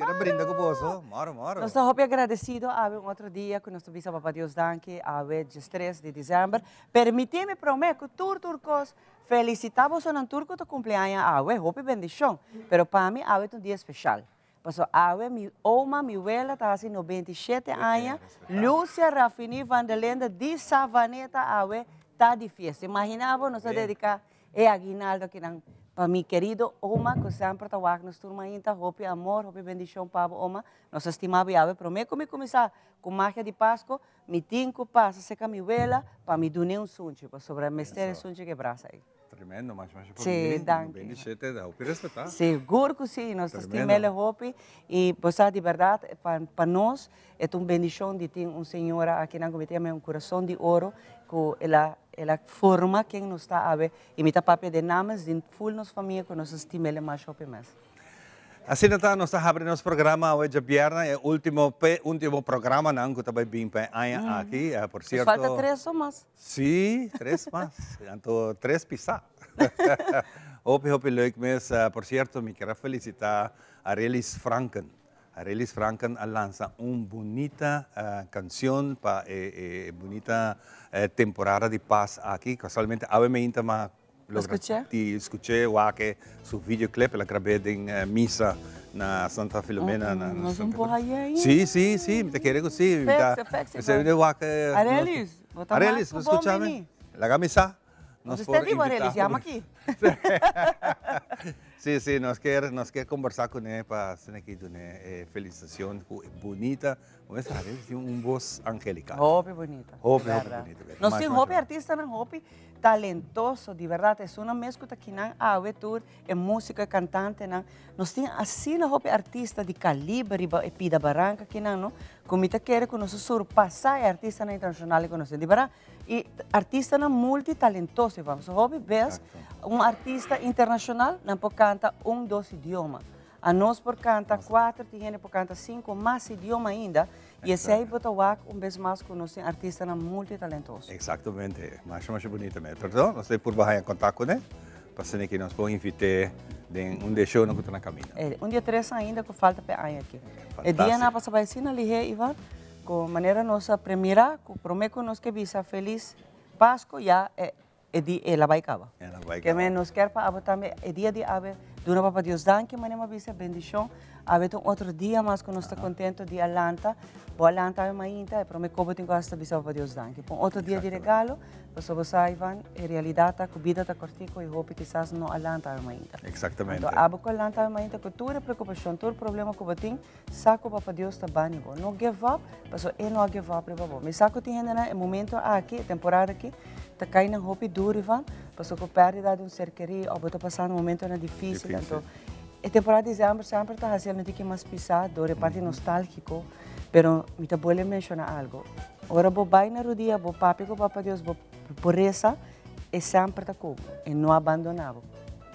Quiero brinda cu boso. Moro, moro. Nos ta hopi agradecido awe un otro dia cu nos ta bisa Papa Dios danki awe diestres di december. Permiti mi prome cu tur tur cos felicita bosonan tur cu ta cumpli aña awe. Hopi bendicion. Pero pa mi awe ta un dia special. Paso awe mi oma, mi wela ta haci 97 aña. Lucia Rafini van der Linde di Savaneta awe ta di fiesta. Imagina bo nos a dedica e aguinaldo akinan pa mi querido oma cu semper ta wak nos tur mainta. Hopi amor, hopi bendicion pa bo oma. Nos a stima bo y awe prome cu mi cuminsa cu magia di Pasco, mi tin cu pasa cerca mi wela pa mi dun'e un sunchi, pasobra mester e sunchi cu e brasa ey. Tremendo, masha masha Sí, pabien. danki. 27, da hopi respetá. Sigur cu sí, nos ta Tremendo. stim'el hopi y bo sa di berdad pa nos e ta un bendicion di tin un señora akinan cu mi ta yama un curason di oro cu el a el a forma ken nos ta awe y mi ta papia den namens di ful nos famia cu nos ta stim'el masha hopi mes. Asina ta, nos ta habri nos programa awe djabièrnè, e ultimo pe ultimo programanan cu ta bay bin pa e aña aki. Por Nos cierto. falta tres o mas. Sí, tres mas. Anto tres pisá. Hopi, hopi leuk mes. Por cierto, mi kier a felicita Arelis Franken. Arelis Franken a lansa un bunita cancion pa e e bunita temporada di pas aki. Casualmente awe meinta m'a logra di scuché wak su videoclip. El a grab'é den misa na Santa Filomena. Nos un por haye ainda. Sí, sí, sí. Mi ta kere cu sí. Fexi, fexi. Arelis, bo ta mas cu bon bini. Laga mi sa. Nos por invitá. Arelis, yama aki. Sí, sí, nos kier, nos kier conversa cune pa asina aki dune e felicitacion cu e bunita, como es Arelis tin un voz angelical. Hopi bunita. Hopi, hopi bunita. Nos tin hopi artistanan hopi talentoso, di berdad, esunnan mes cu ta kinan awe tur e musico, e cantantenan. Nos tin asina hopi artista di caliber riba e pida baranca kinan, no, cu mi ta kere cu nos a surpasa e artistanan internacional cu nos tin. Di berdad, y artistanan multitalentoso, Iván. So hopi bes un artista internacional nan por canta un, dos idioma. Anos por canta cuater, tin hende por canta cinco, mas idioma ainda. Y esey bo ta wak un bes mas cu nos tin artistanan multitalentoso. Exactamente. Masha, masha bunita mes. Perdon, nos ta purba haya contact cune, pa asina ki nos por invite den un di e shownan cu ta na camino. E un di e tres ainda cu falta pa e aña aki. E dianan a pasa bay asina lihe, Ivan, cu manera nos a premira cu prome cu nos ke bisa Feliz Pasco ya e E di el a bai kaba. El a bai Ke men kaba. nos kier pa abo tambe e dia di awe duna Papa Dios danki manera mi a bisa bendishon. Awe ta un otro dia mas ku nos ta kontento di a lanta. Bo a lanta awe mainta e prome kobo tin ku hasta bisa Papa Dios danki. Pa un otro dia di regalo pasobra bo sa Ivan e realidat ta ku bida ta kortiko i hopi kisas no a lanta awe mainta. Exactamente. Anto abo ku a lanta awe mainta ku tur e preokupashon tur problema ku bo tin Sa ku Papa Dios ta bani bo. No give up, pasobra e no a give up riba bo. Mi sa ku tin hendenan e momento aki, e temporada aki, ta kai nan hopi duru, Ivan, pasobra ku pèrdida di un ser kerí òf bo ta pasando momentonan difísil. Anto, e temporada di disièmber semper ta hasi algu tiki mas pisá dor e parti nostálgiko, pero mi ta bolbe menshoná algu. Ora bo bai na rudia, bo papia ku Papa Dios, bo resa, e semper ta ku bo, e no a bandoná bo.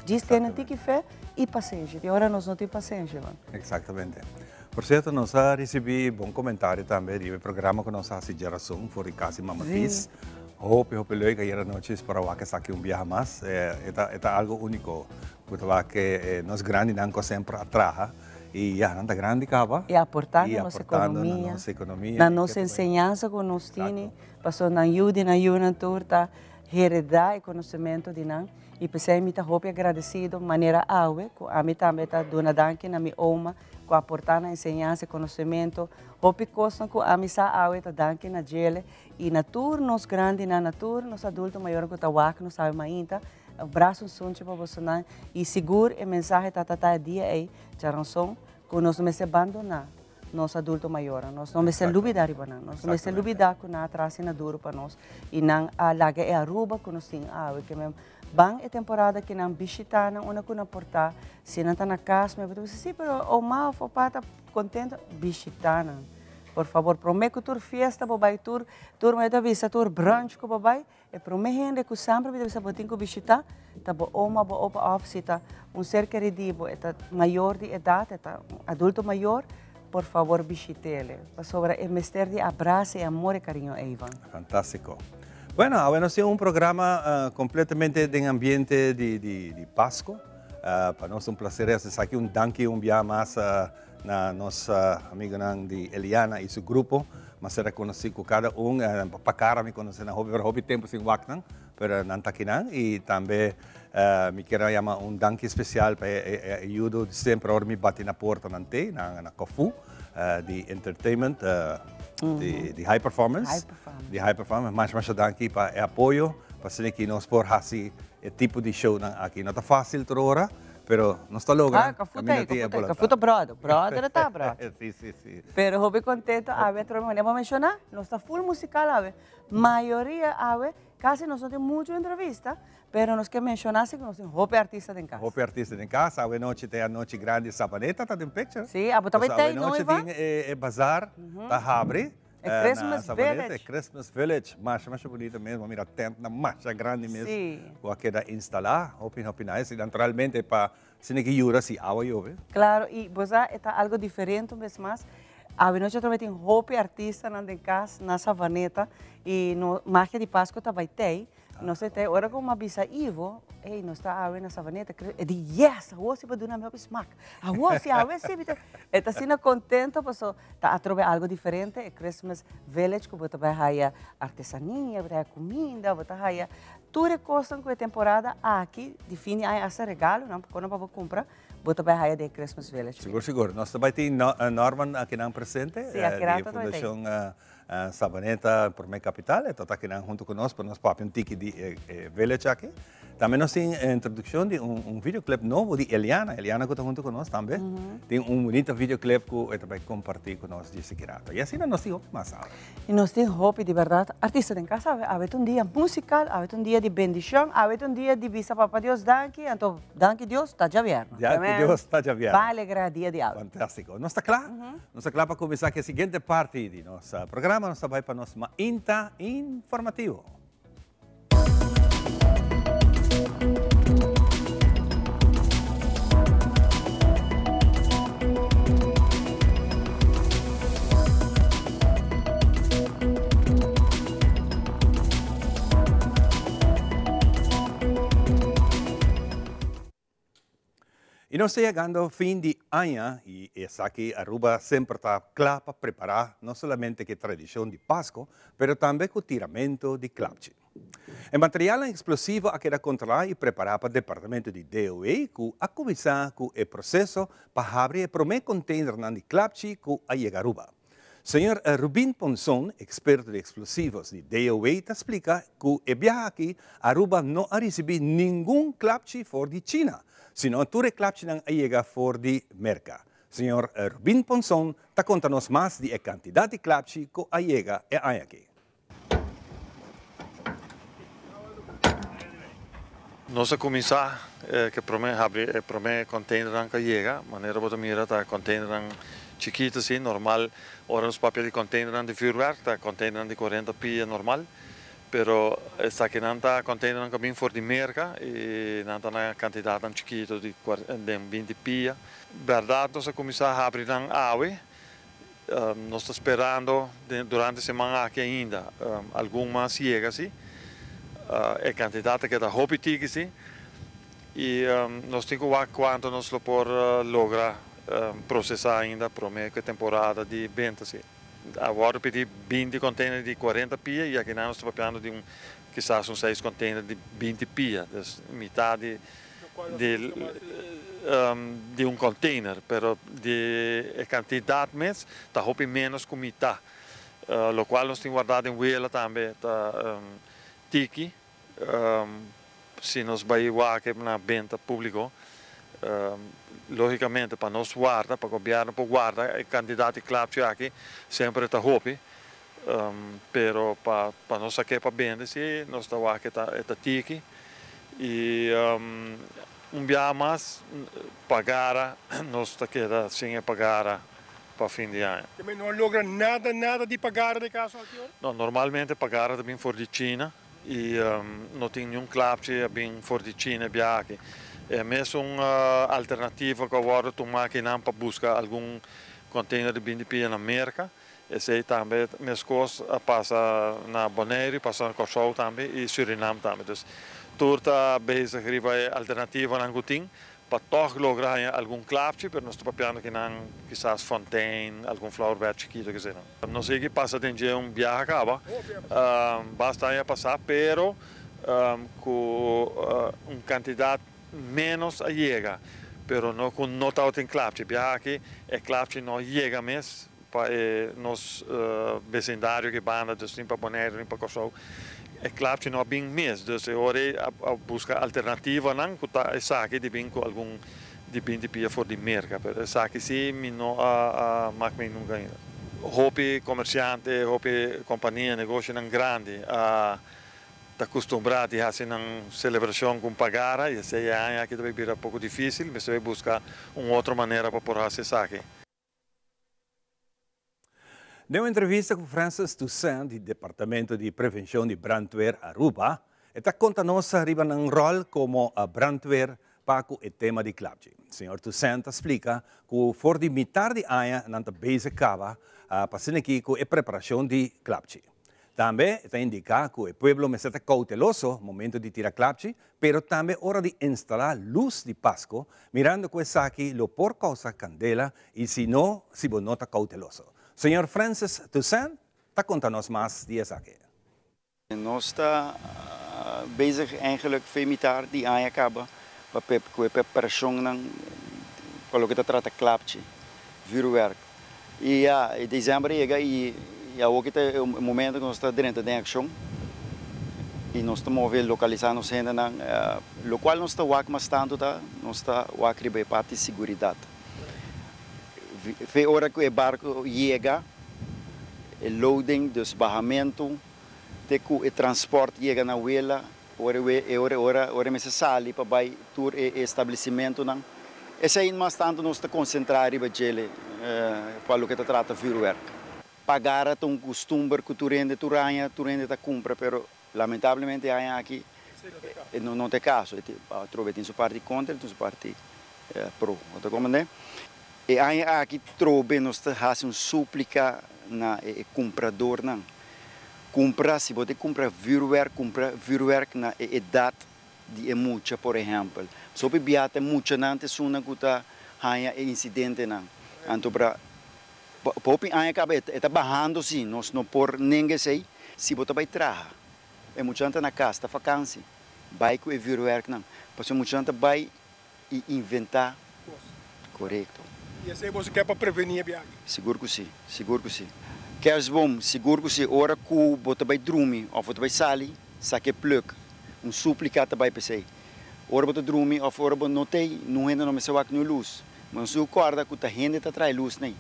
Djis tene tiki fe y pasenshi. Tin ora nos no tin pasenshi, man. Exactamente. Por cierto, nos a ricibi bon comentario tambe riba e programa cu nos a haci djerason for di Casi Mama Tis. Hopi, hopi leuk. Ayer anochi spera wak esaki un biaha mas. E ta, e ta algo unico cu ta wak nos grandinan cu a semper a traha y ya, nan ta grandi caba. Y aportando Y na nos aportando na economia, nos economia. na nos enseñansa cu nos tini. Pasobra nan yu di nan yunan tur ta hereda e conocemento di nan. I p'esei mi ta hopi agradesido manera awe ku ami tambe ta duna danki na mi oma ku a aportá na enseñansa i konosementu. Hopi kosnan ku ami sa awe ta danki na djele i na tur nos grandinan, na tur nos adulto mayornan ku ta wak nos awe mainta. Un braso un sunchi pa bosonan i sigur e mensahe ta ta ta e dia ei, djaranson, ku nos no mester bandoná nos adulto mayornan. Nos no mester lubida riba nan. Nos no mester lubida ku nan a traha asina duru pa nos i nan a laga e Aruba ku nos tin awe. Ke men ban e temporada ki nan bishita nan unda ku nan por ta. Si nan ta na kas mi por ta bisa si pero oma of opa ta kontento. Bishita nan por fabor. Prome ku tur fiesta bo bai tur tur mi ta bisa tur brunch ku bo bai E prome hende ku semper mi ta bisa bo tin ku bishita ta bo oma, bo opa òf si ta un ser kerí di bo e ta mayor di edat, e ta un adulto mayor, por fabor bishit'el pasobra e mester di abraso, e amor, e kariño eivan. Fantástiko. Bueno, awe nos tin un programa kompletamente den ambiente di Pasko. Pa nos ta un plaser esaki. Un danki un bia mas. na nos amigonan di Eliana y su grupo. M'a sera conoci cu cada un, pa cara mi conoce nan hopi, pero hopi tempo sin wak nan, pero nan ta akinan. Y tambe mi kier a yama un danki especial pa e ayudo di semper ora mi bati na porta nan te, na Kofu di entertainment, di high performance. Di high performance. Masha masha danki pa e apoyo, pa asina ki nos por haci e tipo di shownan aki. No ta facil tur ora, pero nos ta logra. Ah, Kofu ta, Kofu ta, Kofu ta brother, brother ta brother. Si, si, si. Pero hopi contento awe atrobe manera bo a menciona, nos ta full musical awe. Mayoria awe, casi nos no tin mucho entrevista, pero nos ke menciona si cu nos tin hopi artista den cas. Hopi artista den cas. Awe nochi ta e anochi grandi Sabaneta ta den picture. Si, abo ta bay Awe tey no nochi Ivan? tin e bazaar ta habri. E Christmas na Sabaneta, Village. E Christmas Village. Masha, masha bunita mes. Bo mira tentnan masha grandi mes. Si. Cu a keda instala. Hopi, hopi nice. Y naturalmente pa asina ki yura si awa yobe. Claro, y bo sa e ta algo diferente un bes mas. Awe nochi atrobe tin hopi artistanan den cas na Savaneta y no Magia di Pasco ta bay tey. Nos ta tey ora cu mi a bisa Ivo, ey nos ta awe na Savaneta, e di yes, awor si bo duna mi hopi smak. Awor si, awe si mi ta. E ta asina contento paso ta atrobe algo diferente, e Christmas Village cu bo ta bay haya artesania, bo ta haya cuminda, bo ta haya tur e cosnan cu e temporada aki di fin di aña hasta regalonan por no pa bo cumpra, bo ta bay haya den e Christmas Village. Sigur, sigur. Nos ta bay tin Norman akinan presente, Si, aki di rato ta bay tin. Fundacion Sabaneta Prome Capital, e ta akinan hunto cu nos pa nos papia un tiki di e village aki. Tambe nos tin e introduccion di un videoclip nobo di Eliana, Eliana cu ta hunto cu nos tambe. Tin un bunita videoclip cu e ta bay comparti cu nos djis aki rato. Y asina nos tin hopi mas awe. Y nos tin hopi di berdad artista den casa awe. Awe ta un dia musical, awe ta un dia di bendicion, awe ta un dia di bisa Papa Dios danki, anto danki Dios ta djabièrnè. Danki Dios ta djabièrnè. Ban alegra dia di awe. Fantastico. Nos ta cla? Nos ta kla pa kuminsá ku e siguiente parti di nos programa. Nos ta bai pa nos Mainta Informativo. Y nos ta yegando fin di aña y esaki Aruba semper ta cla pa prepara no solamente cu e tradicion di Pasco, pero tambe cu tiramento di klapchi. E materialnan explosivo a keda controla y prepara pa departamento di DOE cu a cuminsa cu e proceso pa habri e prome containernan di klapchi cu a yega Aruba. Señor Rubin Ponson, experto di explosivos di DOW ta splica cu e biaha aki Aruba no a ricibi ningun klapchi for di China, sino tur e klapchinan a yega for di Merca. Señor Rubin Ponson ta conta nos mas di e cantidad di klapchi cu a yega e aña aki. Nos a kuminsá ku e promé habri e promé konteinernan ku a yega. Manera bo ta mira ta konteinernan chikitu así, normal. Ora nos papia di konteinernan di vürwèrk ta konteinernan di kuarenta pia normal. Pero esakinan ta konteinernan ku a bin for di Merka i nan ta na kantidatnan chikitu di den binti pia. Bèrdat nos a kuminsá habri nan awe. Nos ta sperando durante siman aki ainda algun mas yega si. E kantidat ta keda hopi tiki si i nos tin ku wak kuantu nos lo por logra prosesá ainda promé ku e temporada di benta si. A wòrdu pidi binti kònteiner di kuarenta pia i akinan nos ta papiando di un kisas un seis kònteiner di binti pia, dus mitá di di di un container, pero di e cantidad mes ta hopi menos cu mitad, locual nos tin guarda den wela tambe ta tiki, si nos bay wak na benta publico, logicamente pa nos warda, pa gobierno por warda e cantidad di klapchi aki semper ta hopi, pero pa nos sake pa bende si nos ta wak e ta tiki. Y un biaha mas pagara nos ta keda sin e pagara pa fin di aña. Te men no a logra nada nada di pagara den caso aki ora? No, normalmente pagara ta bin for di China y no tin niun klapchi a bin for di China e biaha aki. E mesun alternativa cu a wordo tuma akinan pa busca algun container di bin di pia na Merca. Esei tambe meskos a pasa na Boneiru, pasa na Kòrsou tambe i Surinam tambe. Dus tur ta bezig riba e alternativanan ku tin pa. pa tòg logra haña algun klapchi, pero nos ta papiando kinan kisas fontein, algun flowerbed chikito kese nan. Nos sigui pasa den dje un biaha kaba, basta aña pasá, pero ku un kantidat ménos a yega, pero no ku no tabatin klapchi. Biaha aki e klapchi no yega mes pa e nos besindario ki banda, dus ni pa Boneiru ni pa Kòrsou, e klapchi no a bin mes. Dus e ora ei a buska alternativanan ku ta esaki di bin ku algun di binti pia for di Merka. Pero esaki si mi no a mak mi nunka ainda. Hopi komersiante, hopi kompania, negoshonan grandi a ta kustumbrá di hasi nan selebrashon ku un pagara i esei e aña aki ta bai bira poko difísil. Mester bai buska un otro manera pa por hasi esaki. Den un entrevista cu Francis Toussaint di Departamento di Prevencion di Brandweer Aruba, e ta conta nos riba nan rol como brandweer pa cu e tema di klapchi. Señor Toussaint ta splica cu for di mitar di aña nan ta bezig caba pa asina aki cu e preparacion di klapchi. Tambe e ta indica cu e pueblo mester ta cauteloso momento di tira klapchi, pero tambe ora di instalá lus di Pasco, mirando cu esaki lo por causa candela y si no, si bo no ta cauteloso. Señor Francis Toussaint ta conta nos mas di esaki. Nos ta bezig eigenlijk fe mitar di aña caba pa cu e preparacionnan pa loke ta trata klapchi, vuurwerk. Y ya, e december a yega y awo ki ta e momento cu nos ta drenta den accion y nos ta move localisa nos hendenan, locual nos ta wak mas tanto ta nos ta wak riba e parti siguridad. Fe ora cu e barco yega, e loading, dus bahamento, te cu e transport yega na wela, ora e ora ora ora e mester sali pa bai tur e establecimentonan. Esei mas tanto nos ta concentra riba djele pa loke ta trata vuurwerk. Pagara ta un custumber cu tur hende tur aña tur hende ta cumpra pero lamentablemente e aña aki no ta e caso. Atrobe tin su parti contra y tin su parti pro. Bo ta comprende? E aña aki trobe nos ta haci un suplica na e cumpradornan. Cumpra, si bo ta cumpra vuurwerk, cumpra vuurwerk na e edad di e mucha, por ehempel. Pasobra hopi bia ta e muchanan ta esunnan cu ta haña e incidentenan. Anto pra pa hopi aña caba e ta bahando si, nos no por nenga esey. Si bo ta bay traha, e muchanan ta na cas, ta vakantie, bay cu e vuurwerknan. Pasobra e muchanan ta bay i inventá korekto. I esei boso ke pa prevení e biaha? Sigur ku si, sigur ku si. Kerstboom, sigur ku si. Ora ku bo ta bai drumi òf bo ta bai sali, saka e plug. Un súplika ta bai p'esei. Ora bo ta drumi òf ora bo no t'ei, nun hende no mester wak niun lus. Bo no sigur kòrda ku ta hende ta traha e lus nei.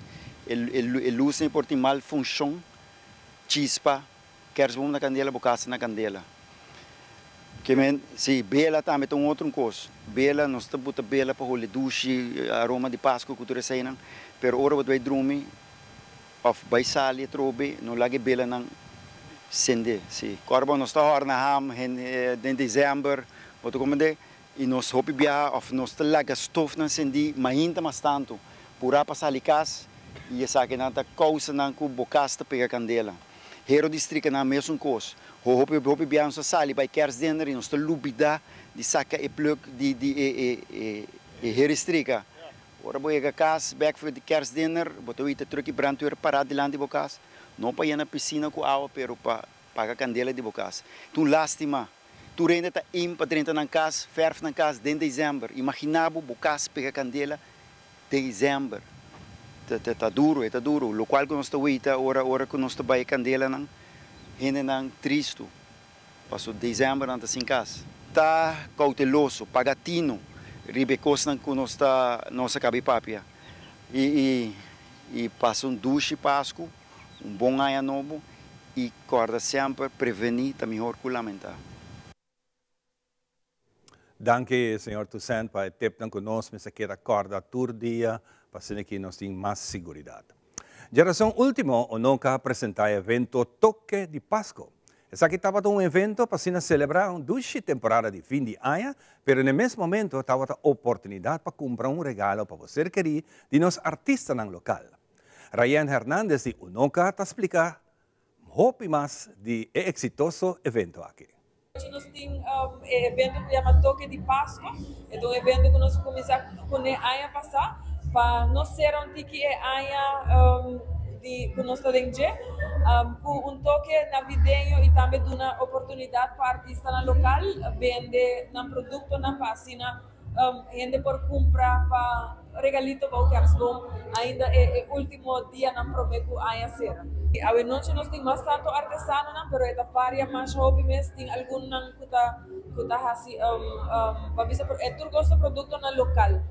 E e lus nei por tin mal funshon, chispa. Kerstboom na kandela, bo kasa na kandela. Ke men, si, bela tambe ta un otro un kos. Bela, nos ta buta bela pa hole dushi, aroma di Pasku ku tur eseinan. Pero ora bo ta bai drumi òf bai sali atrobe, no laga e belanan sende, si. Kòrda bo, nos ta hòrna ham den desèmber, bo ta komprendé? I nos hopi biaha òf nos ta laga stofnan sendí mainta mas tantu, purá pa sali kas, i esakinan ta kousanan ku bo kas ta pega kandela. Hero di strikanan mesun kos. Hopi hopi biaha nos ta sali bai kerstdinner i nos ta lubidá di saka e plug di di e e e e hero di strika. Ora bo yega kas bèk for di kerstdinner, bo ta wita truck di brandweer pará dilanti bo kas, no pa yena pisina ku awa pero pa paga kandela di bo kas. Ta un lástima. Tur hende ta in pa drenta nan kas, fèrf nan kas den desèmber. Imaginá bo, bo kas pega kandela desèmber. Ta ta ta duru, e ta duru. Lokual ku nos ta weita ora ora ku nos ta bai e kandelanan, hendenan tristu paso desèmber nan ta sin kas. Ta kouteloso, paga tinu riba e kosnan ku nos ta nos a kaba di papia. I i i pasa un dushi Pasku. Un bon aña nobo y corda semper preveni ta mihor cu lamenta. Danki señor Toussaint pa e tipnan cu nos mester keda corda tur dia pa asina ki nos tin mas siguridad. Djarason ultimo Onoka a presenta e evento Toke di Pasco. Esaki tabata un evento pa asina celebra un dushi temporada di fin di aña pero n'e mes momento tabata oportunidad pa cumpra un regalo pa bo ser keri di nos artistanan local. Rayen Hernandez di Unoca ta splica hopi mas di e exitoso evento aki. Nos tin e evento ku yama Toke di Pasko. E ta un evento ku nos a kuminsá kuné aña pasá pa no sera un tiki e aña di ku nos ta den dje ku un toke navideño i tambe duna oportunidat pa artistanan lokal bende nan produktonan pa asina Hende por kumpra pa regalito bou kerstboom ainda e e ultimo dianan prome ku aña sera. Awe nochi nos tin mas tantu artesanonan pero e ta varia masha hopi mes tin algunnan ku ta ku ta hasi pa bisa e tur kos ta produktonan lokal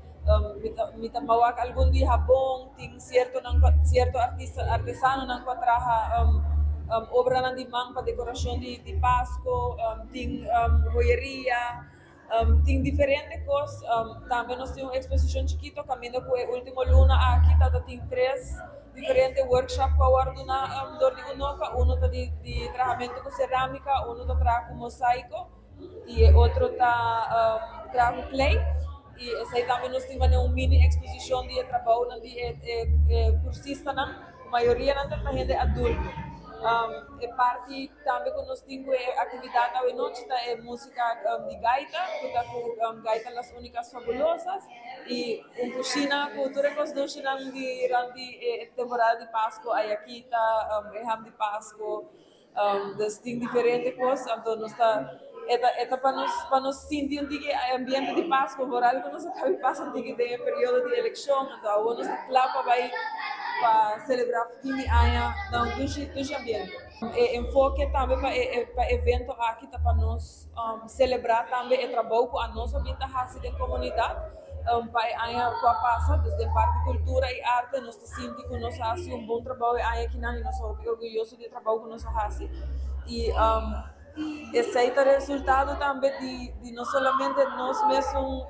mi ta mi ta mawak algun di habon tin siertonan ku sierto artista artesanonan ku a traha obranan di man pa dekorashon di di pasko tin hoyeria. Tin diferente kos. Tambe nos tin un eksposishon chikito kaminda ku e último luna aki tabata tin tres diferente workshop ku a wòrdu duna dor di UNOCA. Uno ta di di trahamentu ku serámika, uno ta traha ku mosaiko i e otro ta traha ku klei. I esei tambe nos tin manera un mini eksposishon di e trabounan di e e kursistanan. Mayorianan ta hende adulto. E parti tambe ku nos tin ku e aktividat awe nochi ta e músika di gaita, ku ta ku Gaita Las Únicas Fabulosas i un kushina ku tur e kos dushinan di rònt di e temporada di Pasko, ayakita, e ham di Pasko. Dus tin diferente kos, anto nos ta e ta e ta pa nos pa nos sinti un tiki e ambiente di Pasco, vooral ku nos a kabi pasa un tiki den e periodo di elekshon, anto awor nos ta kla pa bai pa selebrá fin di aña na un dushi dushi ambiente. E enfoke tambe pa e pa e evento aki ta pa nos selebrá tambe e trabou ku anos a bin ta hasi den komunidat pa e aña ku a pasa, dus den parti kultura i arte nos ta sinti ku nos a hasi un bon trabou e aña akinan i nos ta hopi orguyoso di e trabou ku nos a hasi i esei ta resultado tambe di di no solamente nos mesun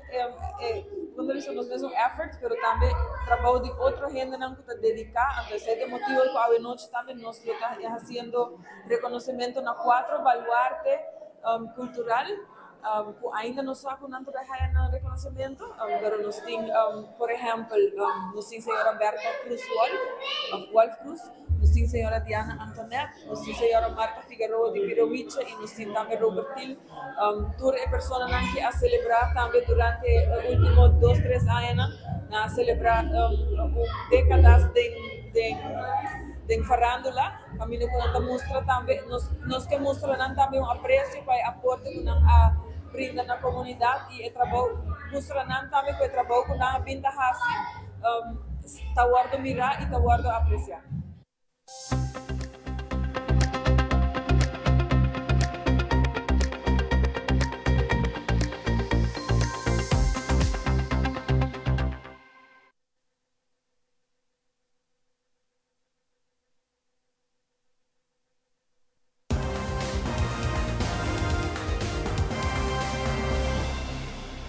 kon ta bisa nos mesun effort pero tambe trabou di otro hendenan ku ta dediká anto esei ta e motibu ku awe nochi tambe nos lo ta hasiendo rekonosementu na kuatro baluarte kultural ku ainda no sa ku nan ta bai haya nan rekonosementu pero nos tin por ehèmpel nos tin señora Bertha Cruz Wolf òf Wolf Cruz. Nos tin señora Diana Antonet, nos tin señora Marta Figueroa di Pirowiche y nos tin tambe Robert Thiel. Tur e personanan ki a celebra tambe durante e ultimo dos tres añanan, nan a celebra un decadas den den den farandula, caminda cu nan ta mustra tambe, nos nos ke mustra nan tambe un aprecio pa e aporte cu nan a brinda na comunidad y e trabou, mustra nan tambe cu e trabou cu nan a bin ta haci. Ta wòrdu mirá i ta wòrdu apresiá.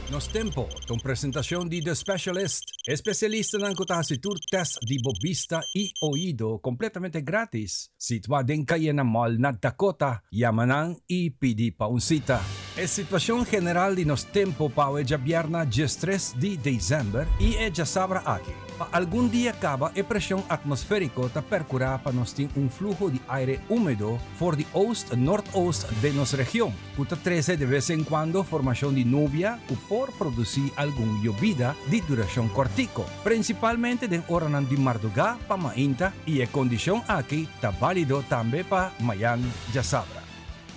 Nos Tempo ta un presentacion di The Specialist, e specialistanan cu ta haci tur test di bo bista y oido completamente gratis. Situa den Cayena Mall na Dakota, yama nan y pidi pa un cita. E situacion general di nos tempo pa awe djabierna diestres di december y e djasabra aki. Pa algun dia kaba e preshon atmosfériko ta perkurá pa nos tin un fluho di aire úmedo for di oost noordoost den nos region, ku ta trese de bes en kuando formashon di nubia ku por produsí algun yobida di durashon kòrtiko, prinsipalmente den oranan di mardugá pa mainta i e kondishon aki ta bálido tambe pa mayan djasabra.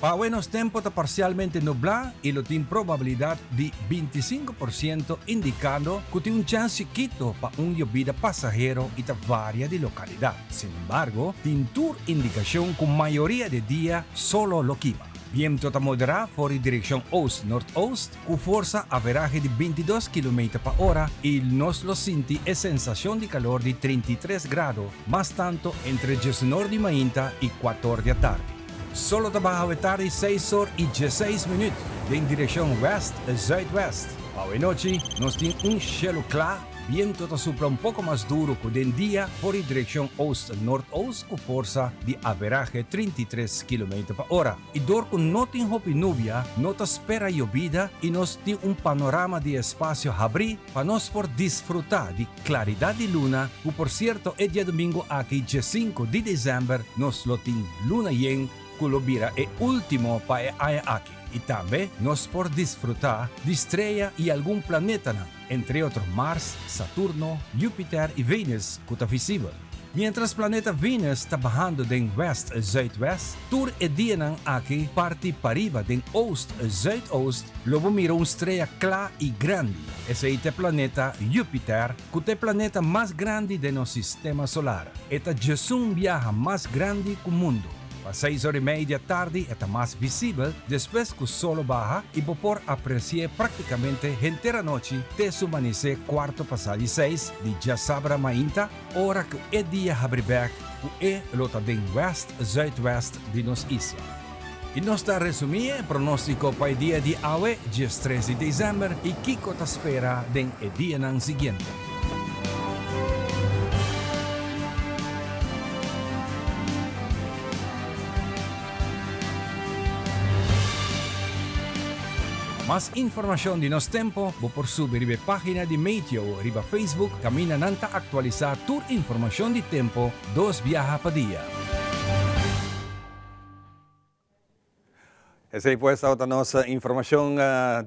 Pa awe nos tempo ta parsialmente nublá i lo tin probabilidat di 25% indikando ku tin un chèns chikito pa un yobida pasahero i ta varia di lokalidat. Sinembargo, tin tur indikashon ku mayoria di dia solo lo kima. Biento ta moderá for di direkshon oost-noordoost ku forsa averahe di 22 kilometer pa ora i nos lo sinti e sensashon di kalor di 33 grado mas tanto entre diesunor di mainta i kuator di atardi. Solo ta baha awe tardi seis or i dieseis minüt den direkshon wèst zuidwèst. Pa awe nochi nos tin un shelu kla, bientu ta supla un poko mas duru ku den dia for di direkshon oost noordoost ku forsa di averahe 33 kilometer pa ora. I dor ku no tin hopi nubia no ta spera yobida i nos tin un panorama di espasio habrí pa nos por disfrutá di Claridad di luna, cu por cierto e diadomingo aki diescinco di december nos lo tin luna yen. ku lo bira e último pa e aña aki. I tambe nos por disfrutá di strea i algun planetanan, entre otro Mars, Saturno, Jupiter i Venus ku ta visibel. Miéntras planeta Venus ta bahando den wèst-zuidwèst, tur e dianan aki parti pariba den oost-zuidoost lo bo mira un strea kla i grandi. Esei ta e planeta Jupiter, ku ta e planeta mas grandi den nos sistema solar. E ta djesun biaha mas grandi ku mundu. Pa seis ora i mei di atardi e ta mas visibel despues ku solo baha i bo por apresi'é praktikamente henter anochi te su manisé kuarto pasá di seis di djasabra mainta, ora ku e dia habri bèk ku e lo ta den wèst zuidwèst di nos isla. I nos ta resumí e pronóstiko pa e dia di awe, diestres di desèmber, i kiko ta spera den e dianan siguiente. Mas informashon di nos tempo bo por subi riba e página di Meteo riba Facebook kaminda nan ta aktualisá tur informashon di tempo dos biaha pa dia. Esei pues tabata nos informashon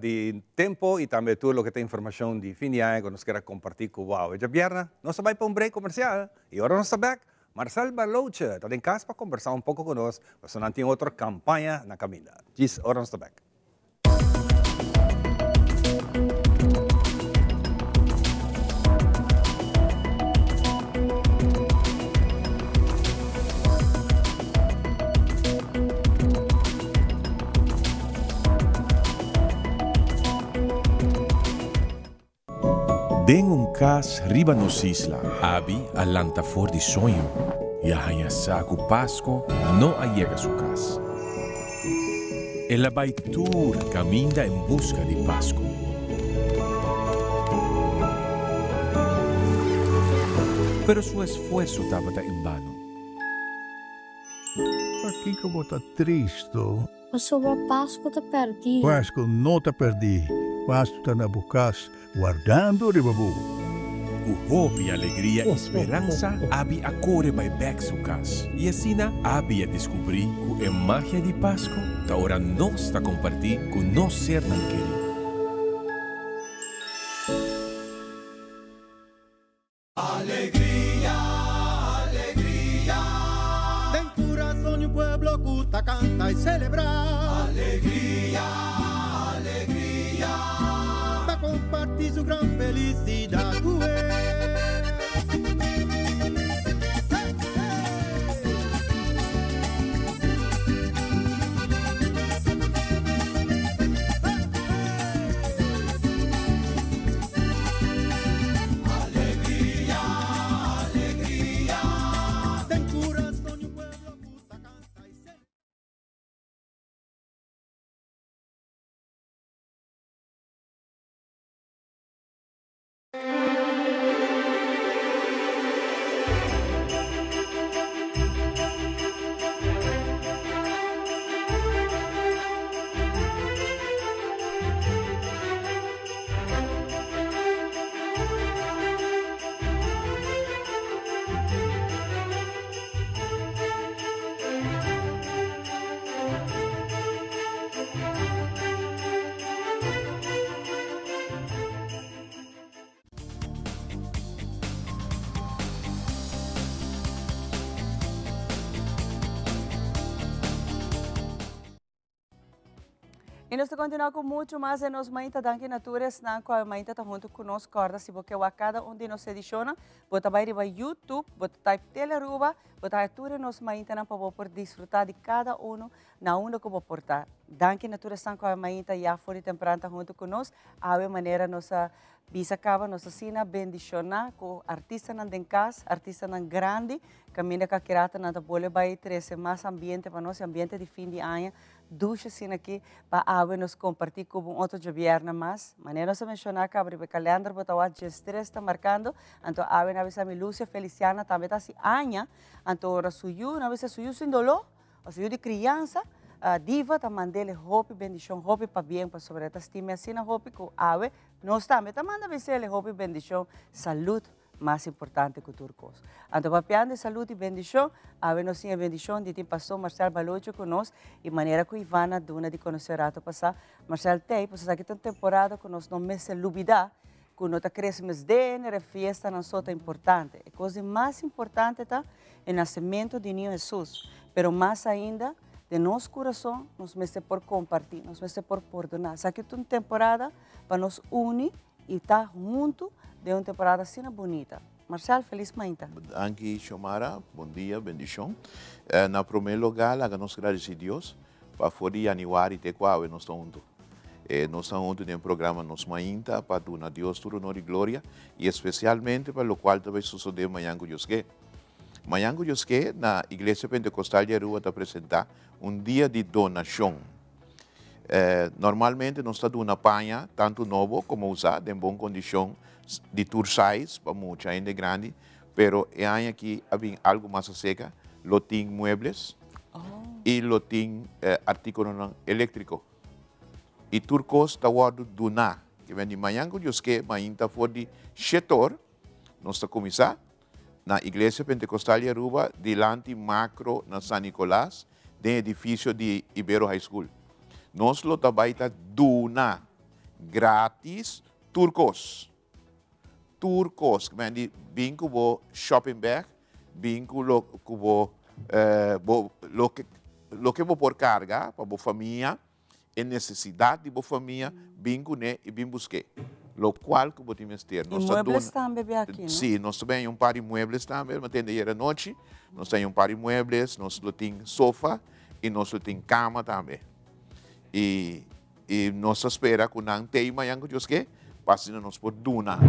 di tempo i tambe tur loke ta informashon di fin di aña ku nos kier a kompartí ku bo awe. Djabièrnè nos ta bai pa un break komersial i ora nos ta bèk Marcel Barlouche ta den kas pa kombersá un poko ku nos pasobra nan tin otro kampaña na kaminda. Djis ora nos ta bèk. Den un kas riba nos isla. Abi a lanta for di soño i a haña sa ku Pasko no a yega su kas. El a bai tur kaminda en buska di Pasko. Pero su esfuerso tabata en bano. Pakiko bo ta tristu? Pasobra Pasku ta pèrdí. Pasku no ta pèrdí. Pasku ta na bo kas, wardando riba bo. Ku hopi alegria i speransa, Abi a kore bai bèk su kas. I asina Abi a diskubrí ku e magia di Pasku ta ora nos ta kompartí ku nos sernan kerí. Alegria, alegria. Den curason di un pueblo cu ta canta y celebra. Alegria, alegria. Pa comparti su gran felicidad cu e. Y nos ta continua cu mucho mas den nos mainta. Danki na tur esnan cu awe mainta ta hunto cu nos. Corda si bo ke wak cada un di nos edicionnan, bo ta bay riba YouTube, bo ta type Telearuba, bo ta haya tur e nos maintanan pa bo por disfruta di cada uno na unda cu bo por ta. Danki na tur esnan cu awe mainta ya for di tempran ta hunto cu nos. Awe manera nos a bisa caba nos asina bendiciona cu artistanan den cas, artistanan grandi, caminda cu akirata nan ta bole bay trece mas ambiente pa nos, e ambiente di fin di aña Dushi asina aki pa awe nos comparti cu bo un otro djobierna mas. Manera nos a menciona caba riba e calender bo ta wak diestres ta marcando, anto awe na bisa mi Lucia Feliciana tambe ta haci aña, anto ora su yu, na bisa su yu sin dolo, o su yu di crianza, Diva ta mandele hopi bendicion, hopi pabien pasobra e ta stima asina hopi cu awe nos tambe ta manda bisele hopi bendicion, salud. mas importante ku tur kos. Anto papiando di salud i bendishon, awe nos tin e bendishon di tin Pastor Marcel Balocho ku nos i manera ku Ivana duna di konosé rato pasá, Marcel t'ei, pasobra esaki ta un temporada ku nos no mester lubidá ku no ta Christmas dinner, e fiestanan so ta importante. E kos di mas importante ta e nasementu di Niño Hesus, pero mas ainda den nos kurason nos mester por kompartí, nos mester por pordoná. Esaki ta un temporada pa nos uni i ta huntu den un temporada asina bunita. Marcel, felis mainta. Danki Xiomara, bon dia, bendishon. Na prome lugar laga nos gradisi Dios pa for di januari te ku awe nos ta huntu. Nos ta huntu den programa Nos Mainta pa duna Dios tur honor i gloria i espesialmente pa lokual ta bai sosode mañan ku Dios ke. Mañan ku Dios ke na Iglesia Pentecostal di Aruba ta presenta un dia di donashon. Normalmente nos ta duna paña tantu nobo komo usá den bon kondishon di tur size pa mucha hende grandi, pero e aña aki a bin algu mas aseka, lo tin muebles i lo tin artíkulonan eléktriko. I tur kos ta wòrdu duná. Ke men di mañan ku Dios ke, mainta for di shetor nos ta kuminsá na Iglesia Pentecostal di Aruba dilanti Macro na San Nicolas den edificio di Ibero High School. Nos lo ta bay ta duna gratis tur cos. Tur cos. Men di bin cu bo shopping bag, bin cu lo cu bo bo loke loke bo por carga pa bo famia. E nesesidat di bo famia, bin kuné i bin busk'é. Lokual ku bo tin mester. I Nos ta duna. muebles tambe be aki, no? Sí, nos ta bini un par di muebles tambe. Mi a tende ayer anochi. Nos ta haña un par di muebles, nos lo tin sofa i nos lo tin kama tambe. I i nos ta spera ku nan t'ei mañan ku Dios ke, pa asina nos por duna.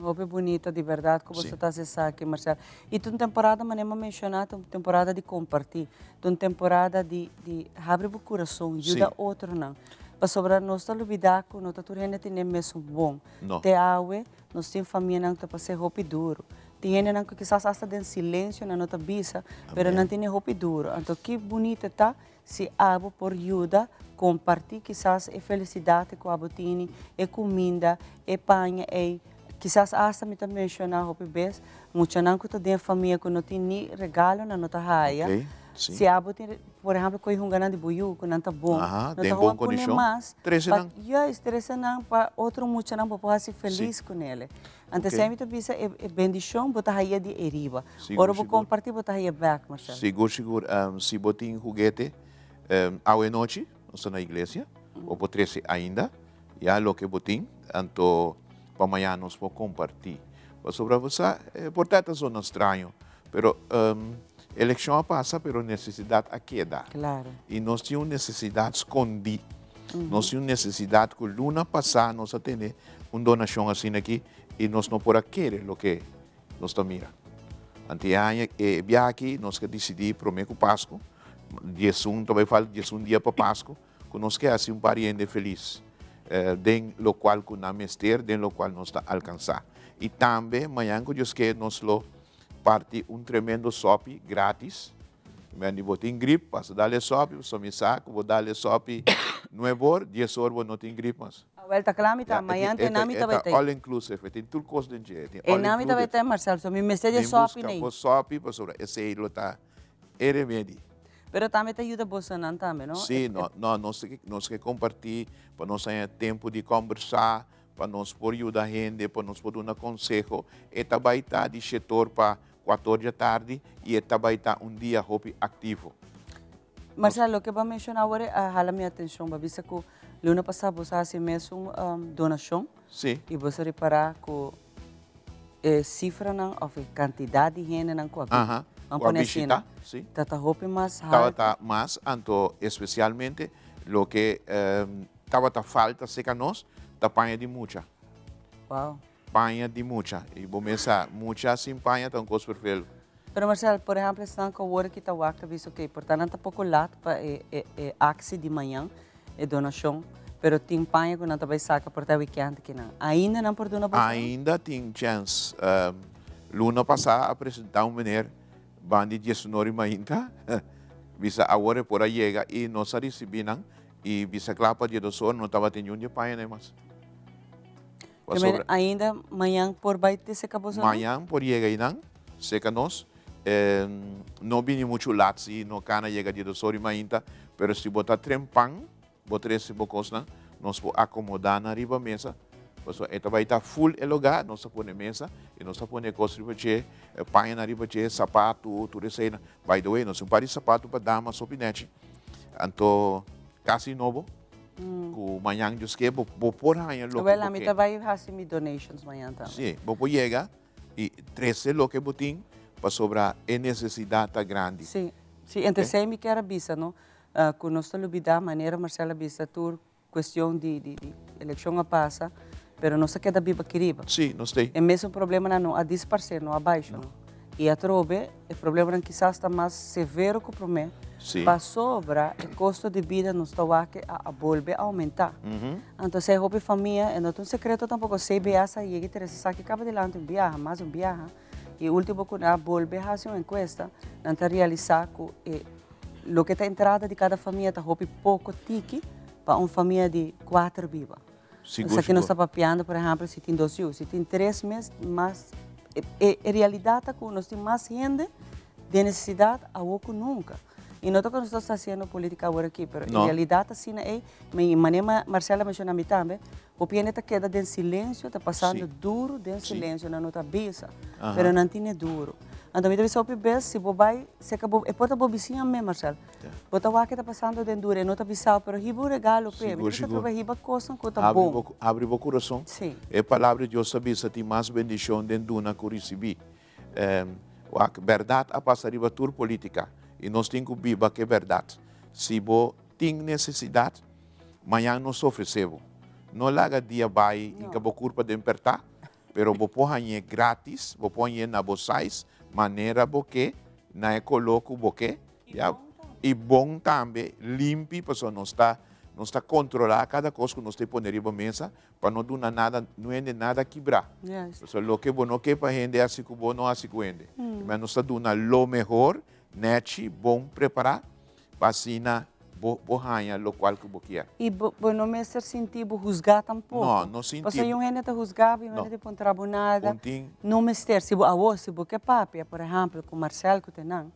Hopi bunita di berdad cu boso ta haci esaki Marcel. Y ta un temporada manera mi a menciona ta un temporada di comparti, ta un temporada di di habri bo curason, yuda otronan. Pasobra nos ta lubida cu no ta tur hende tin e mesun bon. Te awe nos tin famianan cu ta pasa e hopi duro. Tin hendenan cu kisas hasta den silencio nan no ta bisa, pero nan tin e hopi duro. Anto ki bunita ta Si abo por yuda kompartí kisas e felisidat ku abo tini, e kuminda, e paña ei, kisas asta mi ta menshoná hopi bes, muchanan ku ta den famia ku no tin ni regalo nan no ta haya. Si abo tin, por ehèmpel ku e hunganan di bo yu ku nan ta bon, no ta hunga kuné mas, pa, juist, trese nan pa otro muchanan bo por hasi felis kunele. Anto esei mi ta bisa e e bendishon bo ta haya di eriba. Ora bo kompartí bo ta haya bèk, Marcel. Sigur, sigur. Si bo tin hugete awe nochi, nos ta na iglesia, bo por trese ainda ya loke bo tin, anto pa mañana nos por kompartí. Pasobra bo sa, por ta ta zona straño, pero elekshon a pasa pero nesesidat a keda. I nos tin un nesesidat skondí. Nos tin un nesesidat ku luna pasá nos a tene un donashon asina aki i nos no por a kere loke nos ta mira. Anto e aña, e biaha aki nos ke disidí promé ku Pasku, diesun, ta bai falta diesun dia pa Pasku, ku nos ke hasi un par di hende felis den lokual ku nan mester, den lokual nos ta alkansá. I tambe mañan ku Dios ke nos lo parti un tremendo sòpi gratis. Men di bo tin grip, pasa dal e sòpi, pasobra mi sa ku bo dal e sòpi nuebe or, dies or bo no tin grip mas. Awel ta kla mi ta, mañan te na mi ta bai tei. E ta all inclusive, e tin tur kos den dje, e tin all E na mi ta bai included. tei, Marcel, so mi mester di e sòpi Bin nei. buska bo sòpi, pasobra esei lo ta e remedi. Pero tambe ta yuda bosonan tambe, no? Sí, no, no, nos ke, nos ke kompartí pa nos haña tempu di kòmbersá, pa nos por yuda hende, pa nos por duna konseho. E ta bai ta di shetor pa Cuator dja tardi y e ta bay ta un dia hopi activo. Marcela, loke bo a menciona awor a hala mi atencion. Bo a bisa cu luna pasa bo a haci mesun donacion. Sí. Y bo a ripara cu e cifranan of e cantidad di hendenan cu a bin. Aha, Vamos cu a pone asina. bishita, sí. Ta ta hopi mas halto. Tabata mas, anto especialmente loke tabata falta cerca nos ta paña di mucha. Wow. Paña di mucha. Y bo mes sa, mucha sin paña ta un cos perfel. Pero Marcel, por ehempel esnan cu awor aki ta wak ta bisa ok, por ta nan ta poco laat pa e e e actie di mañan, e donacion, pero tin paña cu nan ta bay saca por ta e weekend aki nan. Ainda nan por duna boso? Ainda tin chance. Luna pasa a presenta un meneer bandi diesunor y mainta, bisa awor e por a yega y nos a ricibi nan y bisa cla pa diesdos or no tabatin niun di e paña nan mas. Pasobra. Ainda mañan por bai te seca boso nan? Mañan por yega einan seca nos. No bini muchu lat si no cana yega di dos ora y mainta, pero si bo ta trempan bo trece bo cosnan, nos por acomoda nan riba mesa, pasobra e ta bai ta full e lugar, nos ta pone mesa y nos ta pone e cos riba dje, e pañanan riba dje, sapatu, tur eseinan. By the way, nos tin un par di sapatu pa dama sopi nechi, anto casi nobo. Ku mañan Dios ke bo bo por haña loke bo Wel, ami ke. ta bai hasi mi donations mañan tambe. Sí, bo por yega i trese loke bo tin pasobra e nesesidat ta grandi. Sí, sí, entre esei mi kier a bisa no, ku nos ta lubida manera Marcel a bisa tur kuestion di di di elekshon a pasa, pero nos a keda biba aki riba. Sí, nos ta ei. E mesun problemanan no a disparsé, no a baisha no. I atrobe e problemanan kisas ta mas severo ku promé, pasobra e kosto di bida nos ta wak a bolbe oumentá. Anto esei hopi famia, e no ta un sekreto tampoko, CBS a yega i trese esaki kaba dilanti un biaha, mas di un biaha, i ultimo ku nan a bolbe hasi un enkuesta, nan ta realisá ku e loke ta entrada di kada famia ta hopi poko tiki pa un famia di kuater biba. Sigur, Esaki nos sigur. ta papiando, por ehempel, si tin dos yu, si tin tres mes, mas e, e, e realidad ta cu nos tin mas hende den necesidad awo cu nunca. Y no ta cu nos ta haciendo politica awor aki, pero No. e realidad ta asina ey, mi manera ma Marcela menciona mi tambe, hopi hende ta keda den silencio, ta pasando duro den silencio, nan no ta bisa, pero nan tine duro. Anto mi ta bisa hopi bes, si bo bay cerca bo, e por ta bo bisiña mes, Marcel, Bo ta wak ke ta pasando den dura, e no ta bisao, pero hiba un regalo p'e. Mi Sigur, ta sigur. troba hiba kosnan ku ta Habri bon. bo, habri bo kurason. Sí. E Palabra di Dios ta bisa tin mas bendishon den duna ku risibí. Wak, bèrdat a pasa riba tur polítika i nos tin ku biba ku e bèrdat. Si bo tin nesesidat, mañan nos ofresé bo. No laga dia bai i ka bo kurpa den pèrtá, pero bo por hañ'é grátis, bo por hañ'é na bo size, manera bo ke, na e koló ku bo ke. Ya, i bon tambe, limpi, pasobra nos ta, nos ta kontrolá kada kos ku nos ta pone riba mesa pa no duna nada, no hende nada kibrá. Pasobra loke bo no ke pa hende hasi ku bo, no hasi ku hende. Ma nos ta duna lo mehor, nèchi, bon prepará, pa asina bo por haña lokual ku bo kier. I bo, bo no mester sinti bo husgá tampoko. No, no sinti. Pasobra un hende ta husgá bo, un hende ta puntra bo nada. Un tin. No mester. Si bo awor, si bo ke papia, por ehèmpel, ku Marcel ku te nan,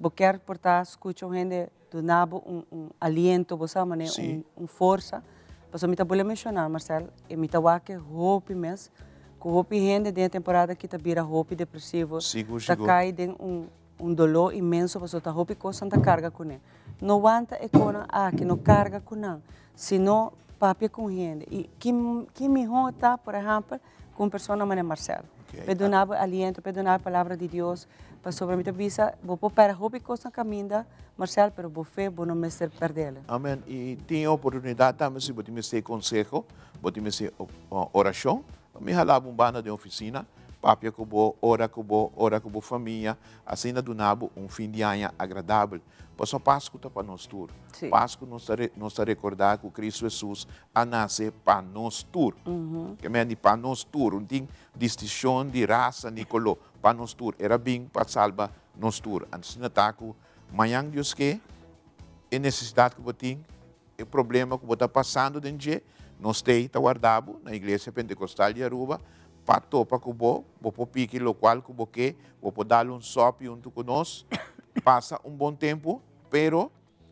Bo kier por ta scucha un hende duna bo un un aliento, bo sa manera un un forsa. Pasobra mi ta bole menciona, Marcel, e mi ta wak e hopi mes, cu hopi hende den e temporada aki ta bira hopi depresivo, ta cay den un un dolor inmenso pasobra ta hopi cosnan ta carga cune. No wanta e conan aki, no carga cu nan, sino papia cu un hende. Y ki ki miho ta, por ehempel, cu un persona manera Marcel. P'e duna bo aliento, p'e duna bo palabra di Dios, pasobra mi ta bisa, bo por perde hopi cos na caminda, Marcel, pero bo fe bo no mester perdele. Amen. Y tin e oportunidad tambe si bo tin mester conseho, bo tin mester oracion, mi hala bo un banda den oficina, papia cu bo, ora cu bo, ora cu bo famia, asina duna bo un fin di aña agradabel. Pasobra Pascu ta pa nos tur. Pascu nos ta nos ta recorda cu Cristo Jesus a nace pa nos tur. Ke men di pa nos tur, no tin distincion di rasa ni color, pa nos tur. Era bin pa salba nos tur. Asina ta cu mañan Dios ke, e necesidad cu bo tin, e problema cu bo ta pasando den dje, nos t'ey ta warda bo na Iglesia Pentecostal di Aruba pa topa cu bo, bo por piki locual cu bo ke, bo por dal un sopi hunto cu nos, pasa un bon tempo, pero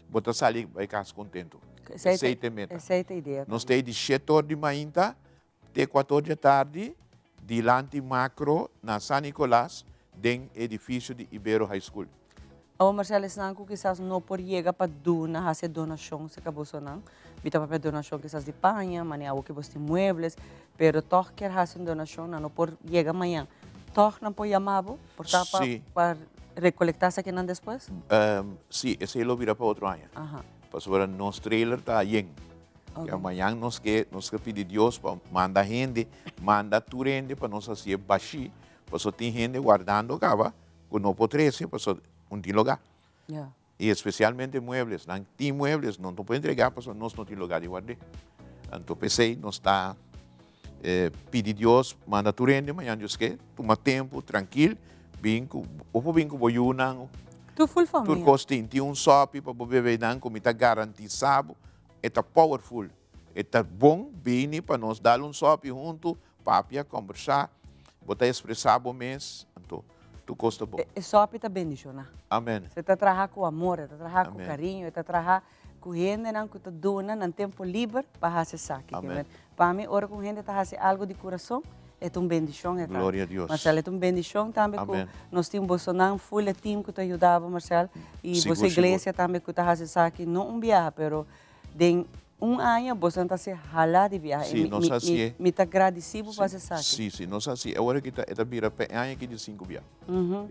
bo ta sali bay cas contento. Esey ta e meta. Esey ta e idea. Nos t'ey di shete or di mainta te cuatro or di atardi dilanti Macro na San Nicolas den edificio di Ibero High School. Awor Marcel esnan cu kisas no por yega pa duna haci e donacion cerca bosonan, mi ta papia donacion kisas di paña, mane awor cu bos tin muebles, pero tog kier haci un donacion nan no por yega mañan, tog nan por yama bo por ta pa pa recolecta esakinan despues? Si, esey lo bira pa otro aña, pasobra nos trailer ta yen, ya mañan nos ke nos ke pidi Dios pa manda hende, manda tur hende pa nos haci'e bashi, pasobra tin hende wardando caba. Ku no por trese pasobra un tin lugá. I espesialmente muebles. Nan tin muebles, no por entregá pasobra nos no tin lugá di ward'é. Anto p'esei nos ta pidi Dios manda tur hende mañana Dios ke tuma tempu trankil bin ku bo por bin ku bo yunan. Tur ful famia. Tur kos tin. Tin un sòpi pa bo bebe einan ku mi ta garantisá bo e ta powerful. E ta bon bini pa nos dal un sòpi huntu. Papia, kòmbersá, bo ta ekspresá bo mes, anto tur kos ta bon. E sòpi ta bendishoná. Amen. E ta traha ku amor, e ta traha ku kariño, e ta traha ku hendenan ku ta duna nan tempu liber pa hasi esaki. Amen. Pa mi ora ku un hende ta hasi algu di kurason, e ta un bendishon e ta. Gloria a Dios. Marcel, e ta un bendishon tambe ku nos tin bosonan full e team ku ta yuda bo Marcel, i boso iglesia tambe ku ta hasi esaki, no un biaha pero den un aña bosonan ta hasi hala di biaha. Sí, nos hasié. Mi ta gradisí bo pa hasi esaki. Sí, sí, nos hasié. Awor aki ta e ta bira pa e aña aki di sinku biaha.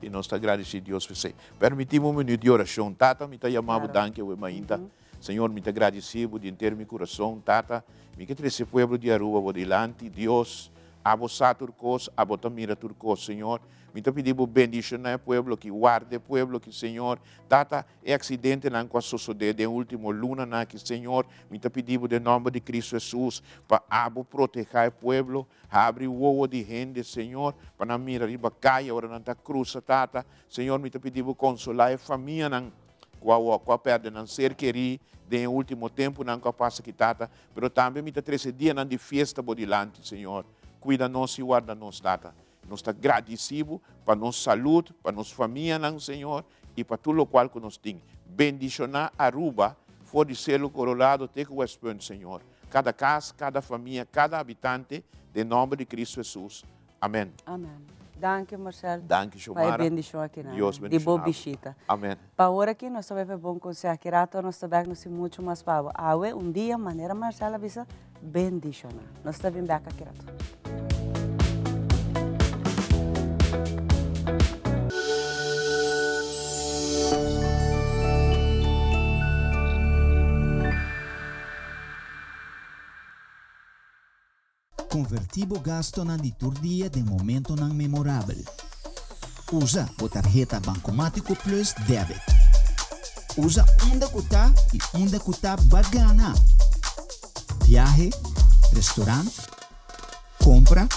I nos ta gradisí Dios pa esei. Permití mi un minüt di orashon. Tata, mi ta yama bo danki awe mainta. Señor, mi ta gradisí bo di henter mi kurason. Tata, mi ke trese pueblo di Aruba bo dilanti. Dios, abo sa tur kos, abo ta mira tur kos. Señor, mi ta pidi bo bendishoná e pueblo aki, warda e pueblo aki, Señor. Tata, e aksidentenan ku a sosodé den último lunanan aki, Señor, mi ta pidi bo den nòmber di Kristu Hesus pa abo protehá e pueblo, habri wowo di hende, Señor, pa nan mira riba kaya ora nan ta krusa, Tata. Señor, mi ta pidi bo konsolá e famianan ku a ku a pèrdè nan ser kerí den e último tempunan ku a pasa aki, Tata. Pero tambe mi ta trese dianan di fiesta bo dilanti, Señor. Kuida nos i warda nos, Tata. Nos ta gradisí bo pa nos salud, pa nos famianan, Señor, i pa tur lokual ku nos tin. Bendishoná Aruba for di Selo Colorado te ku Westpunt, Señor. Kada kas, kada famia, kada habitante, den nòmber di Kristu Hesus. Amen. Amen. Danki Marcel. Danki Pa e Xiomara. bendicion aki nan. Dios Di bo bendiciona bo. bishita. Amen. Pa ora aki nos ta bai pa e bon conseho. Aki rato nos ta bek nos tin mucho mas pa bo. Awe un dia manera Marcel a bisa bendiciona. Nos ta bin bek aki rato. Convertí bo gastonan di tur dia den momentonan memorabel. Usa bo tarheta Bancomatico Plus Debit. Usa unda cu ta y unda cu ta ba gana. Viahe, restaurant, compra,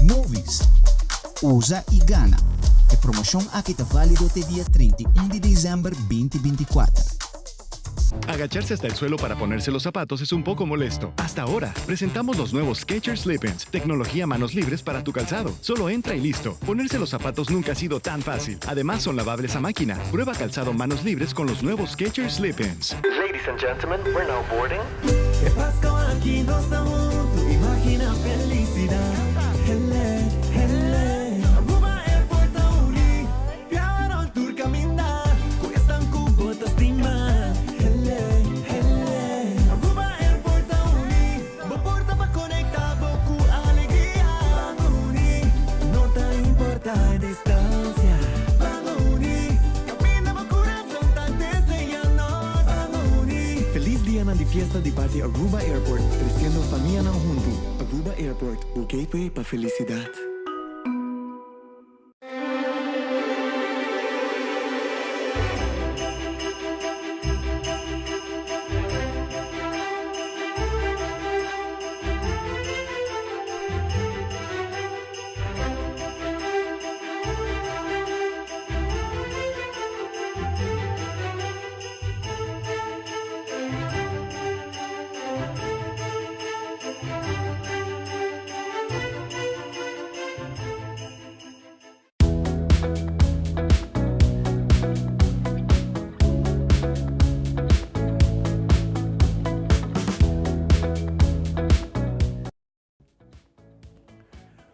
movies. Usa y gana. E promocion aki ta valido te dia 31 di december 2024. Agacharse hasta el suelo para ponerse los zapatos es un poco molesto. Hasta ahora, presentamos los nuevos Skechers Slip-ins, tecnología manos libres para tu calzado. Solo entra y listo. Ponerse los zapatos nunca ha sido tan fácil. Además, son lavables a máquina. Prueba calzado manos libres con los nuevos Skechers Slip-ins. Ladies and gentlemen, we're now boarding. E Pasco aki nos ta hunto, imagina felicidad. Hele, hele. Aruba Airport ta uni, Piano tur caminda, cu esnan cu bo ta stima. Hele, hele. Aruba Airport ta uni, bo porta pa conecta bo cu alegria. Ban uni, no ta importa e distancia. Ban uni, caminda bo curazon ta desea nos. Ban uni. Feliz dianan di fiesta di parti Aruba Airport, treciendo famianan hunto. Aruba Airport, bo gateway pa felicidad.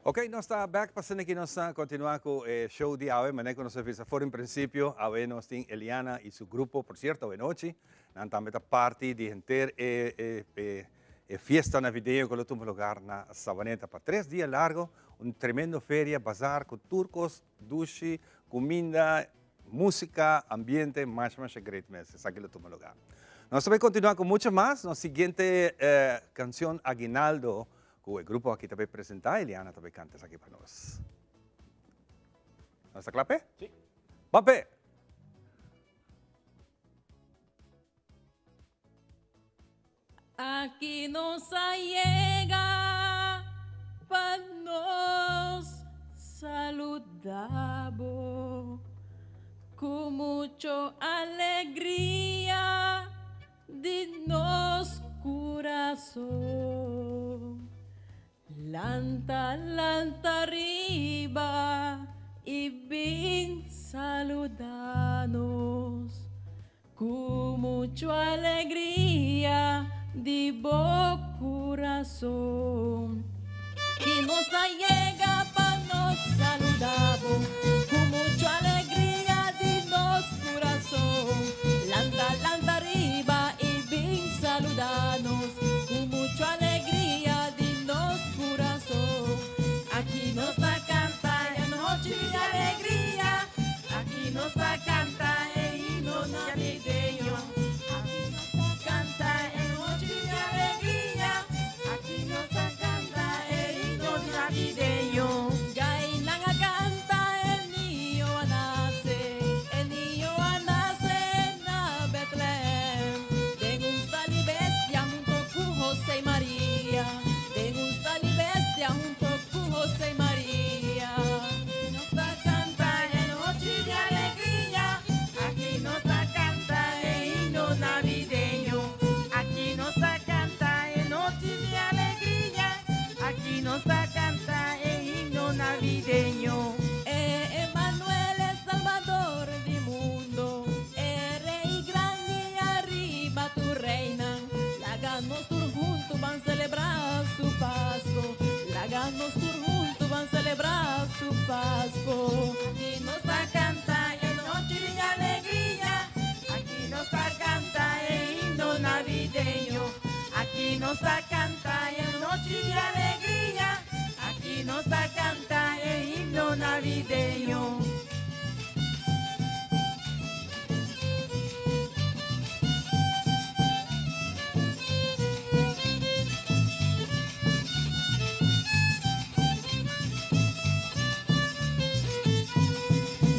Ok, nos ta back pa asina ki nos ta continua cu e show di awe. Manera cu nos a bisa for in principio, awe nos tin Eliana y su grupo. Por cierto, awe nochi nan tambe ta parti di henter e, e, e, e fiesta navideño cu lo tuma lugar na Savaneta pa tres dia largo. Un tremendo feria, bazaar cu tur cos dushi, cuminda, musica, ambiente, masha masha great mes. Esaki lo tuma lugar. Nos ta bay continua cu mucho mas. Nos siguiente cancion Aguinaldo cu e grupo aki ta bay presenta. Eliana ta bay canta esaki pa nos. Nos ta cla p'e? Si. Ban p'e! Aki nos a yega pa nos saluda bo ku mucho alegria di nos kurason. Lanta, lanta riba i bin saluda nos ku muchu alegria di bo kurason. Ki nos a yega pa nos saluda bo ku muchu alegria di nos kurason. Lanta, lanta riba i bin saluda nos ku muchu alegria di nos kurason. Aki nos ta kanta e nochi di alegria, aki nos ta kanta e himno navideño. Aki nos ta kanta e nochi di alegria, aki nos ta kanta e himno navideño. Gainan a kanta el niño a nase, el niño a nase na Bethlehem. Den un stal di bestia hunto ku Jose i Maria, den un stal di bestia hunto ku Jose i Maria. Nos ta kanta e nochi di alegria, aki nos ta kanta e himno navideño. Aki nos ta kanta e nochi di alegria, aki nos ta kanta e himno navideño. E Emanuel e Salbador di mundo, e Rey grandi ariba tur reynan. Laga nos tur hunto ban celebra su Pasco, laga nos tur hunto ban celebra su Pasco. Aki nos ta kanta e nochi di alegria, aki nos ta kanta e himno navideño. Aki nos ta kanta e nochi di alegria, aki nos ta kanta e himno navideño.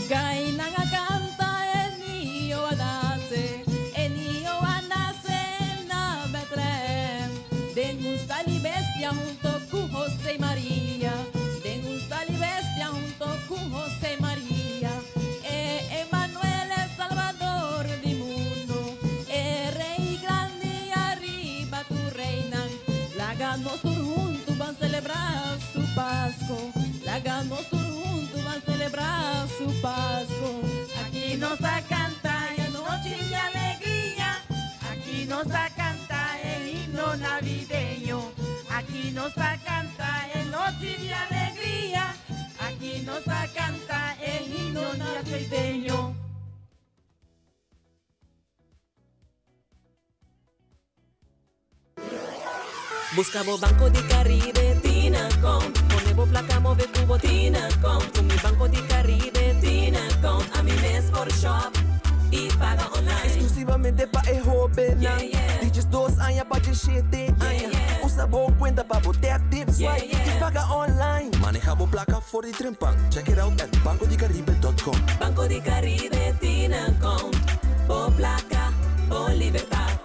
Gainan a kanta el niño a nase, el niño a nase na Bethlehem. Den un stal di bestia hunto ku Jose i Maria, den un stal di bestia hunto ku Jose i Maria. E Emanuel e Salbador di mundo, e Rey grandi ariba tur reynan. Laga nos tur hunto ban celebra su Pasco, laga nos tur hunto ban celebra su Pasco. Aki nos ta kanta e nochi di alegria, aki nos ta kanta e himno navideño. Aki nos ta kanta e nochi di alegria, aki nos ta kanta e himno navideño. Buska bo Banco di Caribe tin account. Pone bo plaka move ku bo tin account. Ku mi Banco di Caribe tin account ami mes por shop i paga online. Exclusivamente pa e hobennan di 12 aña pa 17 aña. Usa bo cuenta pa bo tap, tip, swipe y paga online. Maneha bo placa for di trempan. Check it out at bancodicaribe.com. Banco di Caribe tin account. Bo placa, bo libertad.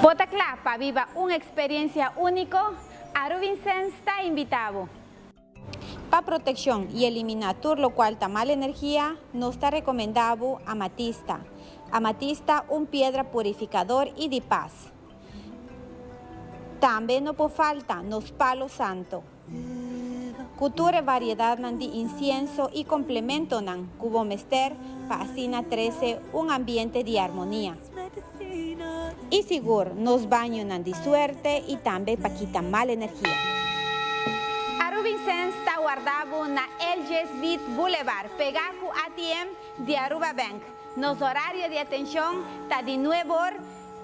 Bo ta kla pa biba un eksperensia úniko? Aruvincens ta invitá bo! Pa protekshon i eliminá tur lokual ta mal energia, nos ta rekomendá bo amatista. Amatista un piedra purifikador i di pas. Tambe no por falta nos palo santo. Ku tur e variedatnan di insienso i komplementonan ku bo mester pa asina trese un ambiente di armonia. I sigur nos bañonan di suerte i tambe pa kita mal energia. Arubinsens ta warda bo na LG Smith Boulevard, pegá ku ATM di Aruba Bank. Nos orario di atenshon ta di nuebe or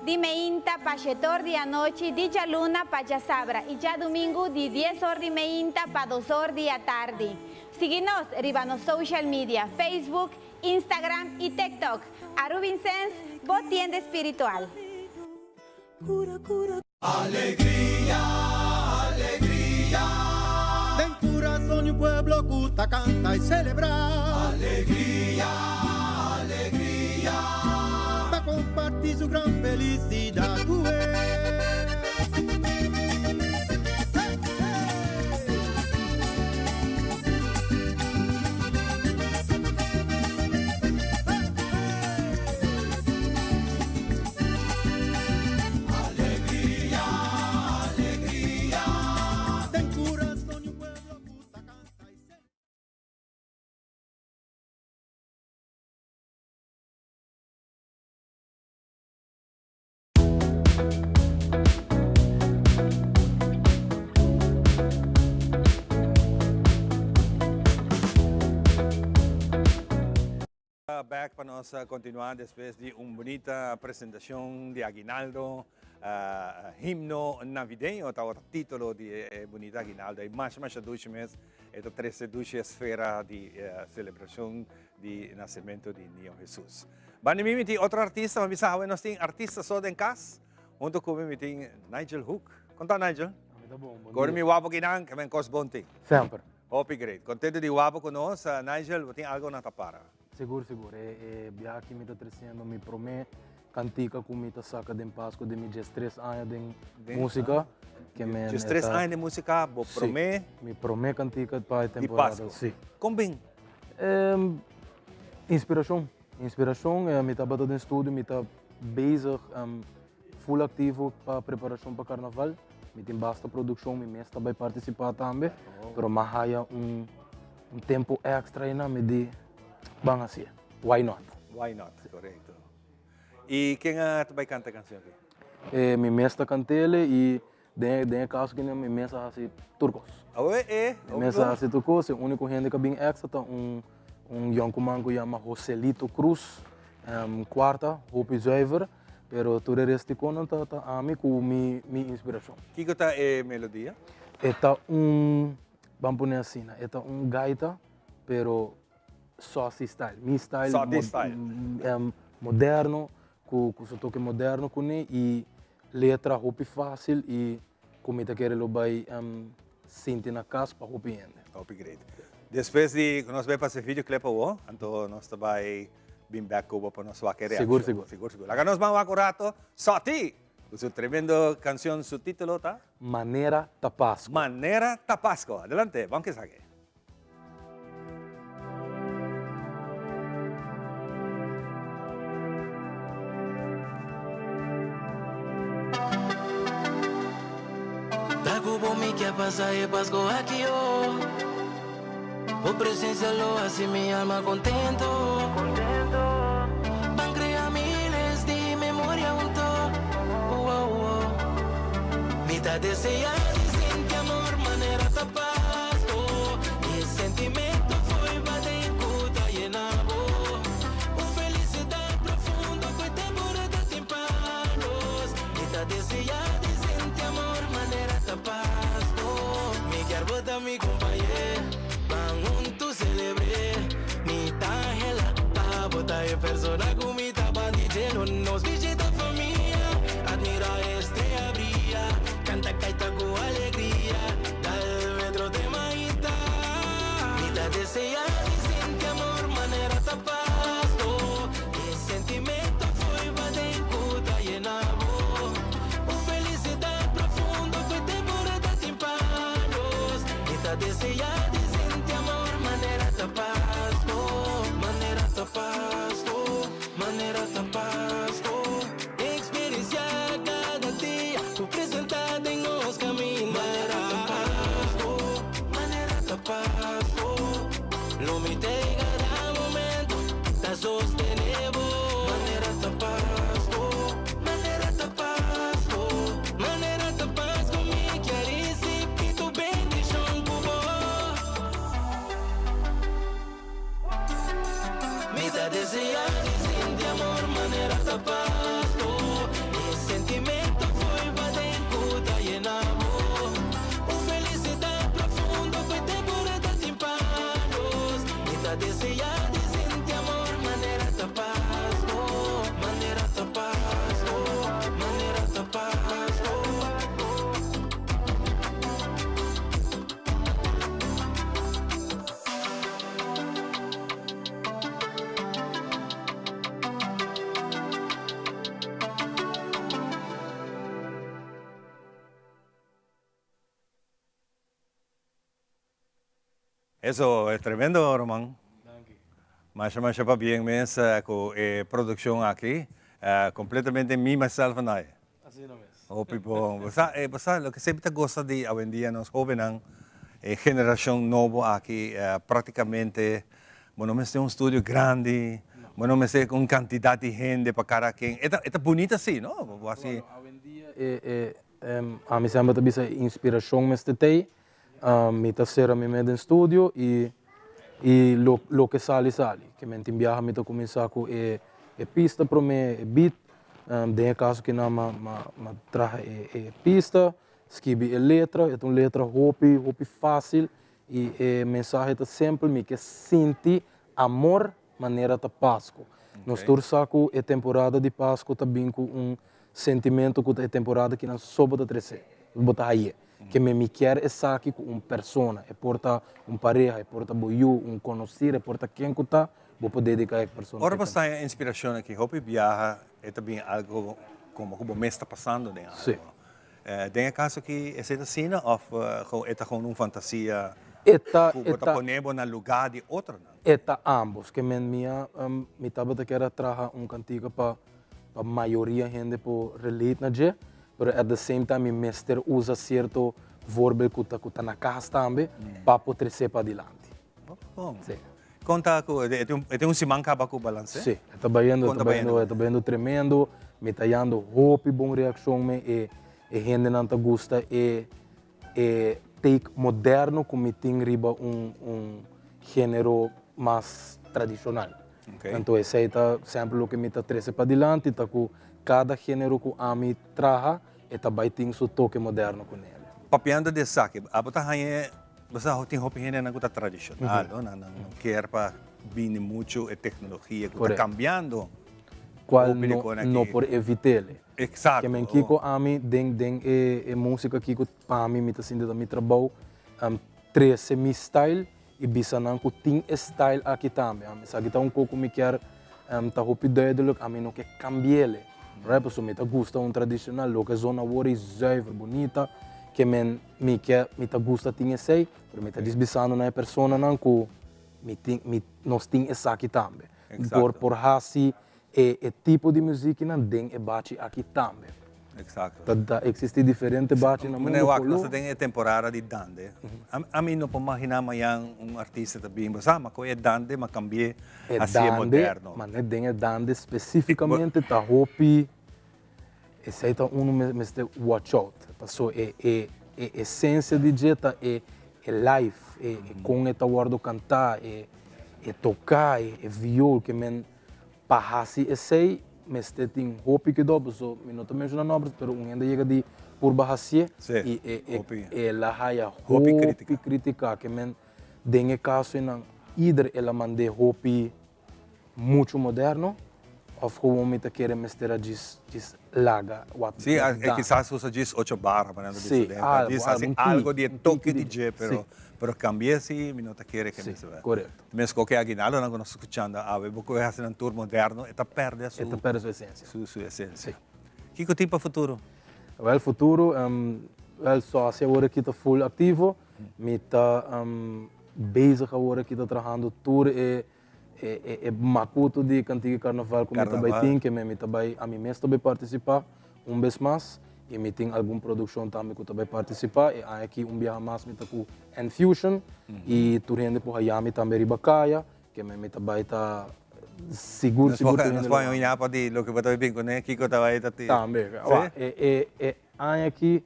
Di meinta pa shetor di anochi, di djaluna pa djasabra i djadumingu di dies or di meinta pa dos or di atardi. Sigui nos riba nos social media, Facebook, Instagram i TikTok. Arubinsens, bo tienda espiritual. Alegria, alegria. Den curason di un pueblo cu ta canta y celebra. Alegria, alegria. Pa comparti su gran felicidad cu e. ta back pa nos continua despues di un bunita presentacion di Aguinaldo, Himno Navideño tabata titulo di e bunita Aguinaldo. Y masha masha dushi mes, e ta trece dushi esfera di celebracion di nacemento di Niño Jesus. Banda mi mi tin otro artista, mi bisa awe nos tin artista so den cas. Hunto cu mi mi tin Nigel Hoek. Con ta Nigel? Ami ta bon, bon Gor dia. mi wapo kinan, ke men cos bon tin. Semper. Hopi great. Contento di wapo cu nos. Nigel, bo tin algo na ta para? Sigur, sigur. E e biaha aki mi ta treciendo mi prome cantica cu mi ta saca den Pasco den mi diestres aña den Den, musica. ah. Ke men e Diestres ta aña den musica, bo Si. prome Mi prome cantica pa e di temporada, Pasco. si. Con bin? Inspiracion. Inspiracion, mi tabata den studio, mi ta bezig full activo pa preparacion pa carnaval. Mi tin basta produccion, mi mes ta bay participa tambe, pero m'a haya un un tempo extra eynan, mi di ban haci'e, why not? Why not, corecto. Y ken a ta bay canta e cancion aki? Mi mes ta cant'ele y Den den e caso kende mi mes a haci tur cos. Awe e. Mi mes a haci tur cos, e unico hende cu a bin extra ta un un yoncuman cu yama Joselito Cruz, cuarta, hopi zuiver, pero tur e resto di conan ta ta ami cu mi mi inspiracion. Kico ta e melodia? E ta un, ban pone asina, e ta un gaita, pero saucy style, mi style, Saucy style. moderno, cu cu su toke moderno cune y letra hopi facil y cu mi ta kere lo bay sinti na cas pa hopi hende. Hopi great. Despues di cu nos bay pasa e videoclip awo, anto nos ta bay bin back cu bo pa nos wak e reaccion. Sigur, sigur. Sigur, sigur. Laga nos ban wak un rato Soti! Cu su tremendo cancion, su titulo ta? Manera ta Pasco. Manera ta Pasco. Adelante, ban k'esaki. Ta cu bo mi kier pasa e Pasco aki oh. Bo presencia lo haci mi alma contento. Ban crea miles di memoria hunto. Oh, oh. Mi ta desea di sinti amor manera ta Pasco. E sentimento fo'i baden cu ta yena bo. Un felicidad profundo cu e temporada tin pa nos. Mi ta desea di sinti amor manera ta Pasco. Mi kier bo ta mi compañe, ban hunto celebre. Mi ta hela pa bo ta e persona cu mi ta bandi dje. Lo nos bishita famia, admira e estrella bria. Canta kaita cu alegria, dal metro te maita. Mi ta desea di sinti amor manera ta Pasco. E sentimento fo'i baden cu ta yena bo. Un felicidad profundo cu e temporada tin pa nos. Mi ta desea di sinti amor manera ta Pasco. Manera ta Pasco, manera ta Pasco. Experiencia cada dia cu presenta den nos caminda. Manera ta Pasco, manera ta Pasco. Lo mi te cada momento, ta sostene bo. Manera ta Pasco, manera ta Pasco. Manera ta Pasco, mi kier ricibi tu bendicion cu bo. Mi ta desea di sinti amor manera ta Pasco. E sentimento fo'i baden cu ta yena bo. Un felicidad profundo cu e temporada tin pa nos. Mi ta desea di sinti amor manera ta Pasco. Manera ta Pasco, manera ta Pasco. Eso es tremendo, Roman. Masha, masha pabien mes cu e produccion aki. Completamente me, myself and I. Asina mes. Hopi bon. Bo sa, bo sa loke semper ta gosta di awendia nos hobennan, e generacion nobo aki, practicamente bo no mester un studio grandi, bo no mester un cantidad di hende pa cada ken. E ta, e ta bunita asi, no? Bo hasi. Bueno, awendia e, e, ami semper ta bisa e inspiracion mester t'ey. Mi ta cera mi mes den studio y. I lo loke sali sali. Ke men tin biaha mi ta kuminsá ku e e pista promé, e beat. Den e kaso kinan m'a m'a m'a traha e e pista, skibi e letra. E ta un letra hopi hopi fásil i e mensahe ta simpel, mi ke sinti amor manera ta Pasku. Nos tur sa ku e temporada di Pasku ta bin ku un sentimento ku ta e temporada kinan so bo ta trese, bo ta haye. Ke me mi kier esaki ku un persona, e por ta un pareha, e por ta bo yu, un konosir, e por ta ken ku ta, bo por dediká e persona. Ora bo sta e inspirashon aki, hopi biaha e ta bin algo komo ku bo mes ta pasando den algo. Sí. Den e kaso aki esei ta asina òf e ta gewoon un fantasia E ta, ku e bo ta ta. pone bo na lugá di otronan? E ta ambos. Ke men mi a, mi tabata kier a traha un kantika pa pa mayoria hende por relate na dje, pero at the same time mi mester usa cierto voorbeeld cu ta cu ta na cas tambe pa por trece padilanti. Bon. Sí. Con ta cu e tin e tin un siman caba cu balance? Sí, e ta bayendo, e Con ta ta bayendo? bayendo, e ta bayendo tremendo. Mi ta hayando hopi bon reaccion me e e hendenan ta gusta e e take moderno cu mi tin riba un un genero mas tradicional. Anto esey ta semper loke mi ta trece padilanti ta cu cada genero cu ami traha e ta bay tin su toke moderno cu nele. Papiando di esaki, abo ta haña, bo sa tin hopi hendenan cu ta tradicional, no? Nan no kier pa bini mucho e tecnologia cu ta cambiando. Cual no por evitele. Exacto. Ke men kiko ami den den e e musica kiko pa mi mi ta sinti ta mi trabou trece mi style y bisa nan cu tin e style aki tambe. Ami esaki ta un co cu mi kier ta hopi duidelijk ami no ke cambiele right pasobra mi ta gusta un tradicional loke zona awor y zuiver bunita ke men mi ke mi ta gusta tin esey pero mi ta djis bisando na e personanan cu mi tin mi nos tin esaki tambe por por haci E e tipo di muzikinan den e bachi aki tambe. Exacto. Ta ta existi diferente bachi na Meneer mundo Wak, nos koló. ta den e temporada di dande. Ami no por magina mañan un artista ta bin, bo sa, ma koe e dande, ma cambi'é E haci'é dande, moderno. ma net den e dande specificamente ta hopi, esei ta unu mester watch out. Paso e e e esencia di dje ta e e live, e e con e ta wordo cantá, e e tocá, e e viool ke men Pa hasi esei mester tin hopi kidó, paso mi no ta menshona nòmber, pero un hende yega di purba hasié i e e el a haya hopi kritika ke men den e kaso einan ider el a mand'é hopi muchu moderno òf gewoon mi ta kere mester a djis djis laga wat Sí, wat e da. kisas usa djis ocho barra pa nan ta bisa Sí, den, pa algo, djis hasi algo, un tiki, algo di e un tiki toke di di dje, sí. pero cambi'é sí mi no ta kere ke Sí, mester bai. korekto. Mes koke aguinaldonan ku nos ta skuchando awe, bo kohe hasi nan tur moderno, e ta pèrdè su. E ta pèrdè su esensia. Su su esensia. Kiko tin pa futuro? Wèl futuro, wèl Sosi awor aki ta full aktivo. Mi ta bezig awor aki ta trahando tur e e e makutu di Kantiga Karnaval ku mi ta bai tin, ke mi ta bai ami mes ta bai partisipá un bes mas i mi tin algun produkshon tambe ku ta bai partisipá. E aña aki un biaha mas mi ta ku N-Fusion i tur hende por haya mi tambe riba kaya, ke mi ta bai ta sigur sigur tur hende Nos por haña un yapa di loke bo ta bai bin kuné, kiko ta bai ta tin? Tambe, e e e aña aki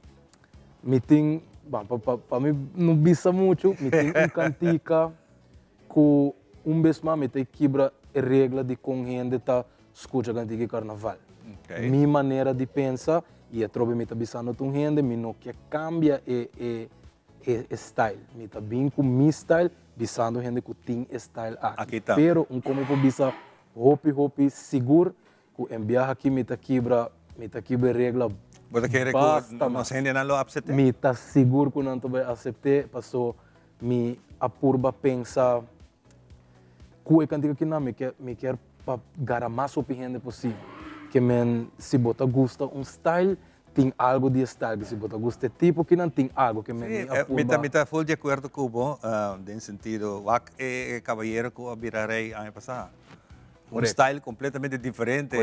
mi tin, bon pa mi no bisa muchu, mi tin un kantika Ku un bes mas mi ta kibra e regla di kon hende ta skucha kantika di karnaval. Mi manera di pensa i atrobe mi ta bisando tur hende mi no ke kambia e e e style. Mi ta bin ku mi style bisando hende ku tin e style aki. Pero un kon mi por bisa hopi hopi sigur Ku en biaha aki mi ta kibra, mi ta kibra e regla Bo ta kere ku basta nos mas. hendenan lo apsept'é? Mi ta sigur ku nan ta bai asept'é, paso mi a purba pensa ku e kantika kinan mi ke mi kier pa gara mas hopi hende posibel. Ke men si bo ta gusta un style, tin algo di e style, si bo ta gusta e tipo kinan, tin algo. Ke men Sí, mi a mi ta purba. mi ta ful di akuerdo ku bo den sentido wak e kabayero ku a bira rei aña pasá. Un style completamente diferente.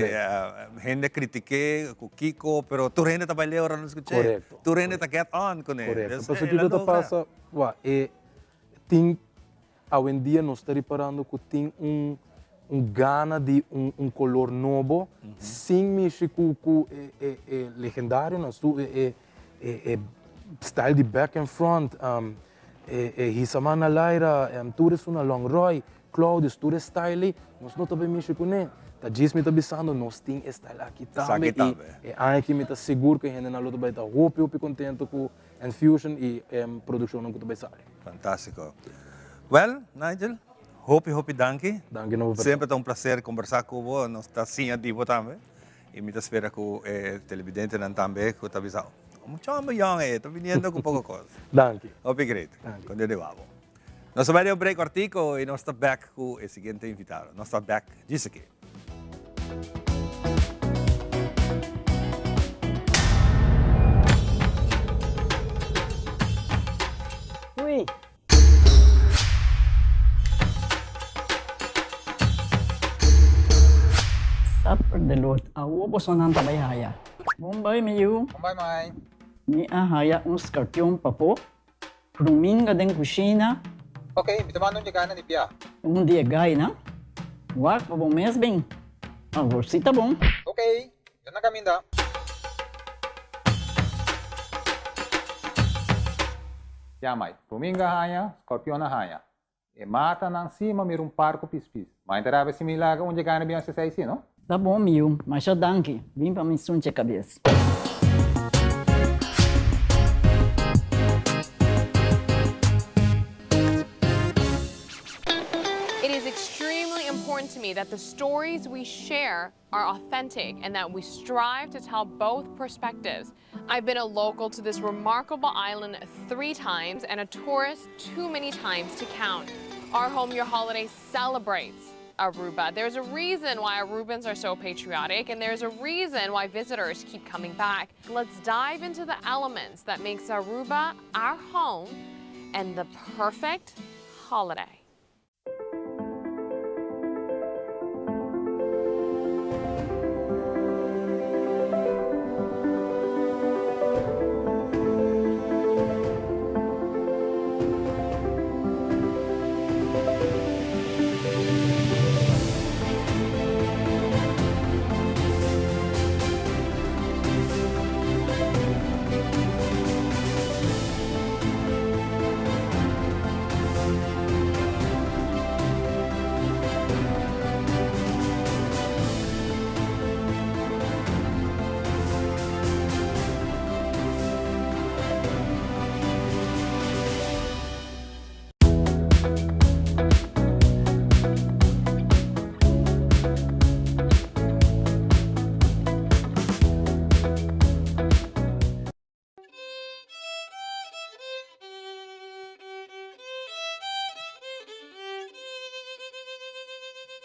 Hende critiqué cu Kiko, pero tur hende ta bailé ora nan scuché. Tur hende ta get on con e. Correcto. Pasobra kiko ta pasa, wak, e tin, awendia nos ta riparando cu tin un un gana di un un color nobo sin mishi cu cu e e e legendarionan, su e e e style di back and front. E e hisa man na laira, tur esun na Long Roy, Claudius, tur e style ei, nos no ta bay mishi kuné. Ta djis mi ta bisando, nos tin e style aki tambe i e aña aki mi ta sigur ku e hendenan lo ta bay ta hopi hopi kontento ku Enfusion i e produkshonnan ku ta bay sali. Fantástiko. Well, Nigel, hopi hopi danki. Danki na bo persona. Semper ta un plaser kombersá ku bo, nos ta siña di bo tambe. I mi ta spera ku e televidentenan tambe ku ta bisa, Mucha homber yòn ei, ta biniendo ku poko kos. Danki. Hopi great. Danki. Kon Dios di wou. Nos ta bai den un break kòrtiku i nos ta bèk ku e siguiente invitado. Nos ta bèk djis aki. Ui. Supper de lot. Awo bosonan ta bai haya. Bon bai mi yu. Bon bai mai. Mi a haya un skarpion papo. Pruminga den kushina. Ok, mi ta manda un yegana di bia. Un di e gainan. Wak pa bo mes bin. Awor si ta bon. Ok, mi ta na kaminda. Ya mai, Pruminga haña, scorpion a haña. E matanan si ma mira un par cu pispis. Ma inta rabia si mi laga un dje gana bin haci esey si, no? Ta bon mi yu, masha danki. Bin pa mi sunche cabes. It is extremely important to me that the stories we share are authentic and that we strive to tell both perspectives. I've been a local to this remarkable island three times and a tourist too many times to count. Our Home Your Holiday celebrates Aruba. There's a reason why Arubans are so patriotic and there's a reason why visitors keep coming back. Let's dive into the elements that makes Aruba our home and the perfect holiday.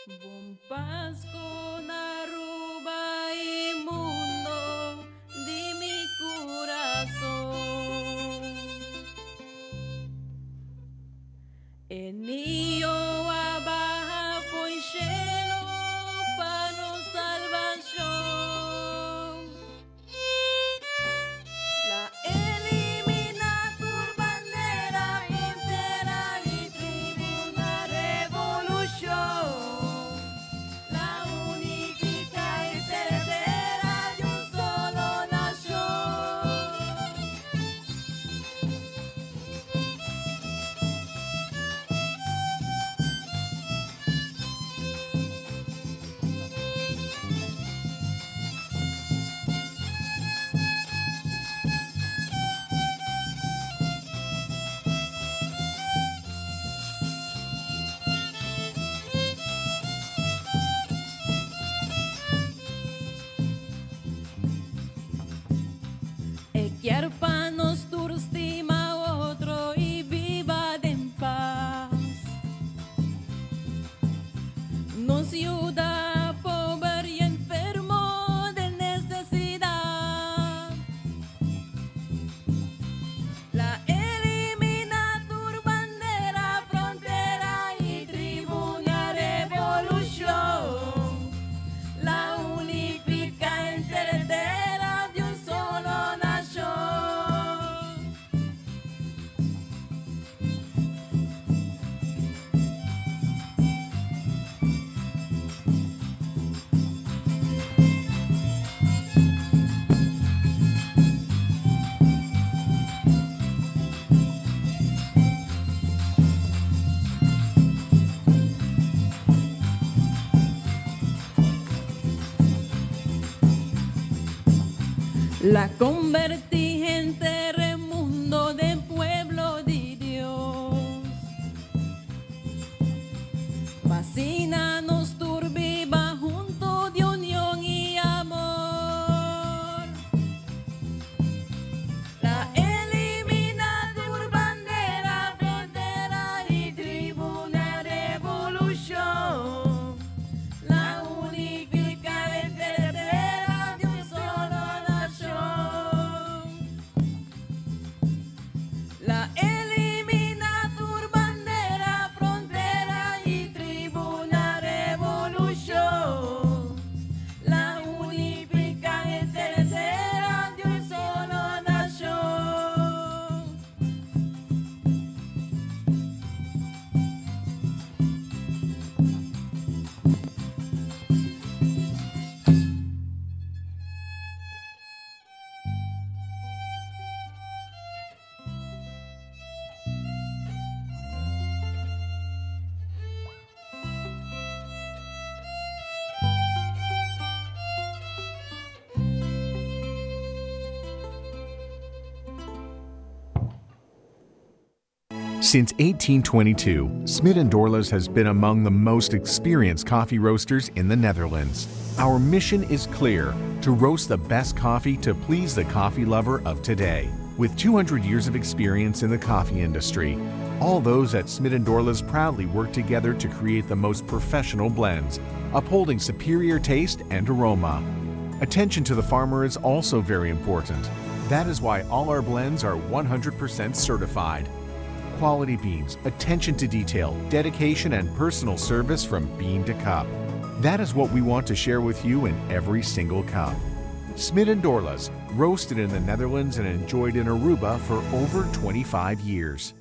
Bon Pasco na Aruba y mundo di mi curason. E Niño a baha fo'i cielo pa nos salvacion. La elimina tur bandera, frontera y tribu na revolucion. La unifica henter tera den un solo nacion. E kier pa nos tur stima otro y biba den paz. Nos yuda pober y enfermo den necesidad. La elimina tur bandera, frontera y tribu na revolucion. La unifica henter tera den un solo nacion. La convertí en terremundo de pueblo de Dios. Fascínanos turbiva junto de unión y amor. La elimina tu bandera, frontera y tribuna revolución. La unifica entera de un solo nación. La elimina tu bandera, frontera y tribuna revolución. La unifica entera de un solo nación. Since 1822, Smit & Dorlas has been among the most experienced coffee roasters in the Netherlands. Our mission is clear to roast the best coffee to please the coffee lover of today. With 200 years of experience in the coffee industry, all those at Smit & Dorlas proudly work together to create the most professional blends, upholding superior taste and aroma. Attention to the farmer is also very important. That is why all our blends are 100% certified. Quality beans, attention to detail, dedication, and personal service from bean to cup. That is what we want to share with you in every single cup. Smit and Dorlas, roasted in the Netherlands and enjoyed in Aruba for over 25 years.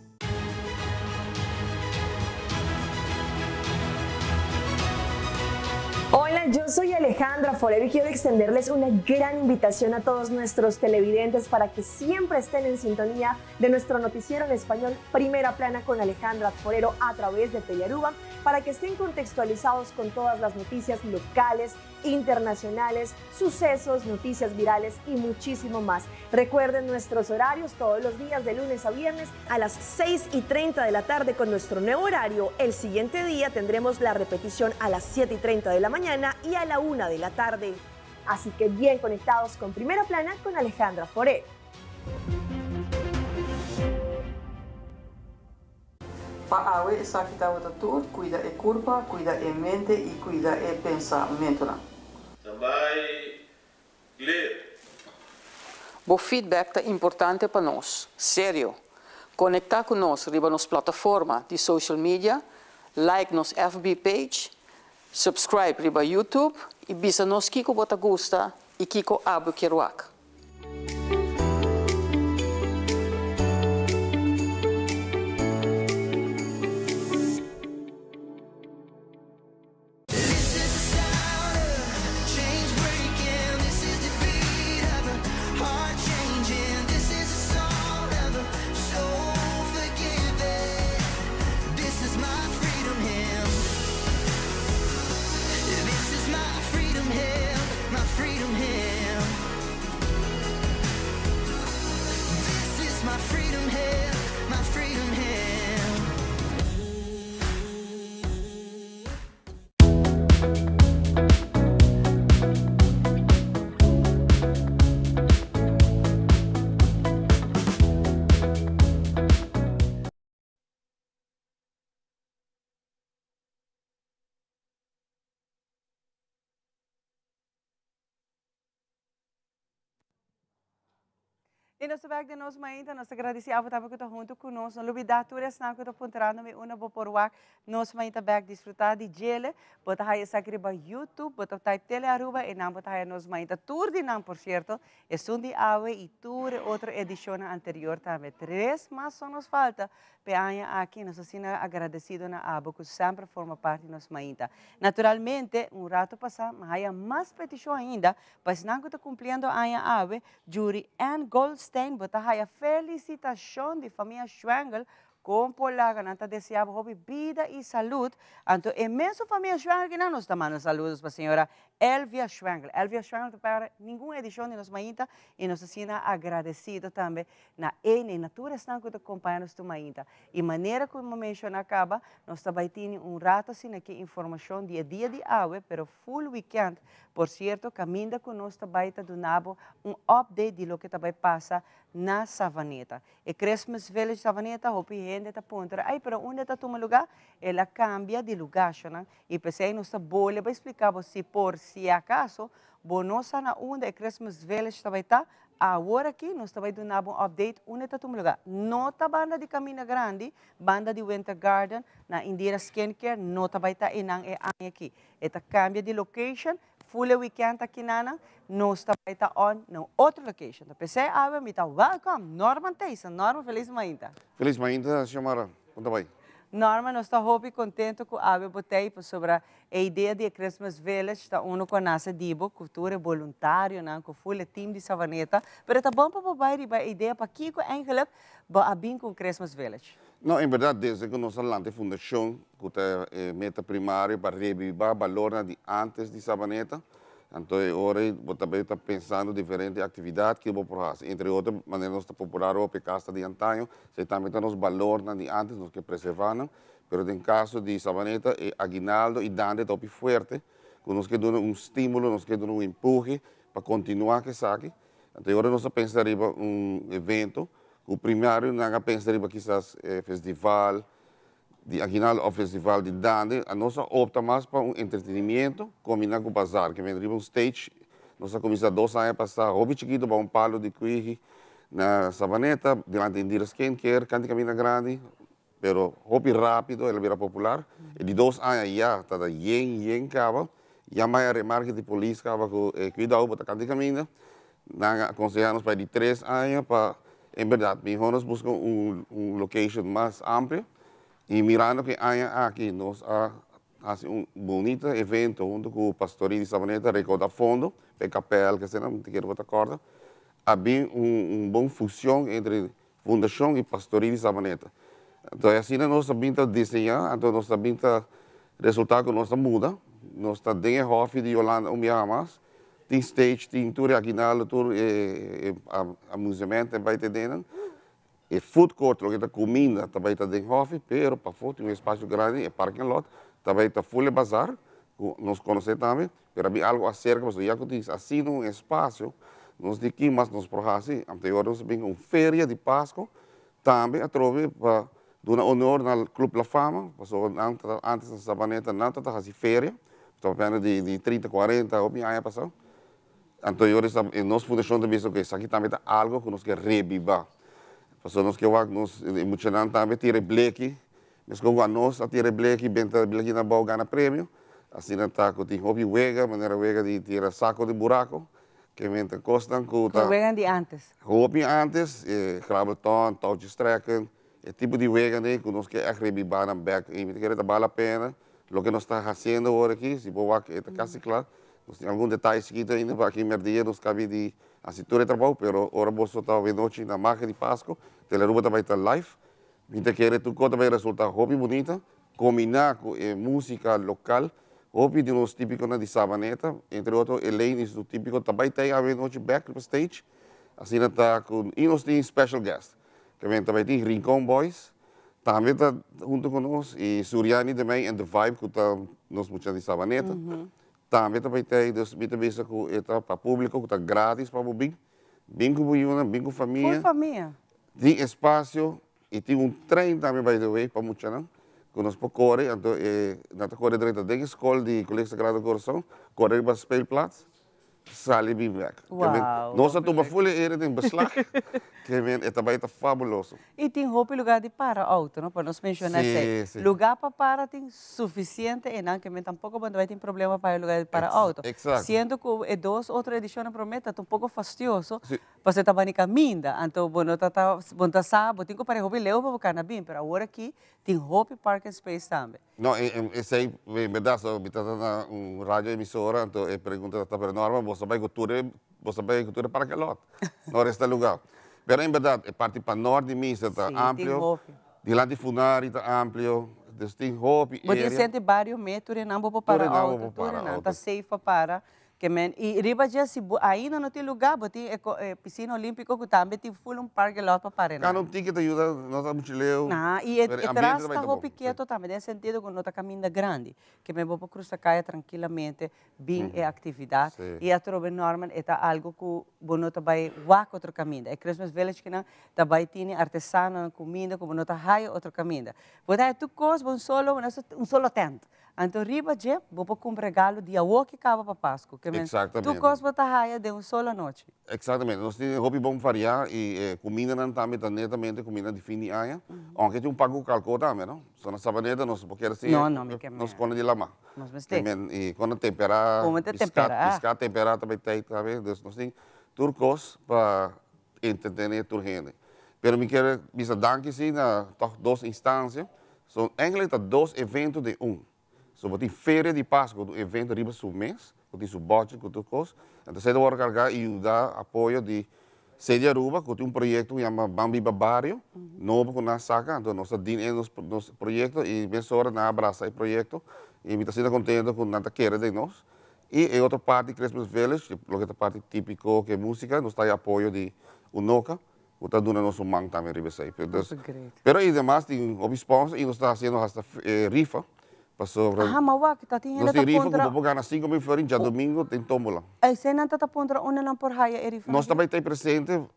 Hola, yo soy Alejandra Forero y quiero extenderles una gran invitación a todos nuestros televidentes para que siempre estén en sintonía de nuestro noticiero en español Primera Plana con Alejandra Forero a través de Telearuba, para que estén contextualizados con todas las noticias locales, internacionales, sucesos, noticias virales y muchísimo más. Recuerden nuestros horarios todos los días de lunes a viernes a las 6 y 30 de la tarde con nuestro nuevo horario. El siguiente día tendremos la repetición a las 7 y 30 de la mañana y a la 1 de la tarde. Así que bien conectados con Primera Plana con Alejandra Forero. Pa awe esaki tabata tur, cuida e curpa, cuida e mente y cuida e pensamentonan. Standby, clear. Bo feedback ta importante pa nos. Serio. Conecta cu nos riba nos plataforma di social media, like nos FB page, subscribe riba YouTube y bisa nos kico bo ta gusta y kico abo kier wak. I nos ta bek den nos mainta, nos ta gradisí abo tambe ku ta huntu ku nos. No lubidá tur esnan ku ta puntrando mi unda bo por wak nos mainta bek disfrutá di djele. Bo ta haya esaki riba YouTube, bo ta type Tele Aruba i nan bo ta haya nos mainta. Tur di nan, por sierto, esun di awe i tur e otro edishonnan anterior tambe. Tres mas so nos falta P'e aña aki nos asina agradecido na abo cu semper forma parti nos mainta. Naturalmente, un rato pasa mi haya mas peticion ainda pa esnan cu ta cumpliendo aña awe, Jury Ann Goldstein, bo ta haya felicitacion di famia Schwengel. Con por laga nan ta desea bo hopi bida y salud. Anto e mesun famia Schwengel kinan nos ta manda saludos pa señora Elvia Schwengel. Elvia Schwengel ta perde ningun edicion di nos mainta y nos ta asina agradecido tambe na e y na tur esnan cu ta compaña nos tur mainta. Y manera cu mi a menciona caba, nos ta bay tini un rato asina ki informacion di e dia di awe, pero full weekend. Por cierto, caminda cu nos ta bay ta duna bo un update di loke ta bay pasa na Savaneta. E Christmas Village Savaneta, hopi hende ta puntra, ay pero unda ta tuma lugar? El a cambia di lugar, shonan, y p'esey nos ta bole bay splica bo si por si acaso bo no sa na unda e Christmas Village ta bay ta, awor aki nos ta bay duna bo un update unda ta tuma lugar. No ta banda di Camina Grandi, banda di Winter Garden, na Indira Skincare, no ta bay ta eynan e aña aki. E ta cambia di location. Full e weekend aki nanan nos ta bai ta on na un otro location. Ta pesey awe mi ta welcome Norman Thijssen. Norman feliz mainta. Feliz mainta Xiomara, con ta bai? Norman nos ta hopi contento cu awe bo ta ey pasobra e idea di e Christmas Village ta uno cu a nace di bo cu tur e boluntarionan cu full e team di Savaneta pero ta bon pa bo bai riba e idea pakico eigenlijk bo a bin cu un Christmas Village. No, en berdad desde cu nos a lanta e fundacion cu ta e meta primario pa reviva balornan di antes di Sabaneta, anto e ora ey bo ta bay ta pensando diferente actividad kico bo por haci. Entre otro manera nos ta popular hopi e casa di antaño, esey tambe ta nos balornan di antes, nos ke preserva nan, pero den caso di Sabaneta e aguinaldo y dande ta hopi fuerte cu nos ke duna un stimulo, nos ke duna un empuje pa continua cu esaki. Anto e ora nos a pensa riba un evento Ku primario nan a pensa riba kisas e festival di aguinaldo of festival di dande, nos a opta mas pa un entretenimiento kombina ku bazar, ke men riba un stage. Nos a kuminsá dos aña pasá hopi chikito ba un palo di kuihi na Sabaneta dilanti Indira Skincare, kanti kaminda grandi, pero hopi rápido el a bira popular. E di dos aña ya ta yen yen kaba. Ya maya remarke di polis kaba ku e kuidou bo ta kanti kaminda. Nan a akonseha nos pa e di tres aña pa en bèrdat mihó nos buska un un location mas amplio. I mirando ku e aña aki nos a hasi un bunita evento huntu ku pastorí di Sabaneta rekouda fondo pa e kapèl kese nan, mi ta kere bo ta kòrda. A bin un un bon fusion entre Fundashon i Pastorí di Sabaneta. Anto e asina nos ta bin ta diseñá, anto nos ta bin ta resultá ku nos ta muda, nos ta den e hòfi di Yolanda un biaha mas, tin stage, tin tur e aguinaldo, tur e amusemento bai ta den nan. E food court, loke ta kuminda, ta bai ta den hòfi, pero pafó tin un espasio grandi, e parking lot, ta bai ta full e bazar, ku nos konosé tambe. Pero a bin algo acerca pasobra ya cu tin asina un espacio nos di ki mas nos por haci. Anto e ora nos a bin cu un feria di Pasco tambe atrobe pa duna honor na Club La Fama pasobra nan ta antes na Sabaneta nan ta ta haci feria, ta papiando di trinta cuarenta hopi aña pasa. Anto e ora nos fundacion ta bisa cu esaki tambe ta algo cu nos ke rebiba pasobra nos ke wak nos e muchanan tambe tira e bleki. Meskos ku anos a tira e bleki, benta e bleki na bou gana premio, asina ta ku tin hopi wega, manera wega di tira sako di burako, ke menta kosnan ku ta. Ku wegan di antes. Hopi antes, e grabbelton, touwtjes trekken, e tipo di weganan ei ku nos ke ègt rebibá nan bèk. I mi ta kere ta bal la pena loke nos ta hasiendo awor aki, si bo wak e ta kasi kla. Nos tin algun detaye chikitu ainda, pa aki mèrdia nos kabi di hasi tur e trabou, pero ora boso ta awenochi na Magia di Pasko, Telearuba ta bai ta live. Mi ta kere tur kos ta bai resulta hopi bunita, kombiná ku e músika lokal, hopi di nos típikonan di Sabaneta, entre otro Elaine i su típiko ta bai tei awe nochi bèk riba stage, asina ta ku i nos tin special guest, ke men ta bai tin Rincon Boys tambe ta huntu ku nos i Suriani de Mey and the Vibe ku ta nos mucha di Sabaneta tambe ta bai tei, dus mi ta bisa ku e ta pa públiko ku ta gratis pa bo bin, bin ku bo yunan, bin ku famia. Full famia. Tin espacio y tin un trein tambe by the way pa muchanan cu nos por core anto e nan ta core drenta den e scol di Colegio Sagrado Corazon core riba speelplaats sali bin bek. Wow, Nos a tuma full e area den beslag ke men e ta bay ta fabuloso. Y tin hopi lugar di para auto no pa nos menciona esey. Si, si. Lugar pa para tin suficiente eynan ke men tampoco bo no ta bay tin problema pa e lugar di para auto. Exacto. Siendo cu e dos otro edicionnan prome ta un poco fastioso Si. Pasobra ta bani caminda, anto bo no ta ta, bo no ta sa, bo tin cu pare hopi leu pa bo cana bin, pero awor aki tin hopi parking space tambe. No, e e esey en berdad, so mi ta na un radio emisora, anto e pregunta ta, pero Norman, bo sa bay cu tur e, bo sa bay cu tur e parking lot? No resta lugar. Pero en berdad, e parti pa nort di misa ta Sí, tin amplio. hopi. Dilanti Funari ta amplio, dus tin hopi Bo tin area. senti bario mee tur enan bo por para Tur enan bo auto, por tur para enan auto. ta safe pa para. Ke men y riba dje si bo ainda no tin lugar bo tin e e piscina olimpico cu tambe tin full un parking lot pa para enan. Cana un ticket ta yuda, no ta mucho leu, Nah, y e pero e e ambiente tras ta bai ta ta bon. hopi keto tambe den sentido cu no ta caminda grandi. Ke men bo por cruza caya tranquilamente bin e actividad. Y atrobe Norman e ta algo cu bo no ta bai wak otro caminda. E Christmas Village kinan ta bai tini artesanonan cuminda cu bo no ta haya otro caminda. Bo ta haya tur cos bo un solo, un solo tent. Anto riba dje bo por cumpra regalo di awor ki caba pa Pascu. Ke men tur cos bo ta haya den un solo anochi. Exactamente. Nos tin hopi bon varia y e cumindanan tambe ta netamente cuminda di fin di aña. Aunke tin un paco cu calco tambe, no? So na Sabaneta nos por kere si nos cone di lama. Nos mester. Ke men y con a tempera, pisca tempera ta bay tijd tambe. Dus nos tin tur cos pa entretene tur hende. Pero mi kier bisa danki si na toch dos instancia. So eigenlijk ta dos evento den un. So bo tin feria di Pasco, un evento riba su mes, ku tin su budget ku tur kos. Entonces esei ta wòrdu kargá i yuda apoyo di Cedi Aruba ku tin un proyekto ku yama Ban Biba Bario, nobo ku nan a saka. Anto nos ta dina e nos nos proyekto i mesora nan a brasa e proyekto i mi ta asina kontento ku nan ta kere den nos. I e otro parti Christmas Village, loke ta parti tipiko ku e musika, nos ta haña apoyo di Unoca. Ku ta duna nos un man tambe riba esei. Pero i demas tin hopi sponsor i nos ta hasiendo hasta rifa pasobra Aha, ma wak, ta tin hende nos tin ta rifa ku puntra. bo por gana 5000 florin djadomingo den tómbola. Esei nan ta ta puntra unda nan por haya e rifa Nos ta aki? bai ta ei presente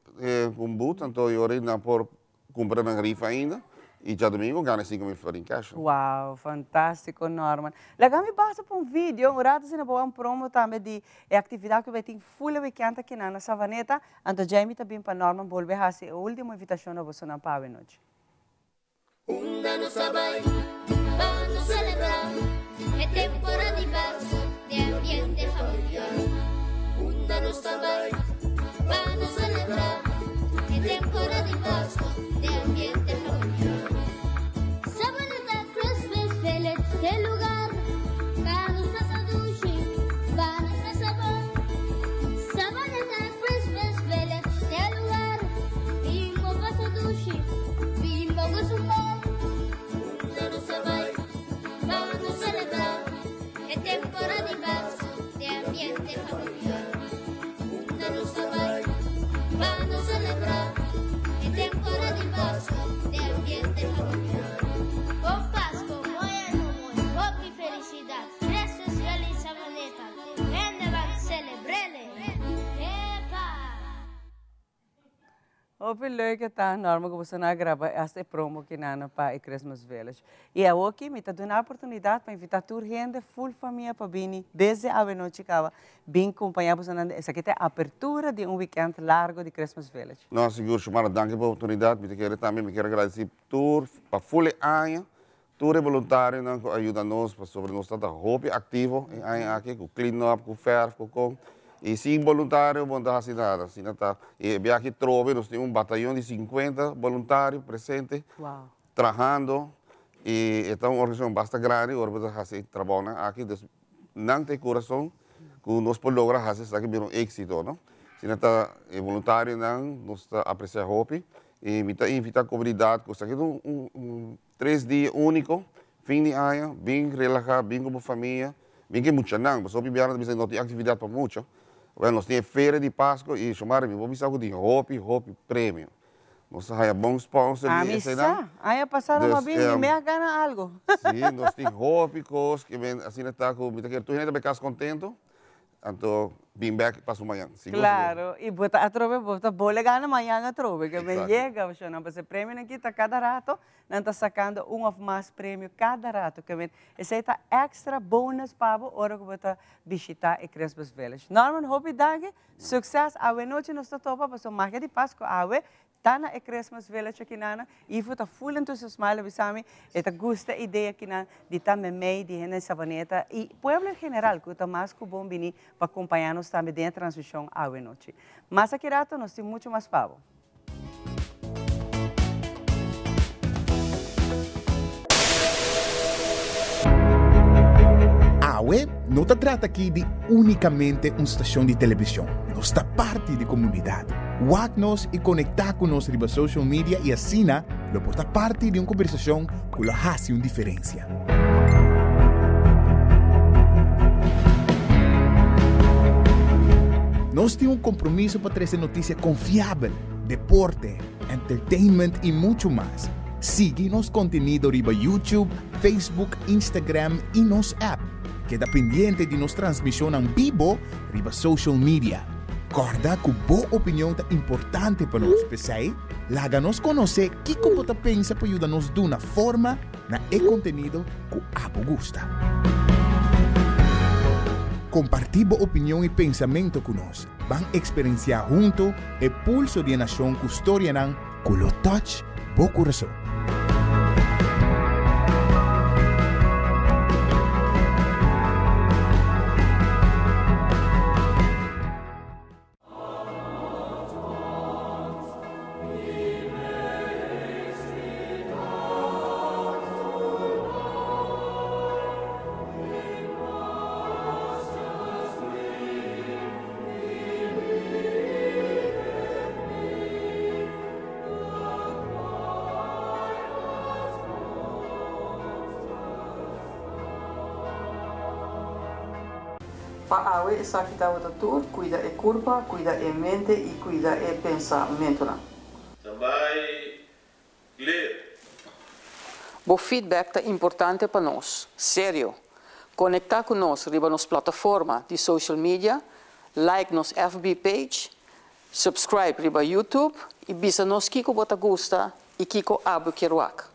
ku un booth anto e ora ei nan por kumpra nan rifa ainda i djadomingo gana e 5000 florin cash. Wow, fantástiko Norman. Laga mi pasa pa un video, un rato asina bo wak un promo tambe di e aktividat ku bai tin full e weekend akinan na Savaneta. Anto Jamie ta bin pa Norman bolbe hasi e ultimo invitashon na bosonan pa awe nochi. Unda nos a bai pa nos selebrá e temporada di Pasku den ambiente familiar. Unda nos a bai pa nos selebrá e temporada di Pasku den ambiente familiar. Sabaneta Christmas Village t'e lugar pa nos pasa dushi, pa nos pasa bon. Sabaneta Christmas Village t'e lugar, bimbo pasa dushi, bimbo goza un bon. Unda nos a bai pa nos celebra e temporada di Pascu den ambiente familiar. Unda nos a bai pa nos celebra e temporada di Pascu den ambiente familiar. Bon Pascu, bon Aña Nobo y hopi felicidad. Christmas Village Sabaneta, tur hende ban celebrele. Epa! Hopi leuk e ta, Norma, ku boso nan a graba hasta e promo kinan pa e Christmas Village. I awoki mi ta duna oportunidat pa invitá tur hende, full famia pa bini desde awenochi kaba bin kompañá boso nan. Esaki ta e apertura di un weekend largo di Christmas Village. No, sigur, Xiomara, danki pa e oportunidat. Mi ta kere tambe, mi kier agradesí tur pa full e aña Tur e boluntarionan ku a yuda nos pasobra nos ta ta hopi aktivo e aña aki ku clean up, ku verf, ku kon. I sin boluntario bo no ta hasi nada. Asina ta. I e biaha trobe nos tin un batayon di sinkuenta boluntario presente trahando i e ta un organisashon basta grandi ora bo ta hasi e trabounan aki. Dus nan ta e kurason ku nos por logra hasi esaki bira un éksito, no. Asina ta e boluntarionan nos ta apresiá hopi. I mi ta invitá komunidat ku esaki ta un tres dia úniko, fin di aña, bin relahá, bin ku bo famia, bin ku e muchanan, pasobra hopi biaha nan ta bisa no tin aktividat pa mucha. Wèl, nos tin e feria di Pasko i Shomari mi por bisa ku tin hopi, hopi premio. Nos a haña bon sponsor di eseinan. A mi sa, aña pasá nan a bin, mi mes a gana algu. Sí, nos tin hopi kos ke men asina ta ku mi ta kere tur hende ta bai kas kontentu. Anto bin bek paso mañan. Sigur sigur. Claro, y bo ta atrobe, bo ta bole gana mañan atrobe, ke men yega, pasobra nan pasa premionan kita cada rato, nan ta sacando un of mas premio cada rato, ke men esey ta extra bonus pa bo ora ku bo ta bishita e Christmas Village. Norman, hopi danki, succes, awe nochi nos ta topa pasobra magia di Pasco awe Ta na e Christmas Village akinan, Ivo ta full entusiasmá, el a bisa mi e ta gusta e idea akinan di ta meimei di hende di Savaneta i pueblo en general ku ta mas ku bon bini pa kompañá nos tambe den e transmishon awe nochi. Mas aki rato nos tin muchu mas pa bo. Awe no ta trata aki di únikamente un stashon di televishon, nos ta parti di komunidat. Wak nos i konektá ku nos riba social media i asina lo por ta parti di un kombersashon ku lo hasi un diferensia. Nos tin un kompromiso pa trese notisia konfiabel, deporte, entertainment i muchu mas. Sigui nos kontenido riba YouTube, Facebook, Instagram i nos app. Keda pendiente di nos transmishonnan bibo riba social media. Kòrda ku bo opinion ta importante pa nos, p'esei laga nos konosé kiko bo ta pensa pa yuda nos duna forma na e kontenido ku abo gusta. Kompartí bo opinion i pensamentu ku nos. Ban eksperensiá huntu e pulso di e nashon ku storianan ku lo touch bo kurason. Pa awe esaki tabata tur, cuida e curpa, cuida e mente y cuida e pensamentonan. Tambay clear. Bo feedback ta importante pa nos. Serio. Conecta cu nos riba nos plataforma di social media, like nos FB page, subscribe riba YouTube y bisa nos kico bo ta gusta y kico abo kier wak.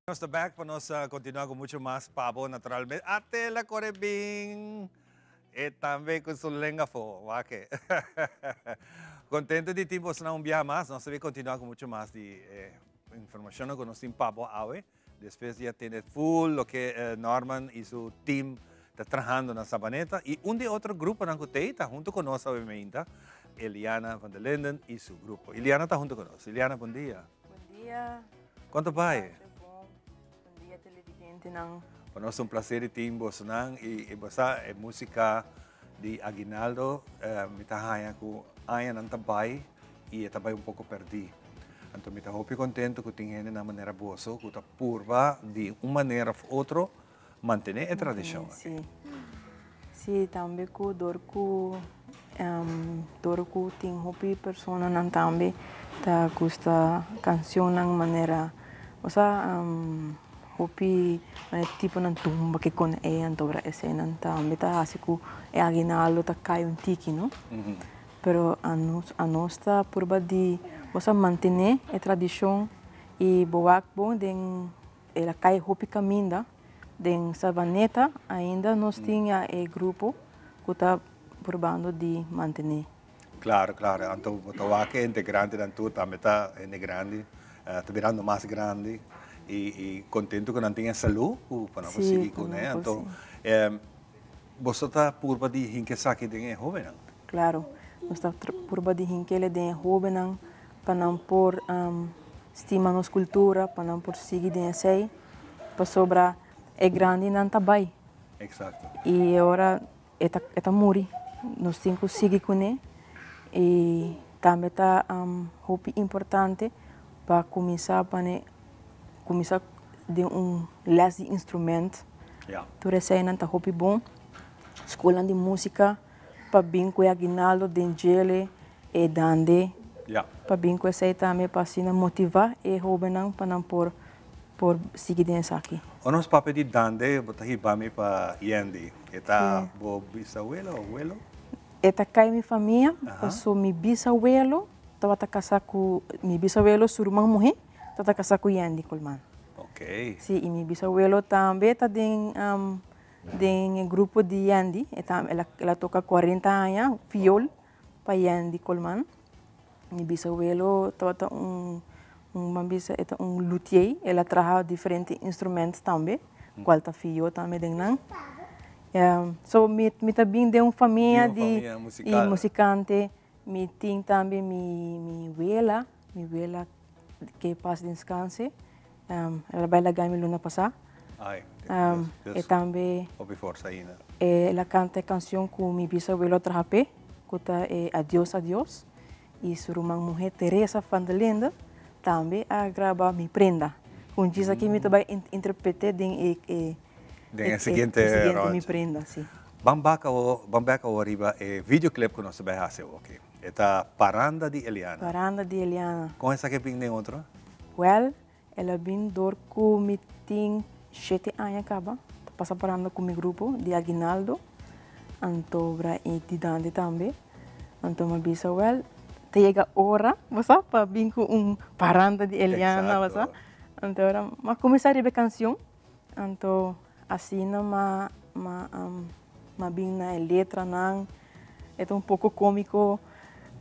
Nos ta back pa nos continua cu mucho mas pa bo naturalmente. Atela core bin! E tambe cu su lenga afo. Wak e. Contento di tin bosnan un biaha mas. Nos ta bin continua cu mucho mas di e informacionnan cu nos tin pa bo awe. Despues di a tende full loke Norman y su team ta trahando na Sabaneta. Y un di e otro gruponan cu t'ey ta hunto cu nos awe meinta, Eliana van der Linden y su grupo. Eliana ta hunto cu nos. Eliana, bon dia. Bon dia. Con ta bay? Bon dia televidentenan. Pa nos ta un placer di tin bosonan y bo sa e musica di Aguinaldo mi ta haya cu añanan ta bay y e ta bay un poco perdi. Anto mi ta hopi contento cu tin hendenan manera boso cu ta purba di un manera of otro mantene e tradicion aki. Si. Si, tambe cu dor cu dor cu tin hopi personanan tambe ta gusta cancionnan manera, osea hopi tiponan tumba ke con e anto eseinan tambe ta haci cu e aguinaldo ta cay un tiki, no? Pero anos anos ta purba di bo sa mantené e tradishon i bo wak bon den el a kai hopi kaminda den Savaneta ainda nos tin ya e grupo ku ta purbando di mantené. Claro, claro. Anto bo ta wak e integrantenan tur tambe ta hende grandi, ta birando mas grandi i i contento ku nan tin e salú ku pa nan por sigui kuné. Anto Boso ta purba di hinka esaki den e hóbennan? Claro, nos ta purba di hink'el den e hóbennan pa nan por stima nos kultura, pa nan por sigui den esei, pasobra e grandinan ta bai. Exacto. I e ora e ta e ta muri, nos tin ku sigui kuné i tambe ta hopi importante pa kuminsá pone kuminsá den un les di instrument. Tur eseinan ta hopi bon. Skolnan di músika pa bin ku e aguinaldo den djele e dande. Pa bin ku esei tambe pa asina motivá e hóbennan pa nan por por sigui den esaki. Ora nos papia di dande bo ta hiba mi pa Yendi. E ta bo bisawelo o welo? E ta kai mi famia paso mi bisawelo tabata kasá ku mi bisawelo su ruman muhé. Ta ta kasá ku Yandy Colman. Ok. Sí, i mi bisawelo tambe ta den den e grupo di Yandy. E ta el a el a toka kuarenta aña fiol pa Yandy Colman. Mi bisawelo tabata un un ban bisa e ta un luthier, el a traha diferente instrument tambe, kual ta fió tambe den nan. So mi mi ta bin den un famia Di un di famia i musical. muzikante. Mi tin tambe mi mi wela, mi wela ke pas deskanse. El a bai laga mi luna pasá. Ai, E Dios tambe hopi forsa ainda. el a kanta e kanshon ku mi bisawelo a traha p'e, ku ta e Adios Adios. I su ruman muhé Teresa van der Linde tambe a graba Mi Prenda. Ku djis aki mi ta bai interpret'é den e Den e e siguiente siguiente Mi ròntje. Prenda, si. Ban bak awo, ban bek awo riba e videoclip ku nos ta bai hasi awo aki. E ta Paranda di Eliana. Paranda di Eliana. Kon esaki a bin den otro? Wèl, el a bin dor ku mi tin shete aña kaba ta pasa paranda ku mi grupo di aguinaldo, anto bra i di Dande tambe. Anto mi a bisa, wèl, ta yega ora, bo sa, pa bin ku un paranda di Eliana, bo sa. Anto ora mi a kuminsá riba e kanshon, anto asina mi a bin na e letranan, e ta un poko kómiko.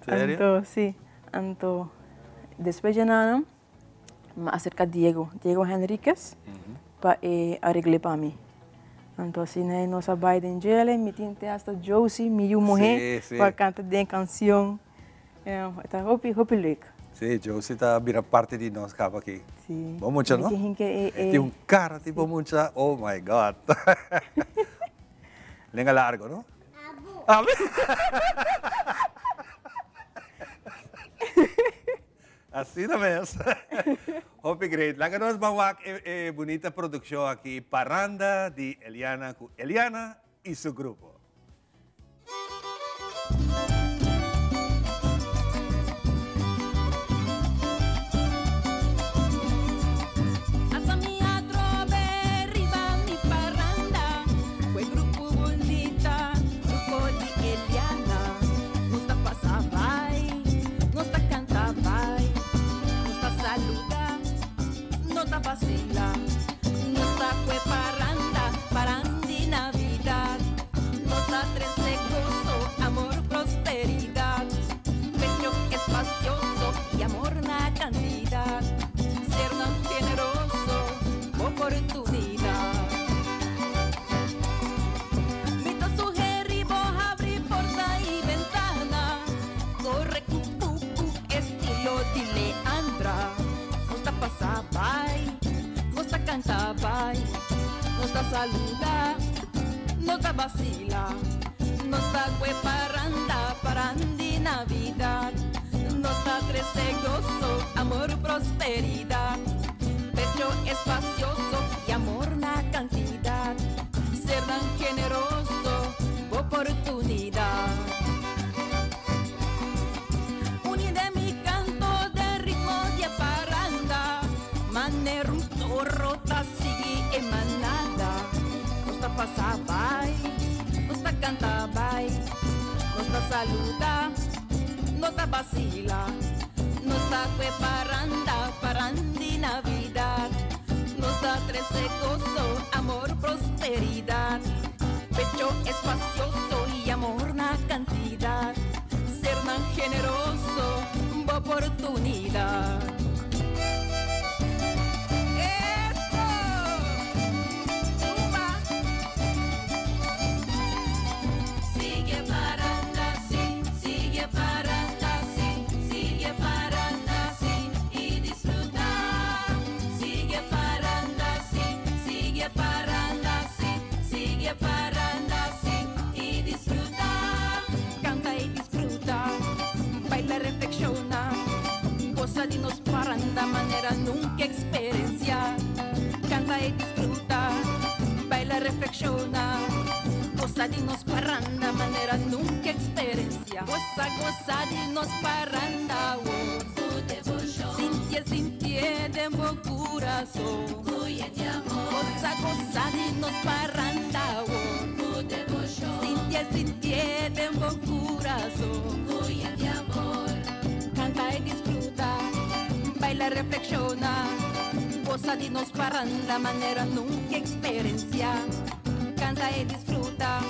Serio? Anto, si. Anto despues dje nan mi a aserka Diego, Diego Henriquez, pa e aregl'é pa mi. Anto asina e nos a bai den djele, mi tin te hasta Josie, mi yu muhé, ku a kanta den e kanshon. E ta hopi, hopi leuk. Sí, Josie ta bira parti di nos kaba aki. Sí. Bo mucha, no? Mi tin ke E tin un kara tipo mucha, oh my God. Lenga largo, no? Abu. Asina mes. Hopi great. Laga nos ban wak e bunita produccion aki, Paranda di Eliana cu Eliana y su grupo. Ata mi atrobe riba mi paranda Cu e grupo bunita, grupo di Eliana Nos ta pasa bai, nos ta canta bai Nos ta saluda, no ta vacila Nos ta cu e paranda, parandi Navidad Nos ta trece gozo, amor, prosperidad Pecho espacioso y amor na cantidad Ser nan generoso, oportunidad Mi ta sugeri bo habri porta y bentana Corre cu pupu estilo di Leandra Nos ta pasa bai, nos ta canta bai Nos ta saluda, no ta vacila Nos ta cue paranda, parandi Navidad Nos ta trece gozo, amor, prosperidad Pecho espacioso y amor na cantidad Ser tan generoso, oportunidad Uni den mi canto den ritmo di e paranda Manera un toro ta sigui e manada Nos ta pasa bai, nos ta canta bai Nos ta saluda, nos ta bacila Nos ta cue paranda, parandi Navidad Nos ta trece gozo, amor, prosperidad Pecho espacioso y amor na cantidad Ser nan generoso, oportunidad Eso! Tumba! Sigue paranda, sí, sigue paranda, sí, sigue paranda, sí, y disfruta. Sigue paranda, sí, sigue paranda, sí, sigue paranda, sí, y disfruta. Canta y disfruta, baila, reflexiona. Goza di nos paranda manera nunca experiencia. Canta y disfruta, baila, reflexiona. Goza di nos paranda manera nunca experiencia. Goza, goza di nos paranda, oh. Sintie, sintie den bo curason. Goza, goza di nos paranda, oh. Sintie, sintie den bo curason. Canta y disfruta, baila, reflexiona. Goza di nos paranda manera nunca experiencia. Canta y disfruta,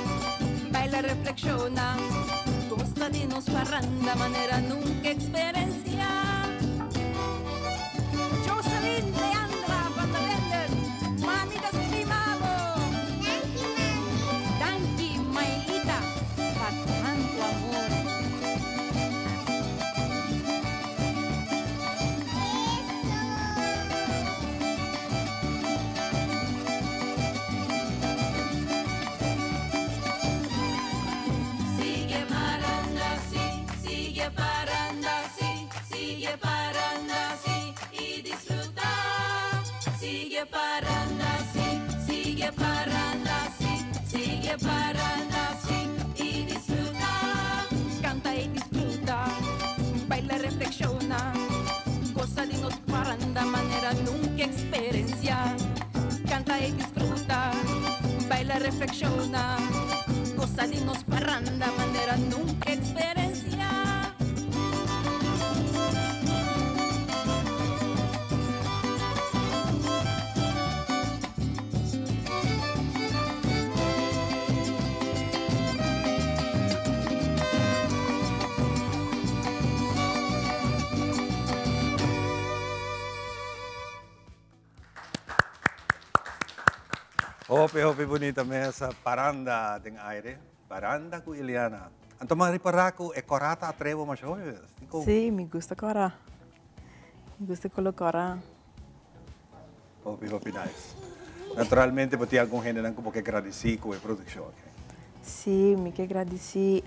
baila, reflexiona. Goza di nos paranda manera nunca experiencia. Jocelyn Leandra van der Linden, mami ta stima bo. Danki, mami. Keda reflekshoná, gosa di nos paranda manera nunka eksperensiá. Hopi, hopi bunita mesa. Paranda den aire. Paranda ku Iliana. Anto m'a ripará ku e kòrá ta atrebo masha hopi bes. Dikon? Sí, mi gusta kòrá. Mi gusta kolo kòrá. Hopi, hopi nice. Naturalmente bo tin algun hendenan ku bo ke gradisí ku e produkshon aki. Sí, mi ke gradisí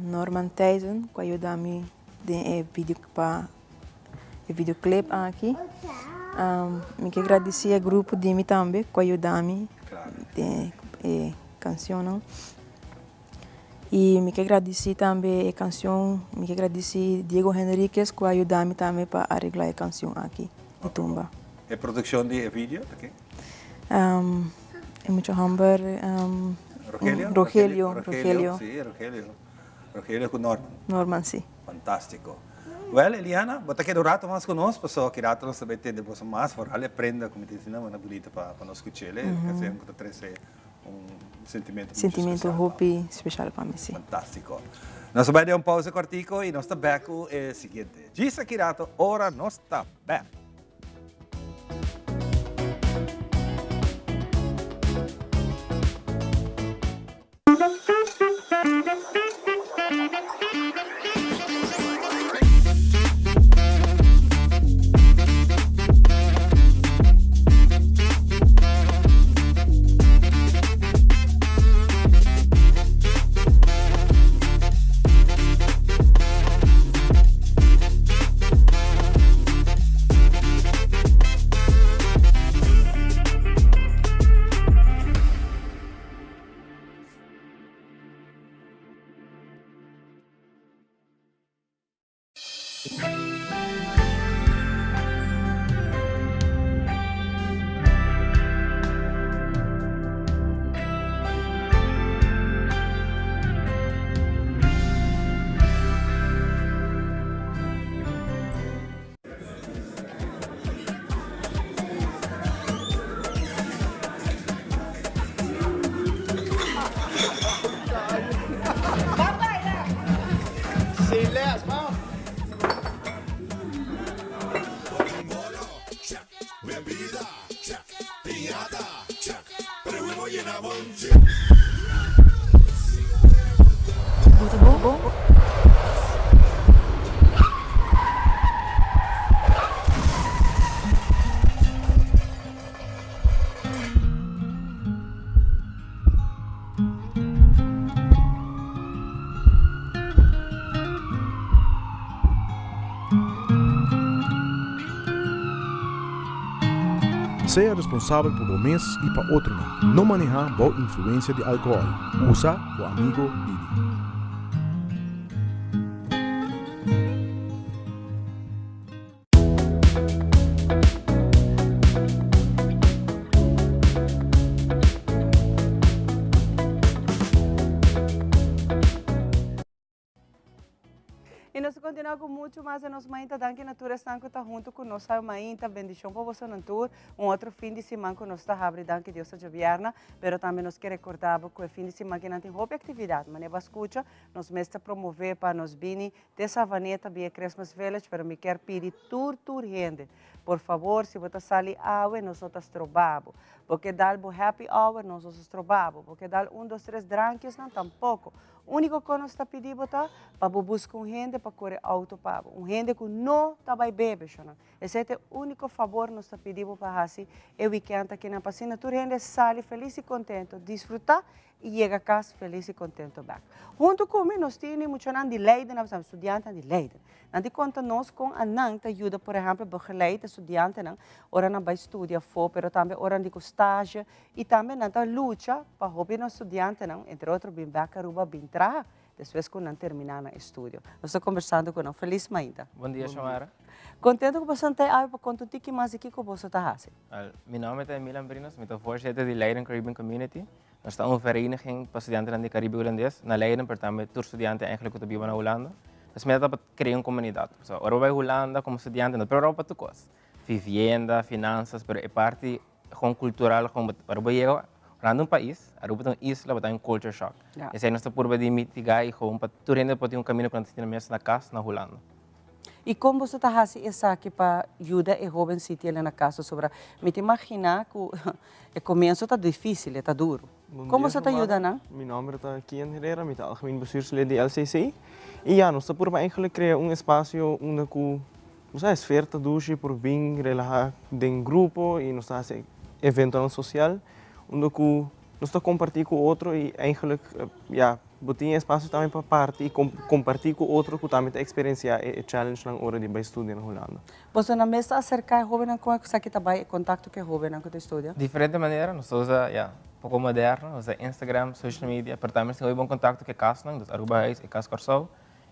Norman Thijssen ku a yuda mi den e video pa e videoclip aki. Mi ke gradisí e grupo di mi tambe ku a yuda mi den e kanshonnan. I mi ke gradisí tambe e kanshon, mi ke gradisí Diego Henriquez ku a yuda mi tambe pa areglá e kanshon aki di tumba. E produkshon di e video ta ken? E mucha hòmber Rogelio? Rogelio, Rogelio. Sí, Rogelio. Rogelio ku Norman. Norman, sí. Fantástiko. Wèl, Eliana, bo ta keda un rato mas ku nos, pasobra ki rato nos ta bai tende boso mas, foral e prenda ku mi ta disi nan, bo na bunita pa nos skuch'el, e kanshon ku ta trese un sentimento muchu Sentimento spesial pa bo. hopi spesial pa mi, sí. Fantástiko. Nos ta bai den un pausa kòrtiku i nos ta bèk ku e siguiente. Djis aki rato ora nos ta bèk. Sea responsabel pa bo mes y pa otronan. No maneha bou influencia di alcohol. Usa bo amigo Didi. Y nos ta continua cu mucho mas de nos mainta. Danki na tur esnan cu ta hunto cu nos awe mainta. Bendicion pa bosonan tur. Un otro fin di siman cu nos ta habri, danki Dios ta djobièrna. Pero tambe nos ke recorda bo cu e fin di siman kinan tin hopi actividad. Manera bo a scucha, nos mes ta promove pa nos bini te Savaneta bia Christmas Village, pero mi kier pidi tur tur hende, por favor si bo ta sali awe nos no ta stroba bo. Bo ke dal bo happy hour nos no ta stroba bo. Bo ke dal un dos tres drankjesnan tampoco. Úniko ku nos ta pidi bo ta pa bo buska un hende pa kore outo pa bo, un hende ku no ta bai bebe, shonnan. Esei ta e úniko fabor nos ta pidi bo pa hasi e wikènt akinan pa asina tur hende sali felis i kontentu, disfrutá i yega kas felis i kontentu bèk. Huntu ku mi nos tini muchanan di Leiden, a studiantenan di Leiden. Nan di konta nos kon anan ta yuda por ehèmpel begeleid e studiantenan ora nan bai studia afó, pero tambe ora nan di ku stazje I tambe nan ta lucha pa hopi nos studiantenan, entre otro, bin bek Aruba bin traha despues ku nan terminá nan estudio. Nos ta kombersando ku nan. Felis mainta. Bon dia, Xiomara. Kontento ku boso ta awe pa konta un tiki mas di kiko boso ta hasi. Wel, mi nòmber ta Emil Ambrinos, mi ta voorzitter di Leiden Caribbean Community. Nos ta un vereniging pa studiantenan di Caribe Hulandes, na Leiden, pero tambe tur studiante eigenlijk ku ta biba na Hulanda. Nos meta ta pa krea un komunidat. So, ora bo bai Hulanda komo studiante, no ta prepará pa tur kos. Vivienda, finansas, pero e parti gewoon kultural, gewoon ora bo yega Hulanda un pais, Aruba ta un isla, bo ta un culture shock. Esei nos ta purba di mitigá i gewoon pa tur hende por tin un kaminda ku nan ta sinti nan mes na kas na Hulanda. I kon boso ta hasi esaki pa yuda e hoben sitiel na kas pasobra mi ta imaginá ku e komienso ta difísil, e ta duru. Kon boso ta yuda nan? Mi nòmber ta Kian Herrera, mi ta algemeen bestuurslid di LCC. I ya, nos ta purba eigenlijk krea un espasio unda ku bo sa e sfeer ta dushi por bin relahá den grupo i nos ta hasi eventonan sosial unda ku nos ta kompartí ku otro i eigenlijk ya bo tin e espasio tambe pa parti i kompartí ku otro ku tambe ta eksperensiá e challengenan ora di bai studia na Hulanda. Boso nan mes ta aserká e hóbennan kon e kusaki ta bai e kontakto ku e hóbennan ku ta studia? Diferente manera, nos ta usa ya poko moderno, nos usa Instagram, social media, pero tambe nos tin hopi bon kontakto ku e kasnan, dus Aruba Huis, e Kas Kòrsou,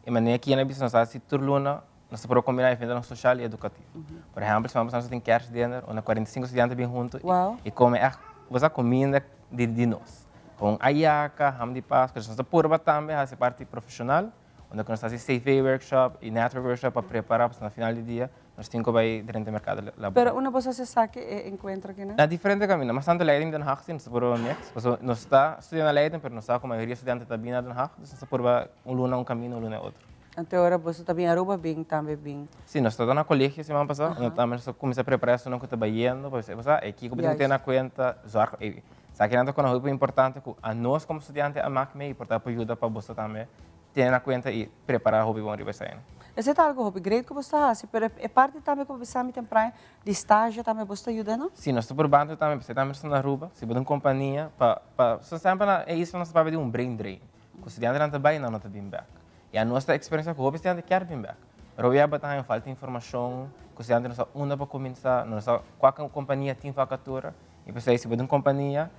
e manera ki nan a bisa nos ta hasi tur luna nos ta por kombiná eventonan sosial i edukativo. Por ehèmpel, siman pasá nos tin kerstdinner unda 45 studiante bin huntu i kome ègt bo sa kuminda di di nos. Kon ayaka, ham di Pascua, nos ta purba tambe hasi parti profeshonal unda ku nos ta hasi CV workshop i network workshop pa prepará pasobra na final di dia nos tin ku bai drenta merkado laboral. Pero unda boso hasi esaki e enkuentro akinan? Na diferente kaminda. Mas tantu Leiden i Den Haag si nos ta purba mix. Pasobra nos ta studia na Leiden pero nos sa ku mayoria studiante ta bini na Den Haag, dus nos ta purba un luna un kaminda un luna e otro. Anto ora boso ta bin Aruba bin tambe bin. Si, nos ta na colegio siman pasa, nos tambe nos a cuminsa prepara esunnan cu ta bayendo, pa bisa, bo sa, e kico bo tin cu tene na cuenta, zorg, e esakinan ta cona hopi importante cu anos como studiante a mak mee y por ta por yuda pa boso tambe tene na cuenta y prepara hopi bon riba esei. Esei ta algo hopi great cu bo ta haci, pero e parti tambe cu bo bisa mi temprano di stage tambe boso ta yuda no? Si, nos ta probando tambe, p'esei tambe nos ta na Aruba, si bo ta un compania pa, pa, so semper na e isla nos ta papia di un brain drain, cu studiantenan ta bay nan no ta bin bek. I a nos ta eksperensiá ku hopi studiante kier bin bèk. Pero hopi a ta haña falta informashon, ku studiante no sa unda pa kuminsá, no sa kua kompania tin vakatura. I p'esei si bo tin un kompania,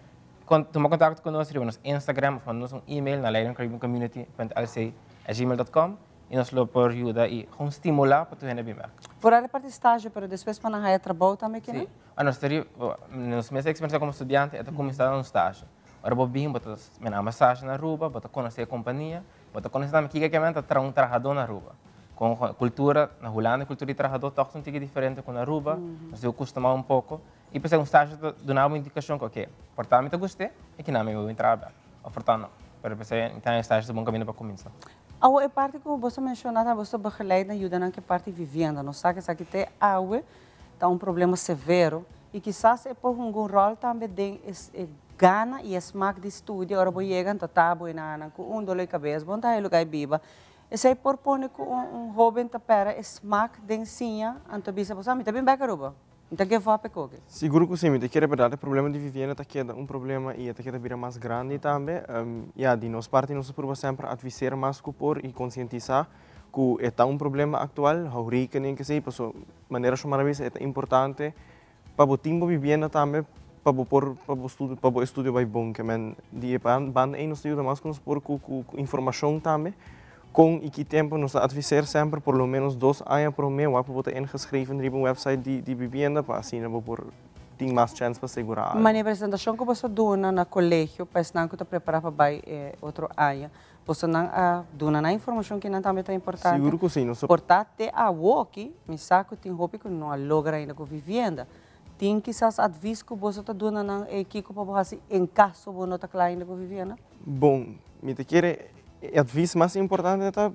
tuma kontakto ku nos riba nos Instagram òf manda nos un email na leidencaribbeancommunity.lc@gmail.com i nos lo por yuda i gewoon stimulá pa tur hende bin bèk. Foral e parti stage, pero despues pa nan haña trabou tambe kinan? Si. Nos ta riba, nos mes eksperensiá komo studiante e ta kuminsá na un stage. Ora bo bin bo ta mena masaje na Aruba, bo ta konosé e kompania, Bo ta konosé tambe kiko ke men ta traha un trahadó na Aruba. Kon kultura na Hulanda e kultura di trahadó tòg ta un tiki diferente ku na Aruba. Nos tin ku kustumá un poko. I p'esei un stage ta duna bo indikashon ku oke, por ta mi ta gust'é i kinan mi bo bin traha bèk òf por ta no. Pero p'esei mi ta haña stage ta bon kaminda pa kuminsá. Awor e parti ku bo ta menshoná ta bo ta begeleid na yuda nan ku e parti vivienda. Nos sa ku esaki te awe ta un problema severo i kisas e por hunga un ròl tambe den e gana i e smak di studia ora bo yega anto ta bo enanan ku un dolor di kabes bo no ta haña lugá di biba. Esei por pone ku un hóben ta pèrdè e smak den siña anto bisa bo sa mi ta bin bèk Aruba, mi ta give up e koke. Sigur ku si, mi ta kere bèrdat e problema di vivienda ta keda un problema i e ta keda bira mas grandi tambe. Ya, di nos parti nos ta purba semper advisera mas ku por i konsientisá ku e ta un problema aktual, hou rekening esei, paso manera Shomara a bisa e ta importante pa bo tin bo bibienda tambe pa bo por pa bo studio pa bo estudio bai bon ke men di e banda ei nos ta yuda mas ku nos por ku ku informashon tambe kon i ki tempu nos ta adviseer semper por lo menos dos aña prome wak pa bo ta ingeschreven riba un website di di bibienda pa asina bo por tin mas chèns pa segurá algu. Manera presentashon ku boso duna na kolegio pa esnan ku ta prepará pa bai e otro aña Boso nan a duna nan informacion ki nan tambe ta importante. Sigur cu si, nos. Por ta te awoki, mi sa cu tin hopi cu no a logra ainda cu vivienda. Tin kisas advies cu boso ta duna nan ey kico pa bo haci en caso bo no ta cla ainda cu vivienda? Bon, mi ta kere e advies mas importante ta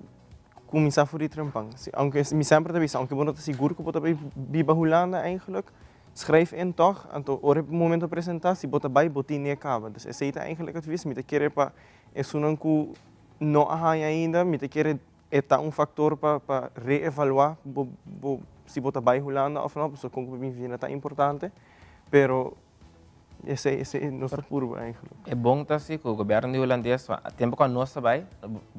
cuminsa for di trempan. Si, aunke mi semper ta bisa, aunke bo no ta sigur cu bo ta bay biba Hulanda eigenlijk, schrijf in toch, anto ora e momento presenta, si bo ta bay, bo tin e caba. Dus esey ta eigenlijk advies, mi ta kere pa Esunnan ku no a haña ainda, mi ta kere e ta un faktor pa pa reevaluá bo bo si bo ta bai Hulanda òf no, pasobra kon ku bo bin vivienda ta importante, pero esei esei nos ta purba eigenlijk. E bon ta si ku gobièrnu di hulandes tempu ku anos ta bai,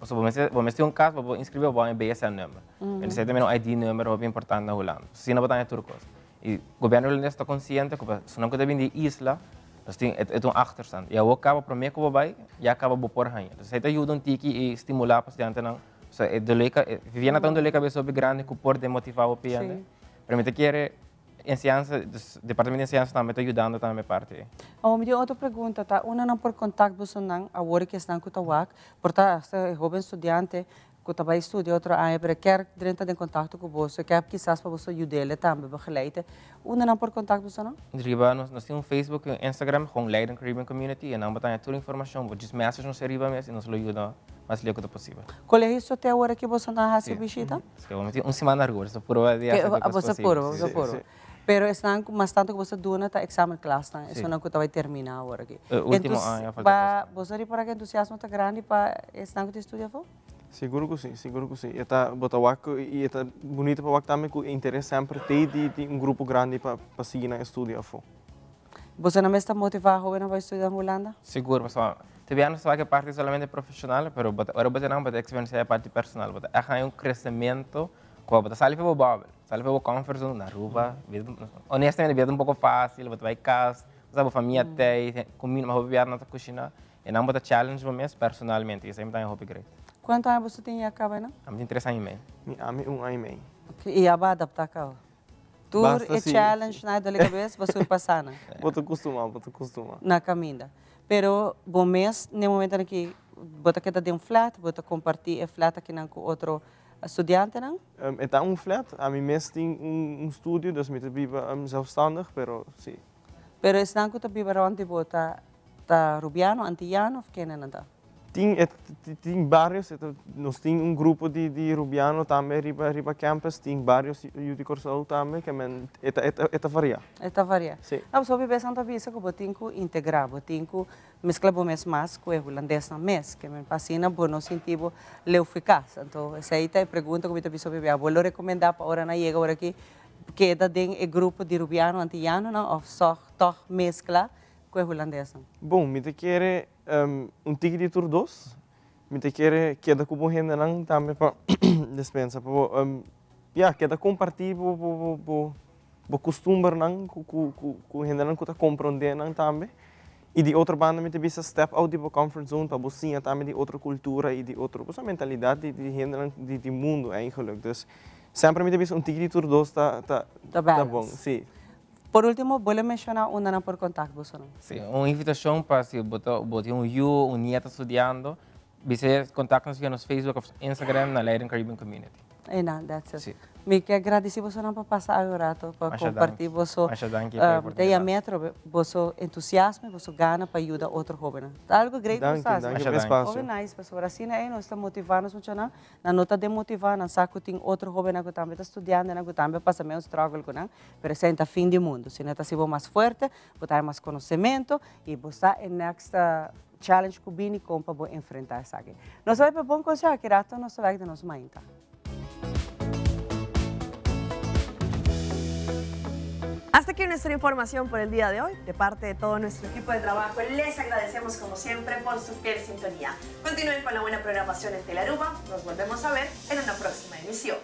pasobra bo mester bo mester tin un kas pa bo inskribí bo haña BSN-nummer. Esei tambe un ID-nummer hopi importante na Hulanda. Asina bo ta haña tur kos. I gobièrnu hulandes ta konsiente ku esunnan ku ta bini di isla nos tin e ta un achterstand. I awor kaba promé ku bo bai ya kaba bo por haña. Entonces esei ta yuda un tiki i stimulá pa studiantenan. Pasobra e dolé vivienda ta un dolé kabes hopi grandi ku por demotivá hopi hende. Pero mi ta kere. Enseñansa, dus departamento di enseñansa tambe ta yudando tambe parti ei. Awor mi tin otro pregunta, ta unda nan por contact bosonan awor ki esnan cu ta wak, por ta hasta e hoben studiante cu ta bay studia otro aña pero e kier drenta den contacto cu boso, e kier kisas pa boso yudele tambe, begeleide, unda nan por contact bosonan? Riba nos, nos tin un Facebook y un Instagram, gewoon Leiden Caribbean Community, y nan bo ta haña tur informacion, bo djis message nos ariba mes y nos lo yuda mas leu cu ta posibel. Colegio so te awor aki boso nan haci bishita? Si, bo tin un siman largu, boso purba di haci tur cos posibel. Boso purba, boso purba. Pero esnan cu mas tanto cu boso duna ta examen klasnan, esunnan cu ta bay termina awor aki. E ultimo aña falta dos. Boso ripara cu entusiasmo ta grandi pa esnan cu ta studia afo? Sigur cu si, sigur cu si. E ta, bo ta wak cu, y e ta bunito pa wak tambe cu e interes semper t'ey di di un grupo grandi pa pa sigui nan estudio afo. Boso nan mes ta motiva hobennan pa studia na Hulanda? Sigur, pasobra te bia no ta wak e parti solamente profesional, pero bo ta, ora bo ta nan bo ta experiencia e parti personal. Bo ta echt haña un crecemento cu bo ta sali for bo bubble, sali for bo comfort zone na Aruba, bida, honestamente bida ta un poco facil, bo ta bay cas, bo sa bo famia t'ey, cuminda, mas hopi bia nan ta cushina. E nan bo ta challenge bo mes personalmente y esei mi ta haña hopi great. Cuanto aña boso tin ya caba nan? Ami tin tres aña y mei. Mi ami un aña y mei. Ok, y ya bo a adapta caba? Tur Basta e si. challenge nan e dole cabes bo surpasa nan. Bo ta custuma, bo ta custuma. Na caminda. Pero bo mes n'e momentonan aki bo ta keda den un flat, bo ta comparti e flat akinan cu otro studiantenan? E ta un flat, ami mes tin un studio, dus mi ta biba zelfstandig, pero si. Pero esnan cu ta biba rond di bo ta ta Rubiano, Antillano of kende nan ta? Tin e tin varios, e ta nos tin un grupo di di Rubiano tambe riba riba campus, tin varios yu di Corsou tambe ke men e ta e ta varia. E ta varia. Si. No, pasobra hopi bes nan ta bisa cu bo tin cu integra, bo tin cu mescla bo mes mas cu e Hulandesnan mes, ke men pa asina bo no sinti bo leu fu cas. Anto esey ta e pregunta cu mi ta bisa hopi bia, bo lo recomenda pa ora nan yega ora aki keda den e grupo di Rubiano, Antillanonan of sog tog mescla cu e Hulandesnan? Bon, mi ta kere un tiki di tur dos. Mi ta kere keda cu bo hendenan tambe pa despensa pa bo, ya, keda comparti bo bo bo bo custumbernan cu cu cu hendenan cu ta compronde nan tambe. Y di otro banda mi ta bisa step out di bo comfort zone pa bo siña tambe di otro cultura y di otro bo sa mentalidad di di hendenan di di mundo eigenlijk. Dus semper mi ta bisa un tiki di tur dos ta ta Ta ta bon, balance. si. Por ultimo, bo lo menciona unda nan por contact bosonan? Si, un invitacion pa si bo ta bo tin un yu o un nieta studiando, bisa contact nos via nos Facebook of Instagram na Leiden Caribbean Community. Einan, that's it. Si. Mi ke gradisi bosonan pa pasa awe un rato pa Masha comparti danki. boso, Masha danki pa e te oportunidad. yam'é atrobe boso entusiasmo y boso gana pa yuda otro hobennan. Ta algo great Danki, nos hasi. danki Masha pa e danki. espacio. Hopi nice, pasobra asina ei nos ta motiva nos muchanan, nan no ta demotiva, nan sa cu tin otro hobennan cu tambe ta studiantenan cu tambe a pasa mesun struggle cu nan, pero esei no ta fin di mundo, sino ta hasi bo mas fuerte, bo ta haña mas conocemento y bo sa e next challenge cu bini con pa bo enfrenta esaki. Nos ta bay pa bon conseho aki rato, nos ta bay den nos mainta. Hasta aquí nuestra información por el día de hoy. De parte de todo nuestro equipo de trabajo, les agradecemos como siempre por su fiel sintonía. Continúen con la buena programación en Telaruba. Nos volvemos a ver en una próxima emisión.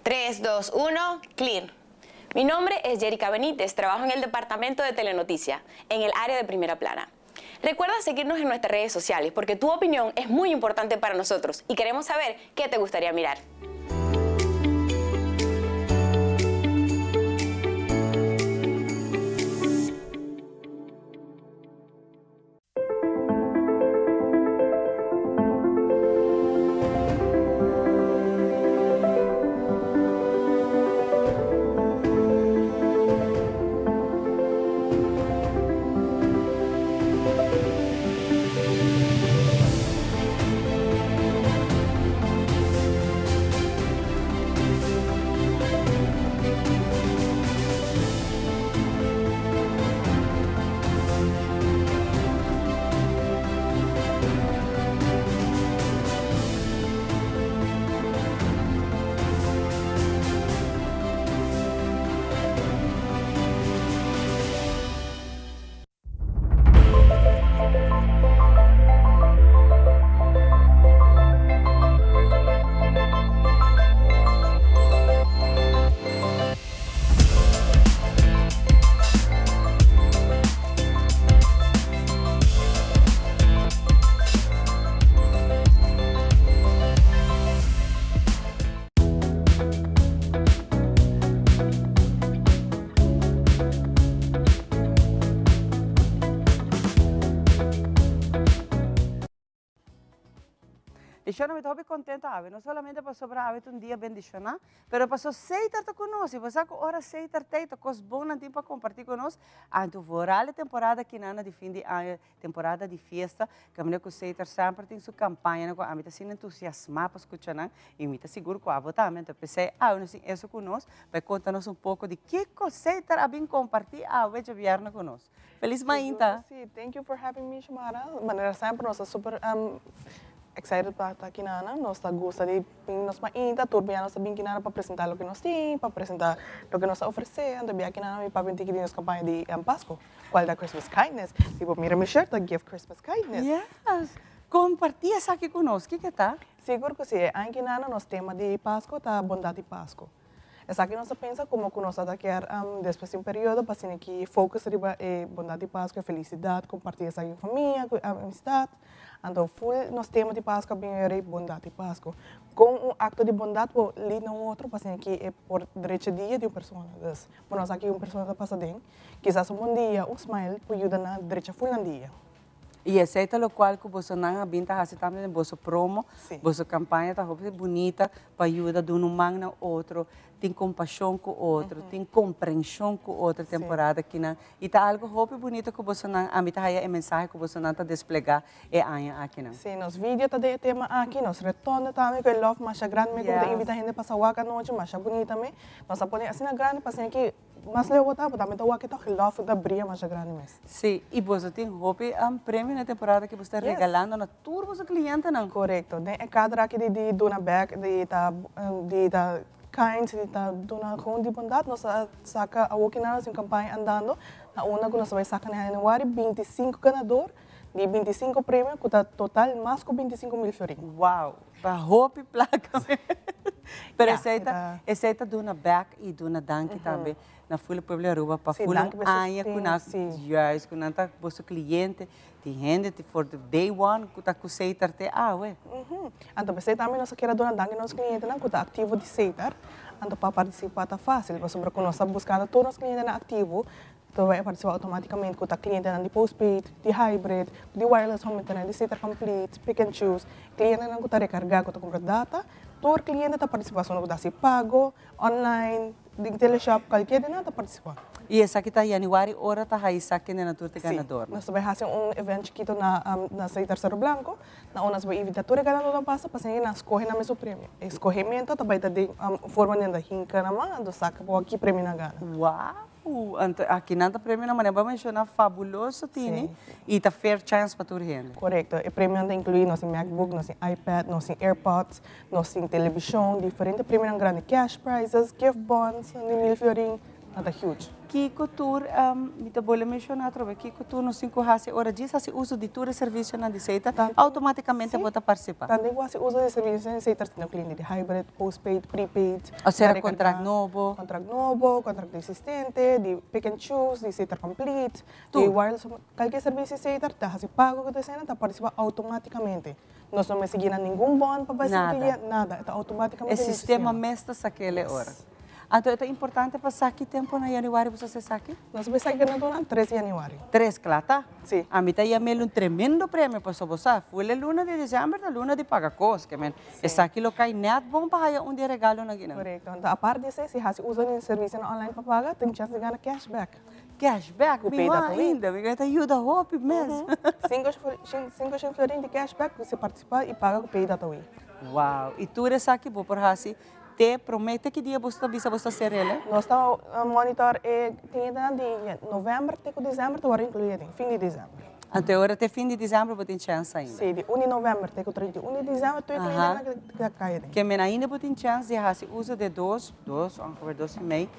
3, 2, 1, clear. Mi nombre es Jerica Benítez, trabajo en el departamento de Telenoticia, en el área de primera plana. Recuerda seguirnos en nuestras redes sociales porque tu opinión es muy importante para nosotros y queremos saber qué te gustaría mirar. I shona mi ta hopi contento awe, no solamente pasobra awe ta un dia bendiciona, pero paso Seitar ta cu nos, y bo sa cu ora Seitar t'ey ta cos bon nan tin pa comparti cu nos, anto vooral e temporada kinana di fin di aña, temporada di fiesta, caminda cu Seitar semper tin su campañanan cu ami ta asina entusiasma pa scucha nan, y mi ta sigur cu abo tambe, anto p'esey awe nos tin eso cu nos, pa e conta nos un poco di kico Seitar a bin comparti awe djabièrnè cu nos. Feliz mainta! Sí, thank you for having me, Xiomara. Manera semper nos ta super excited pa ta aki na nan. Nos ta gusta di bin nos mainta, tur bia nos ta bin aki nan pa presenta loke nos tin, pa presenta loke nos ta ofrece. Anto bia aki nan mi papia un tiki di nos campaña di Pasco, cual ta Christmas Kindness. Si bo mira mi shirt ta Give Christmas Kindness. Yes! Comparti esaki cu nos, kiko ta? Sigur cu si. E aña aki nan nos tema di Pasco ta Bondad di Pasco. Esaki nos a pensa como cu nos a ta kier despues di un periodo pa asina ki focus riba e bondad di Pascua, e felicidad, comparti esaki cu famia, cu amistad. Anto full nos tema di Pascua a bin riba bondad di Pascua. Con un acto di bondad por lead na un otro pa asina ki e por drecha dia di un persona. Dus, bo no sa ki un persona ta pasa den, kisas un bon dia, un smile por yuda nan drecha full nan dia. I esei ta lokual ku bosonan a bin ta hasi tambe den boso promo, boso kampaña ta hopi bunita pa yuda duna un man na otro, tin kompashon ku otro, tin komprenshon ku otro temporada kinan. I ta algu hopi bunita ku bosonan, ami ta haya e mensahe ku bosonan ta desplegá e aña akinan. Sí, nos video ta den e tema aki, nos retorno tambe ku e love masha grandi mi ku ta invita hende pasa wak anochi, masha bunita mi. Nos a pone asina grandi pa asina ki Mas leu bo ta, bo tambe ta wak e tòg e lòf ta bria masha grandi mes. Sí, i boso tin hopi premio na e temporada ki boso ta regalando na tur boso klientenan. Korekto. Den e kader aki di di duna bèk, di ta di ta kind, di ta duna gewoon di bondat, nos a saka awoki nan nos tin un kampaña andando na unda ku nos ta bai saka na januari 25 ganador di 25 premio ku ta total mas ku 25 mil florin. Wow! Pa hopi plaka mes. Pero esei ta, esei ta duna bek i duna danki tambe na ful pueblo di Aruba pa ful un aña ku nan, juist, ku nan ta boso kliente, tin hende ti for day one ku ta ku Setar te awe. Anto p'esei tambe nos a kere duna danki na nos klientenan ku ta aktivo di Setar, anto pa partisipa ta fásil pasobra ku nos ta buskando tur nos klientenan aktivo Ta bai aparece automaticamente cu ta clientenan di postpaid, di hybrid, di wireless home internet, di Setar Complete, pick and choose, clientenan cu ta recarga, cu ta cumpra data, tur cliente ta participa, esun cu ta haci pago, online, den teleshop, cualkier di nan ta participa. Y esaki ta januari ora ta haci sa kendenan tur ta ganadornan? Si, nos ta bai haci un event chikito na na Setar Cerro Blanco, na unda nos ta bai invita tur e ganadornan pasa pa asina nan scoge nan mesun premio. E scogemiento ta bai ta den forma di nan ta hinca nan man anto saca pa wak ki premio nan gana. Wow! Anto aki nan ta premio na manera bo a menciona fabuloso tini y ta fair chance pa tur hende. Correcto, e premionan ta inclui nos tin MacBook, nos tin iPad, nos tin AirPods, nos tin television, diferente premionan grandi, cash prizes, gift bonds di mil florin, nan ta huge. Kico tur, mi ta bolbe menciona atrobe, kico tur nos tin cu haci ora djis haci uso di tur e servicionan di Setar, automaticamente bo ta participa. Tanto cu haci uso di servicionan di Setar, tin cliente di hybrid, postpaid, prepaid. O sera contract nobo. Contract nobo, contract existente, di pick and choose, di Setar Complete, di wireless, cualkier servicio di Setar ta haci pago cu ta esena ta participa automaticamente. Nos no mester gina ningun bon pa bay Nada. Nada, ta automaticamente E den sistema mes ta sak'el e ora. Anto e ta importante pa sa ki tempo na januari boso haci esaki? Nos a bisa ganadornan 3 di januari. Tres, kla ta? Si. Ami ta yam'el un tremendo premio pasobra bo sa, full e luna di december ta luna di paga kos, ke men esaki lo kai nèt bon pa haya un di e regalonan akinan. Korekto. Anto apart di esei, si hasi uso di servisionan online pa paga, tin chèns di gana cashback. Cashback? Mihó ainda, mi ta yuda hopi mes. Sinku shen florin di cashback ku si partisipá i paga ku Paydataway. Wow! I tur esaki bo por hasi Te prome te ki dia boso ta bisa boso ta ser ele? Nos ta monitor e clientenan di november te cu december ta worde inclui aden, fin di december. Anto e ora te fin di december bo tin chance ainda? Si, di un di november te cu 31 di december tur e clientenan ta cay aden. Ke men ainda bo tin chance di haci uso de dos, dos ongeveer dos y mei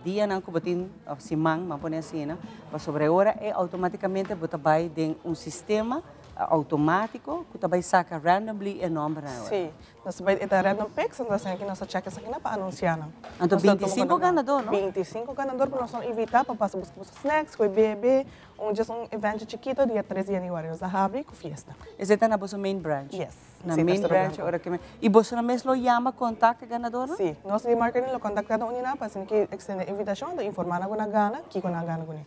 dianan cu bo tin, of siman, ban pone asina, pasobra e ora e automaticamente bo ta bay den un sistema automatico cu ta bay saca randomly e nombernan e ora. Si, Nos ta bai e ta random picks, entonces asina ki nos ta check esaki pa anuncia nan. Anto 25 ganador, no? 25 ganador ku nos lo invita pa pasa buska boso snacks, ku e bebe, un just un eventje chikito dia 3 di januari. Nos ta habri ku fiesta. Esei ta na boso main branch? Yes. Na main branch ora ki I boso na mes lo yama contact e ganadornan? Si, nos di marketing lo contact kada un di nan pa asina ki extende invitacion, ta informa nan ku nan gana, kiko nan gana kuné.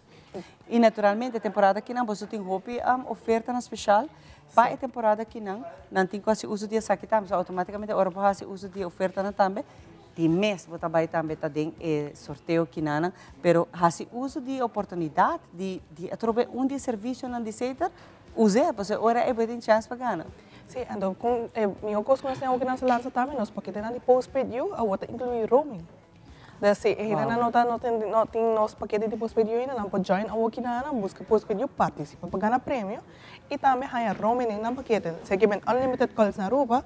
Y naturalmente temporada akinan boso tin hopi ofertanan special pa e temporada akinan, nan tin cu haci uso di esaki tambe, so automaticamente ora bo haci uso di e ofertanan tambe, di mes bo ta bay tambe ta den e sorteo akinanan, pero haci uso di e oportunidad di di atrobe un di e servicionan di Seter, us'e, pasobra ora ey bo tin chance pa gana. Si, anto con e miho cos cu nos tin awo ki nan sa lansa tambe, nos paketenan di postpaid yu awo ta inclui roaming. Dus si e hendenan no ta no tin no tin nos pakete di postpaid yu ainda nan por join awoki nan nan buska postpaid yu participa pa gana premio y tambe haña roaming den nan pakete. Esei ke men unlimited calls na Aruba,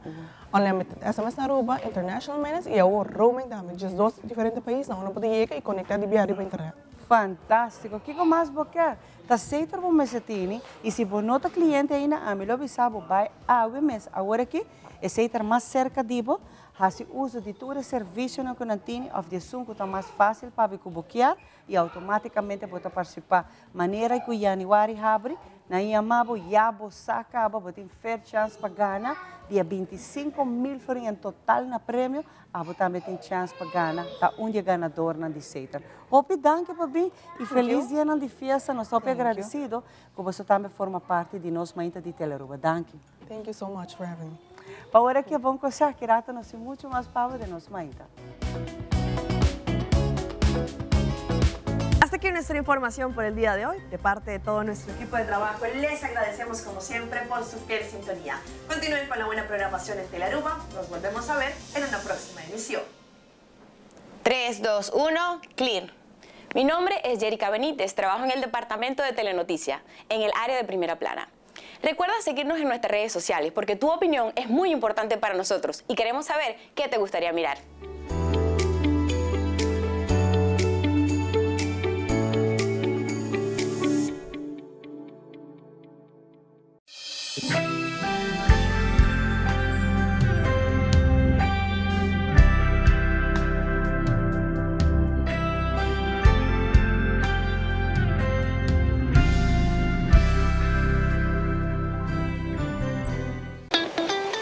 unlimited sms na Aruba, international minutes y awo roaming tambe. 12 diferente pais nan unda bo ta yega y conecta di bia riba internet. Fantastico! Kiko mas bo kier? Ta seter bo mester tini y si bo no ta cliente ainda ami lo bisa bo bay awe mes awor aki e seter mas cerca di bo Hasi uso di tur e servisionan ku nan tini òf di esun ku ta mas fásil pa bo ku bo kier i outomátikamente bo ta partisipá. Manera ku yanüari habri, nan yama bo, ya bo sa kaba, bo tin fair chance pa gana dia 25,000 florin en total na premio, abo tambe tin chance pa gana, ta un di e ganadornan di Satan. Hopi danki pa bin i felis dianan di fiesta, nos ta hopi agradesido ku boso tambe forma parti di nos mainta di Telearuba. Danki. Thank you so much for having me. Pa ora ki a bon cosa, ki rato nos tin mucho mas pabo den nos mainta. Hasta aquí nuestra información por el día de hoy. De parte de todo nuestro equipo de trabajo, les agradecemos como siempre por su fiel sintonía. Continúen con la buena programación en Telearuba. Nos volvemos a ver en una próxima emisión. 3, 2, 1, clear. Mi nombre es Jerica Benítez, trabajo en el departamento de Telenoticia, en el área de primera plana. Recuerda seguirnos en nuestras redes sociales porque tu opinión es muy importante para nosotros y queremos saber qué te gustaría mirar.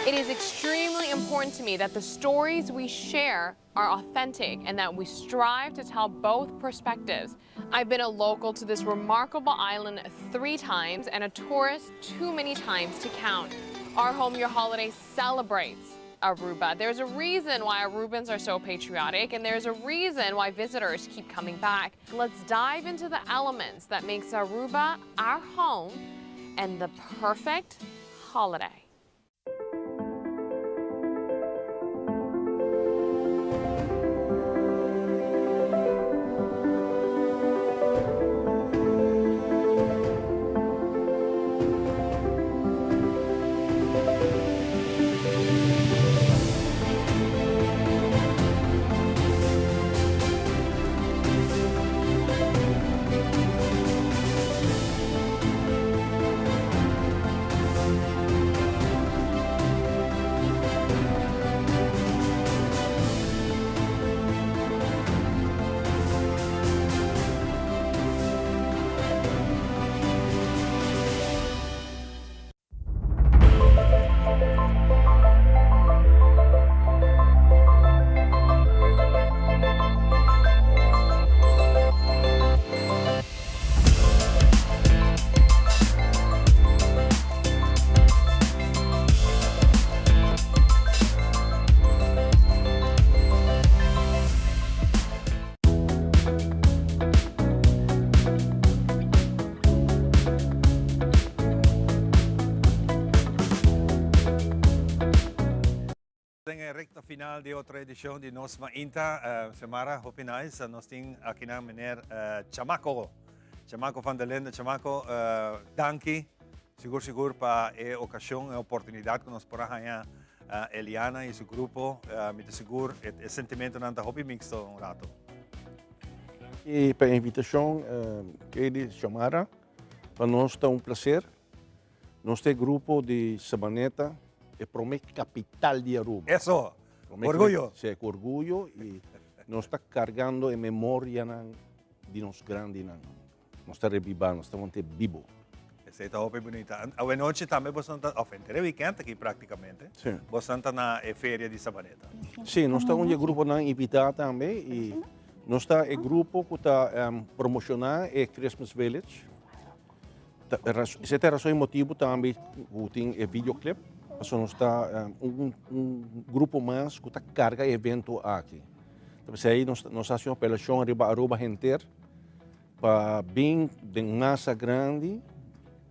It is extremely important to me that the stories we share are authentic and that we strive to tell both perspectives. I've been a local to this remarkable island three times and a tourist too many times to count. Our Home Your Holiday celebrates Aruba. There's a reason why Arubans are so patriotic and there's a reason why visitors keep coming back. Let's dive into the elements that makes Aruba our home and the perfect holiday. Den e recta final di otro edicion di Nos Mainta, Xiomara, hopi nice, nos tin aki nan meneer Chamaco, Chamaco van der Linde. Chamaco, danki, sigur sigur pa e ocasion, e oportunidad cu nos por a haña Eliana y su grupo. Mi ta sigur e sentimentonan ta hopi mixto un rato. Danki pa e invitacion, Kelly, Xiomara. Pa nos ta un placer. Nos ta e grupo di Sabaneta, e prome capital di Aruba. Eso! Prome Orguyo! Si, cu orguyo y nos ta cargando e memorianan di nos grandinan. Nos ta rebiba, nos ta wante bibo. Esey ta hopi bunita. Awenochi tambe boso ta, of henter e weekend aki practicamente, Si. boso ta na e feria di Sabaneta. Si, nos ta un di e gruponan invita tambe y. Nos ta e grupo ku ta promoshoná e Christmas Village. Esei ta e rason i motibu tambe ku tin e videoclip, pasobra nos ta un grupo mas ku ta karga e evento aki. Ta p'esei nos ta hasi un apelashon riba Aruba henter pa bin den masa grandi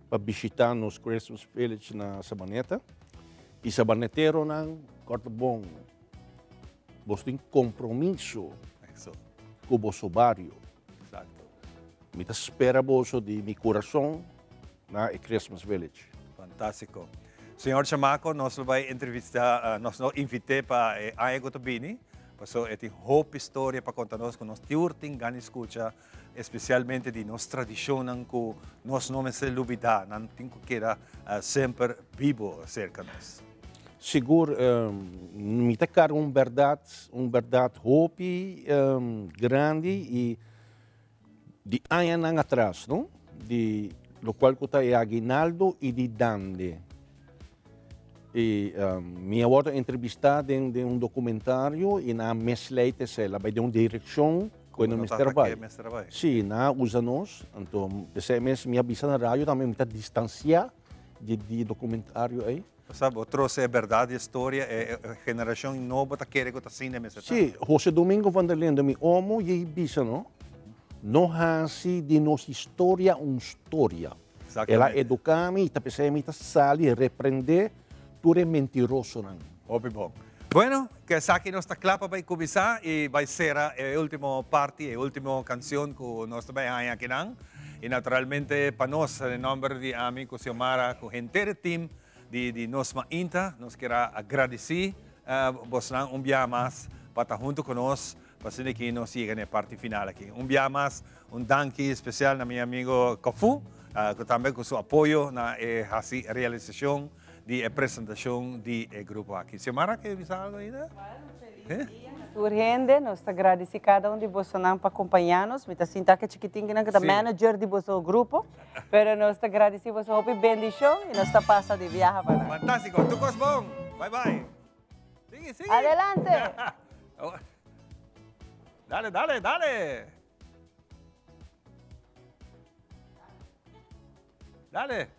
pa bishita nos Christmas Village na Sabaneta. I sabaneteronan kòrta bon. Boso tin compromiso cu boso bario. Mi ta spera boso di mi curason na e Christmas Village. Fantastico. Señor Chamaco, nos lo bay entrevista, nos lo invite pa e aña cu ta bini, paso e tin hopi storia pa conta nos cu nos tur tin gana di scucha, especialmente di nos tradicionnan cu nos no mester lubida, nan tin cu keda semper bibo cerca nos. Sigur, mi ta carga un berdad, un berdad hopi grandi y di añanan atras, no? Di locual cu ta e aguinaldo y di dande. Y mi a wordo entrevista den den un documentario y nan a misleid esey, la bay den un direccion cu e no mester bay. Si, nan a usa nos, anto p'esey mes mi a bisa na radio tambe mi ta distancia di di documentario ey. Pasá bo trose e berdad di e storia, e generacion nobo ta kere cu ta asina e mester ta. Si, Jose Domingo van der Linde, mi omo, yey bisa no, no haci di nos historia un storia. El a educa mi y ta p'esey mi ta sali reprende tur e mentirosonan. Hopi bon. Bueno, cu esaki nos ta cla pa bay cuminsa y bay cera e ultimo parti, e ultimo cancion cu nos ta bay haña akinan. Y naturalmente pa nos, den nomber di ami cu Xiomara, cu henter e team di Nos Mainta, nos kier a gradici bosnan un biaha mas pa ta hunto cu nos pa asina ki nos yega na e parti final aki. Un biaha mas, un danki special na mi amigo Kofu, cu tambe cu su apoyo na e haci realisacion di e presentacion di e grupo aki. Xiomara, ke bisa algo ainda? Bueno, feliz dia na tur hende. Nos ta gradici cada un di bosonan pa acompaña nos. Mi ta sinta aki chikitin kinan cu ta manager di boso grupo. Pero nos ta gradici boso hopi bendicion y nos ta pasa di biaha pa nan. Fantastico. Tur cos bon. Bye bye. Sigui, sigui. Adelante. Dale, dale, dale. Dale.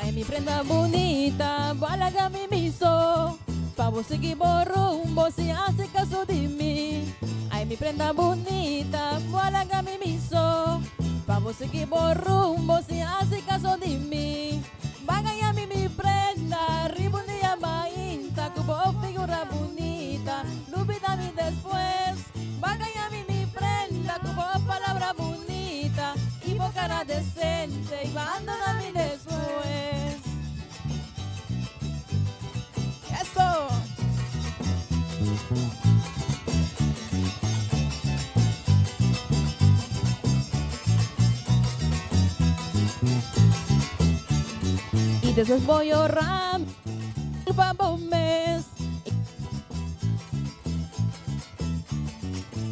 Ay mi prenda bunita, bo a laga mi miso Pa bo sigui bo rumbo sin haci caso di mi Ay mi prenda bunita, bo a laga mi miso Pa bo sigui bo rumbo sin haci caso di mi Baga yami mi prenda, riba un dia mainta Cu bo figura bunita, lubida mi despues Baga yami mi prenda, cu bo palabra bunita Y bo cara decente y bandona mi despues Eso! Y despues bo yora pa bo mes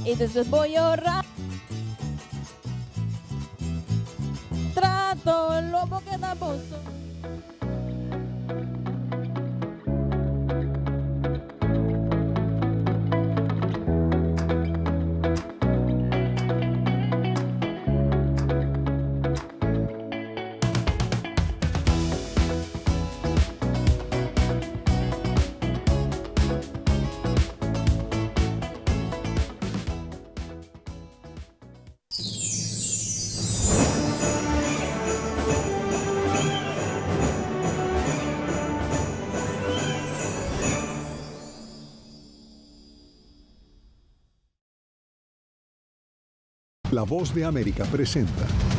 Y despues bo yora Trato lo bo keda bo so. La Voz de América presenta.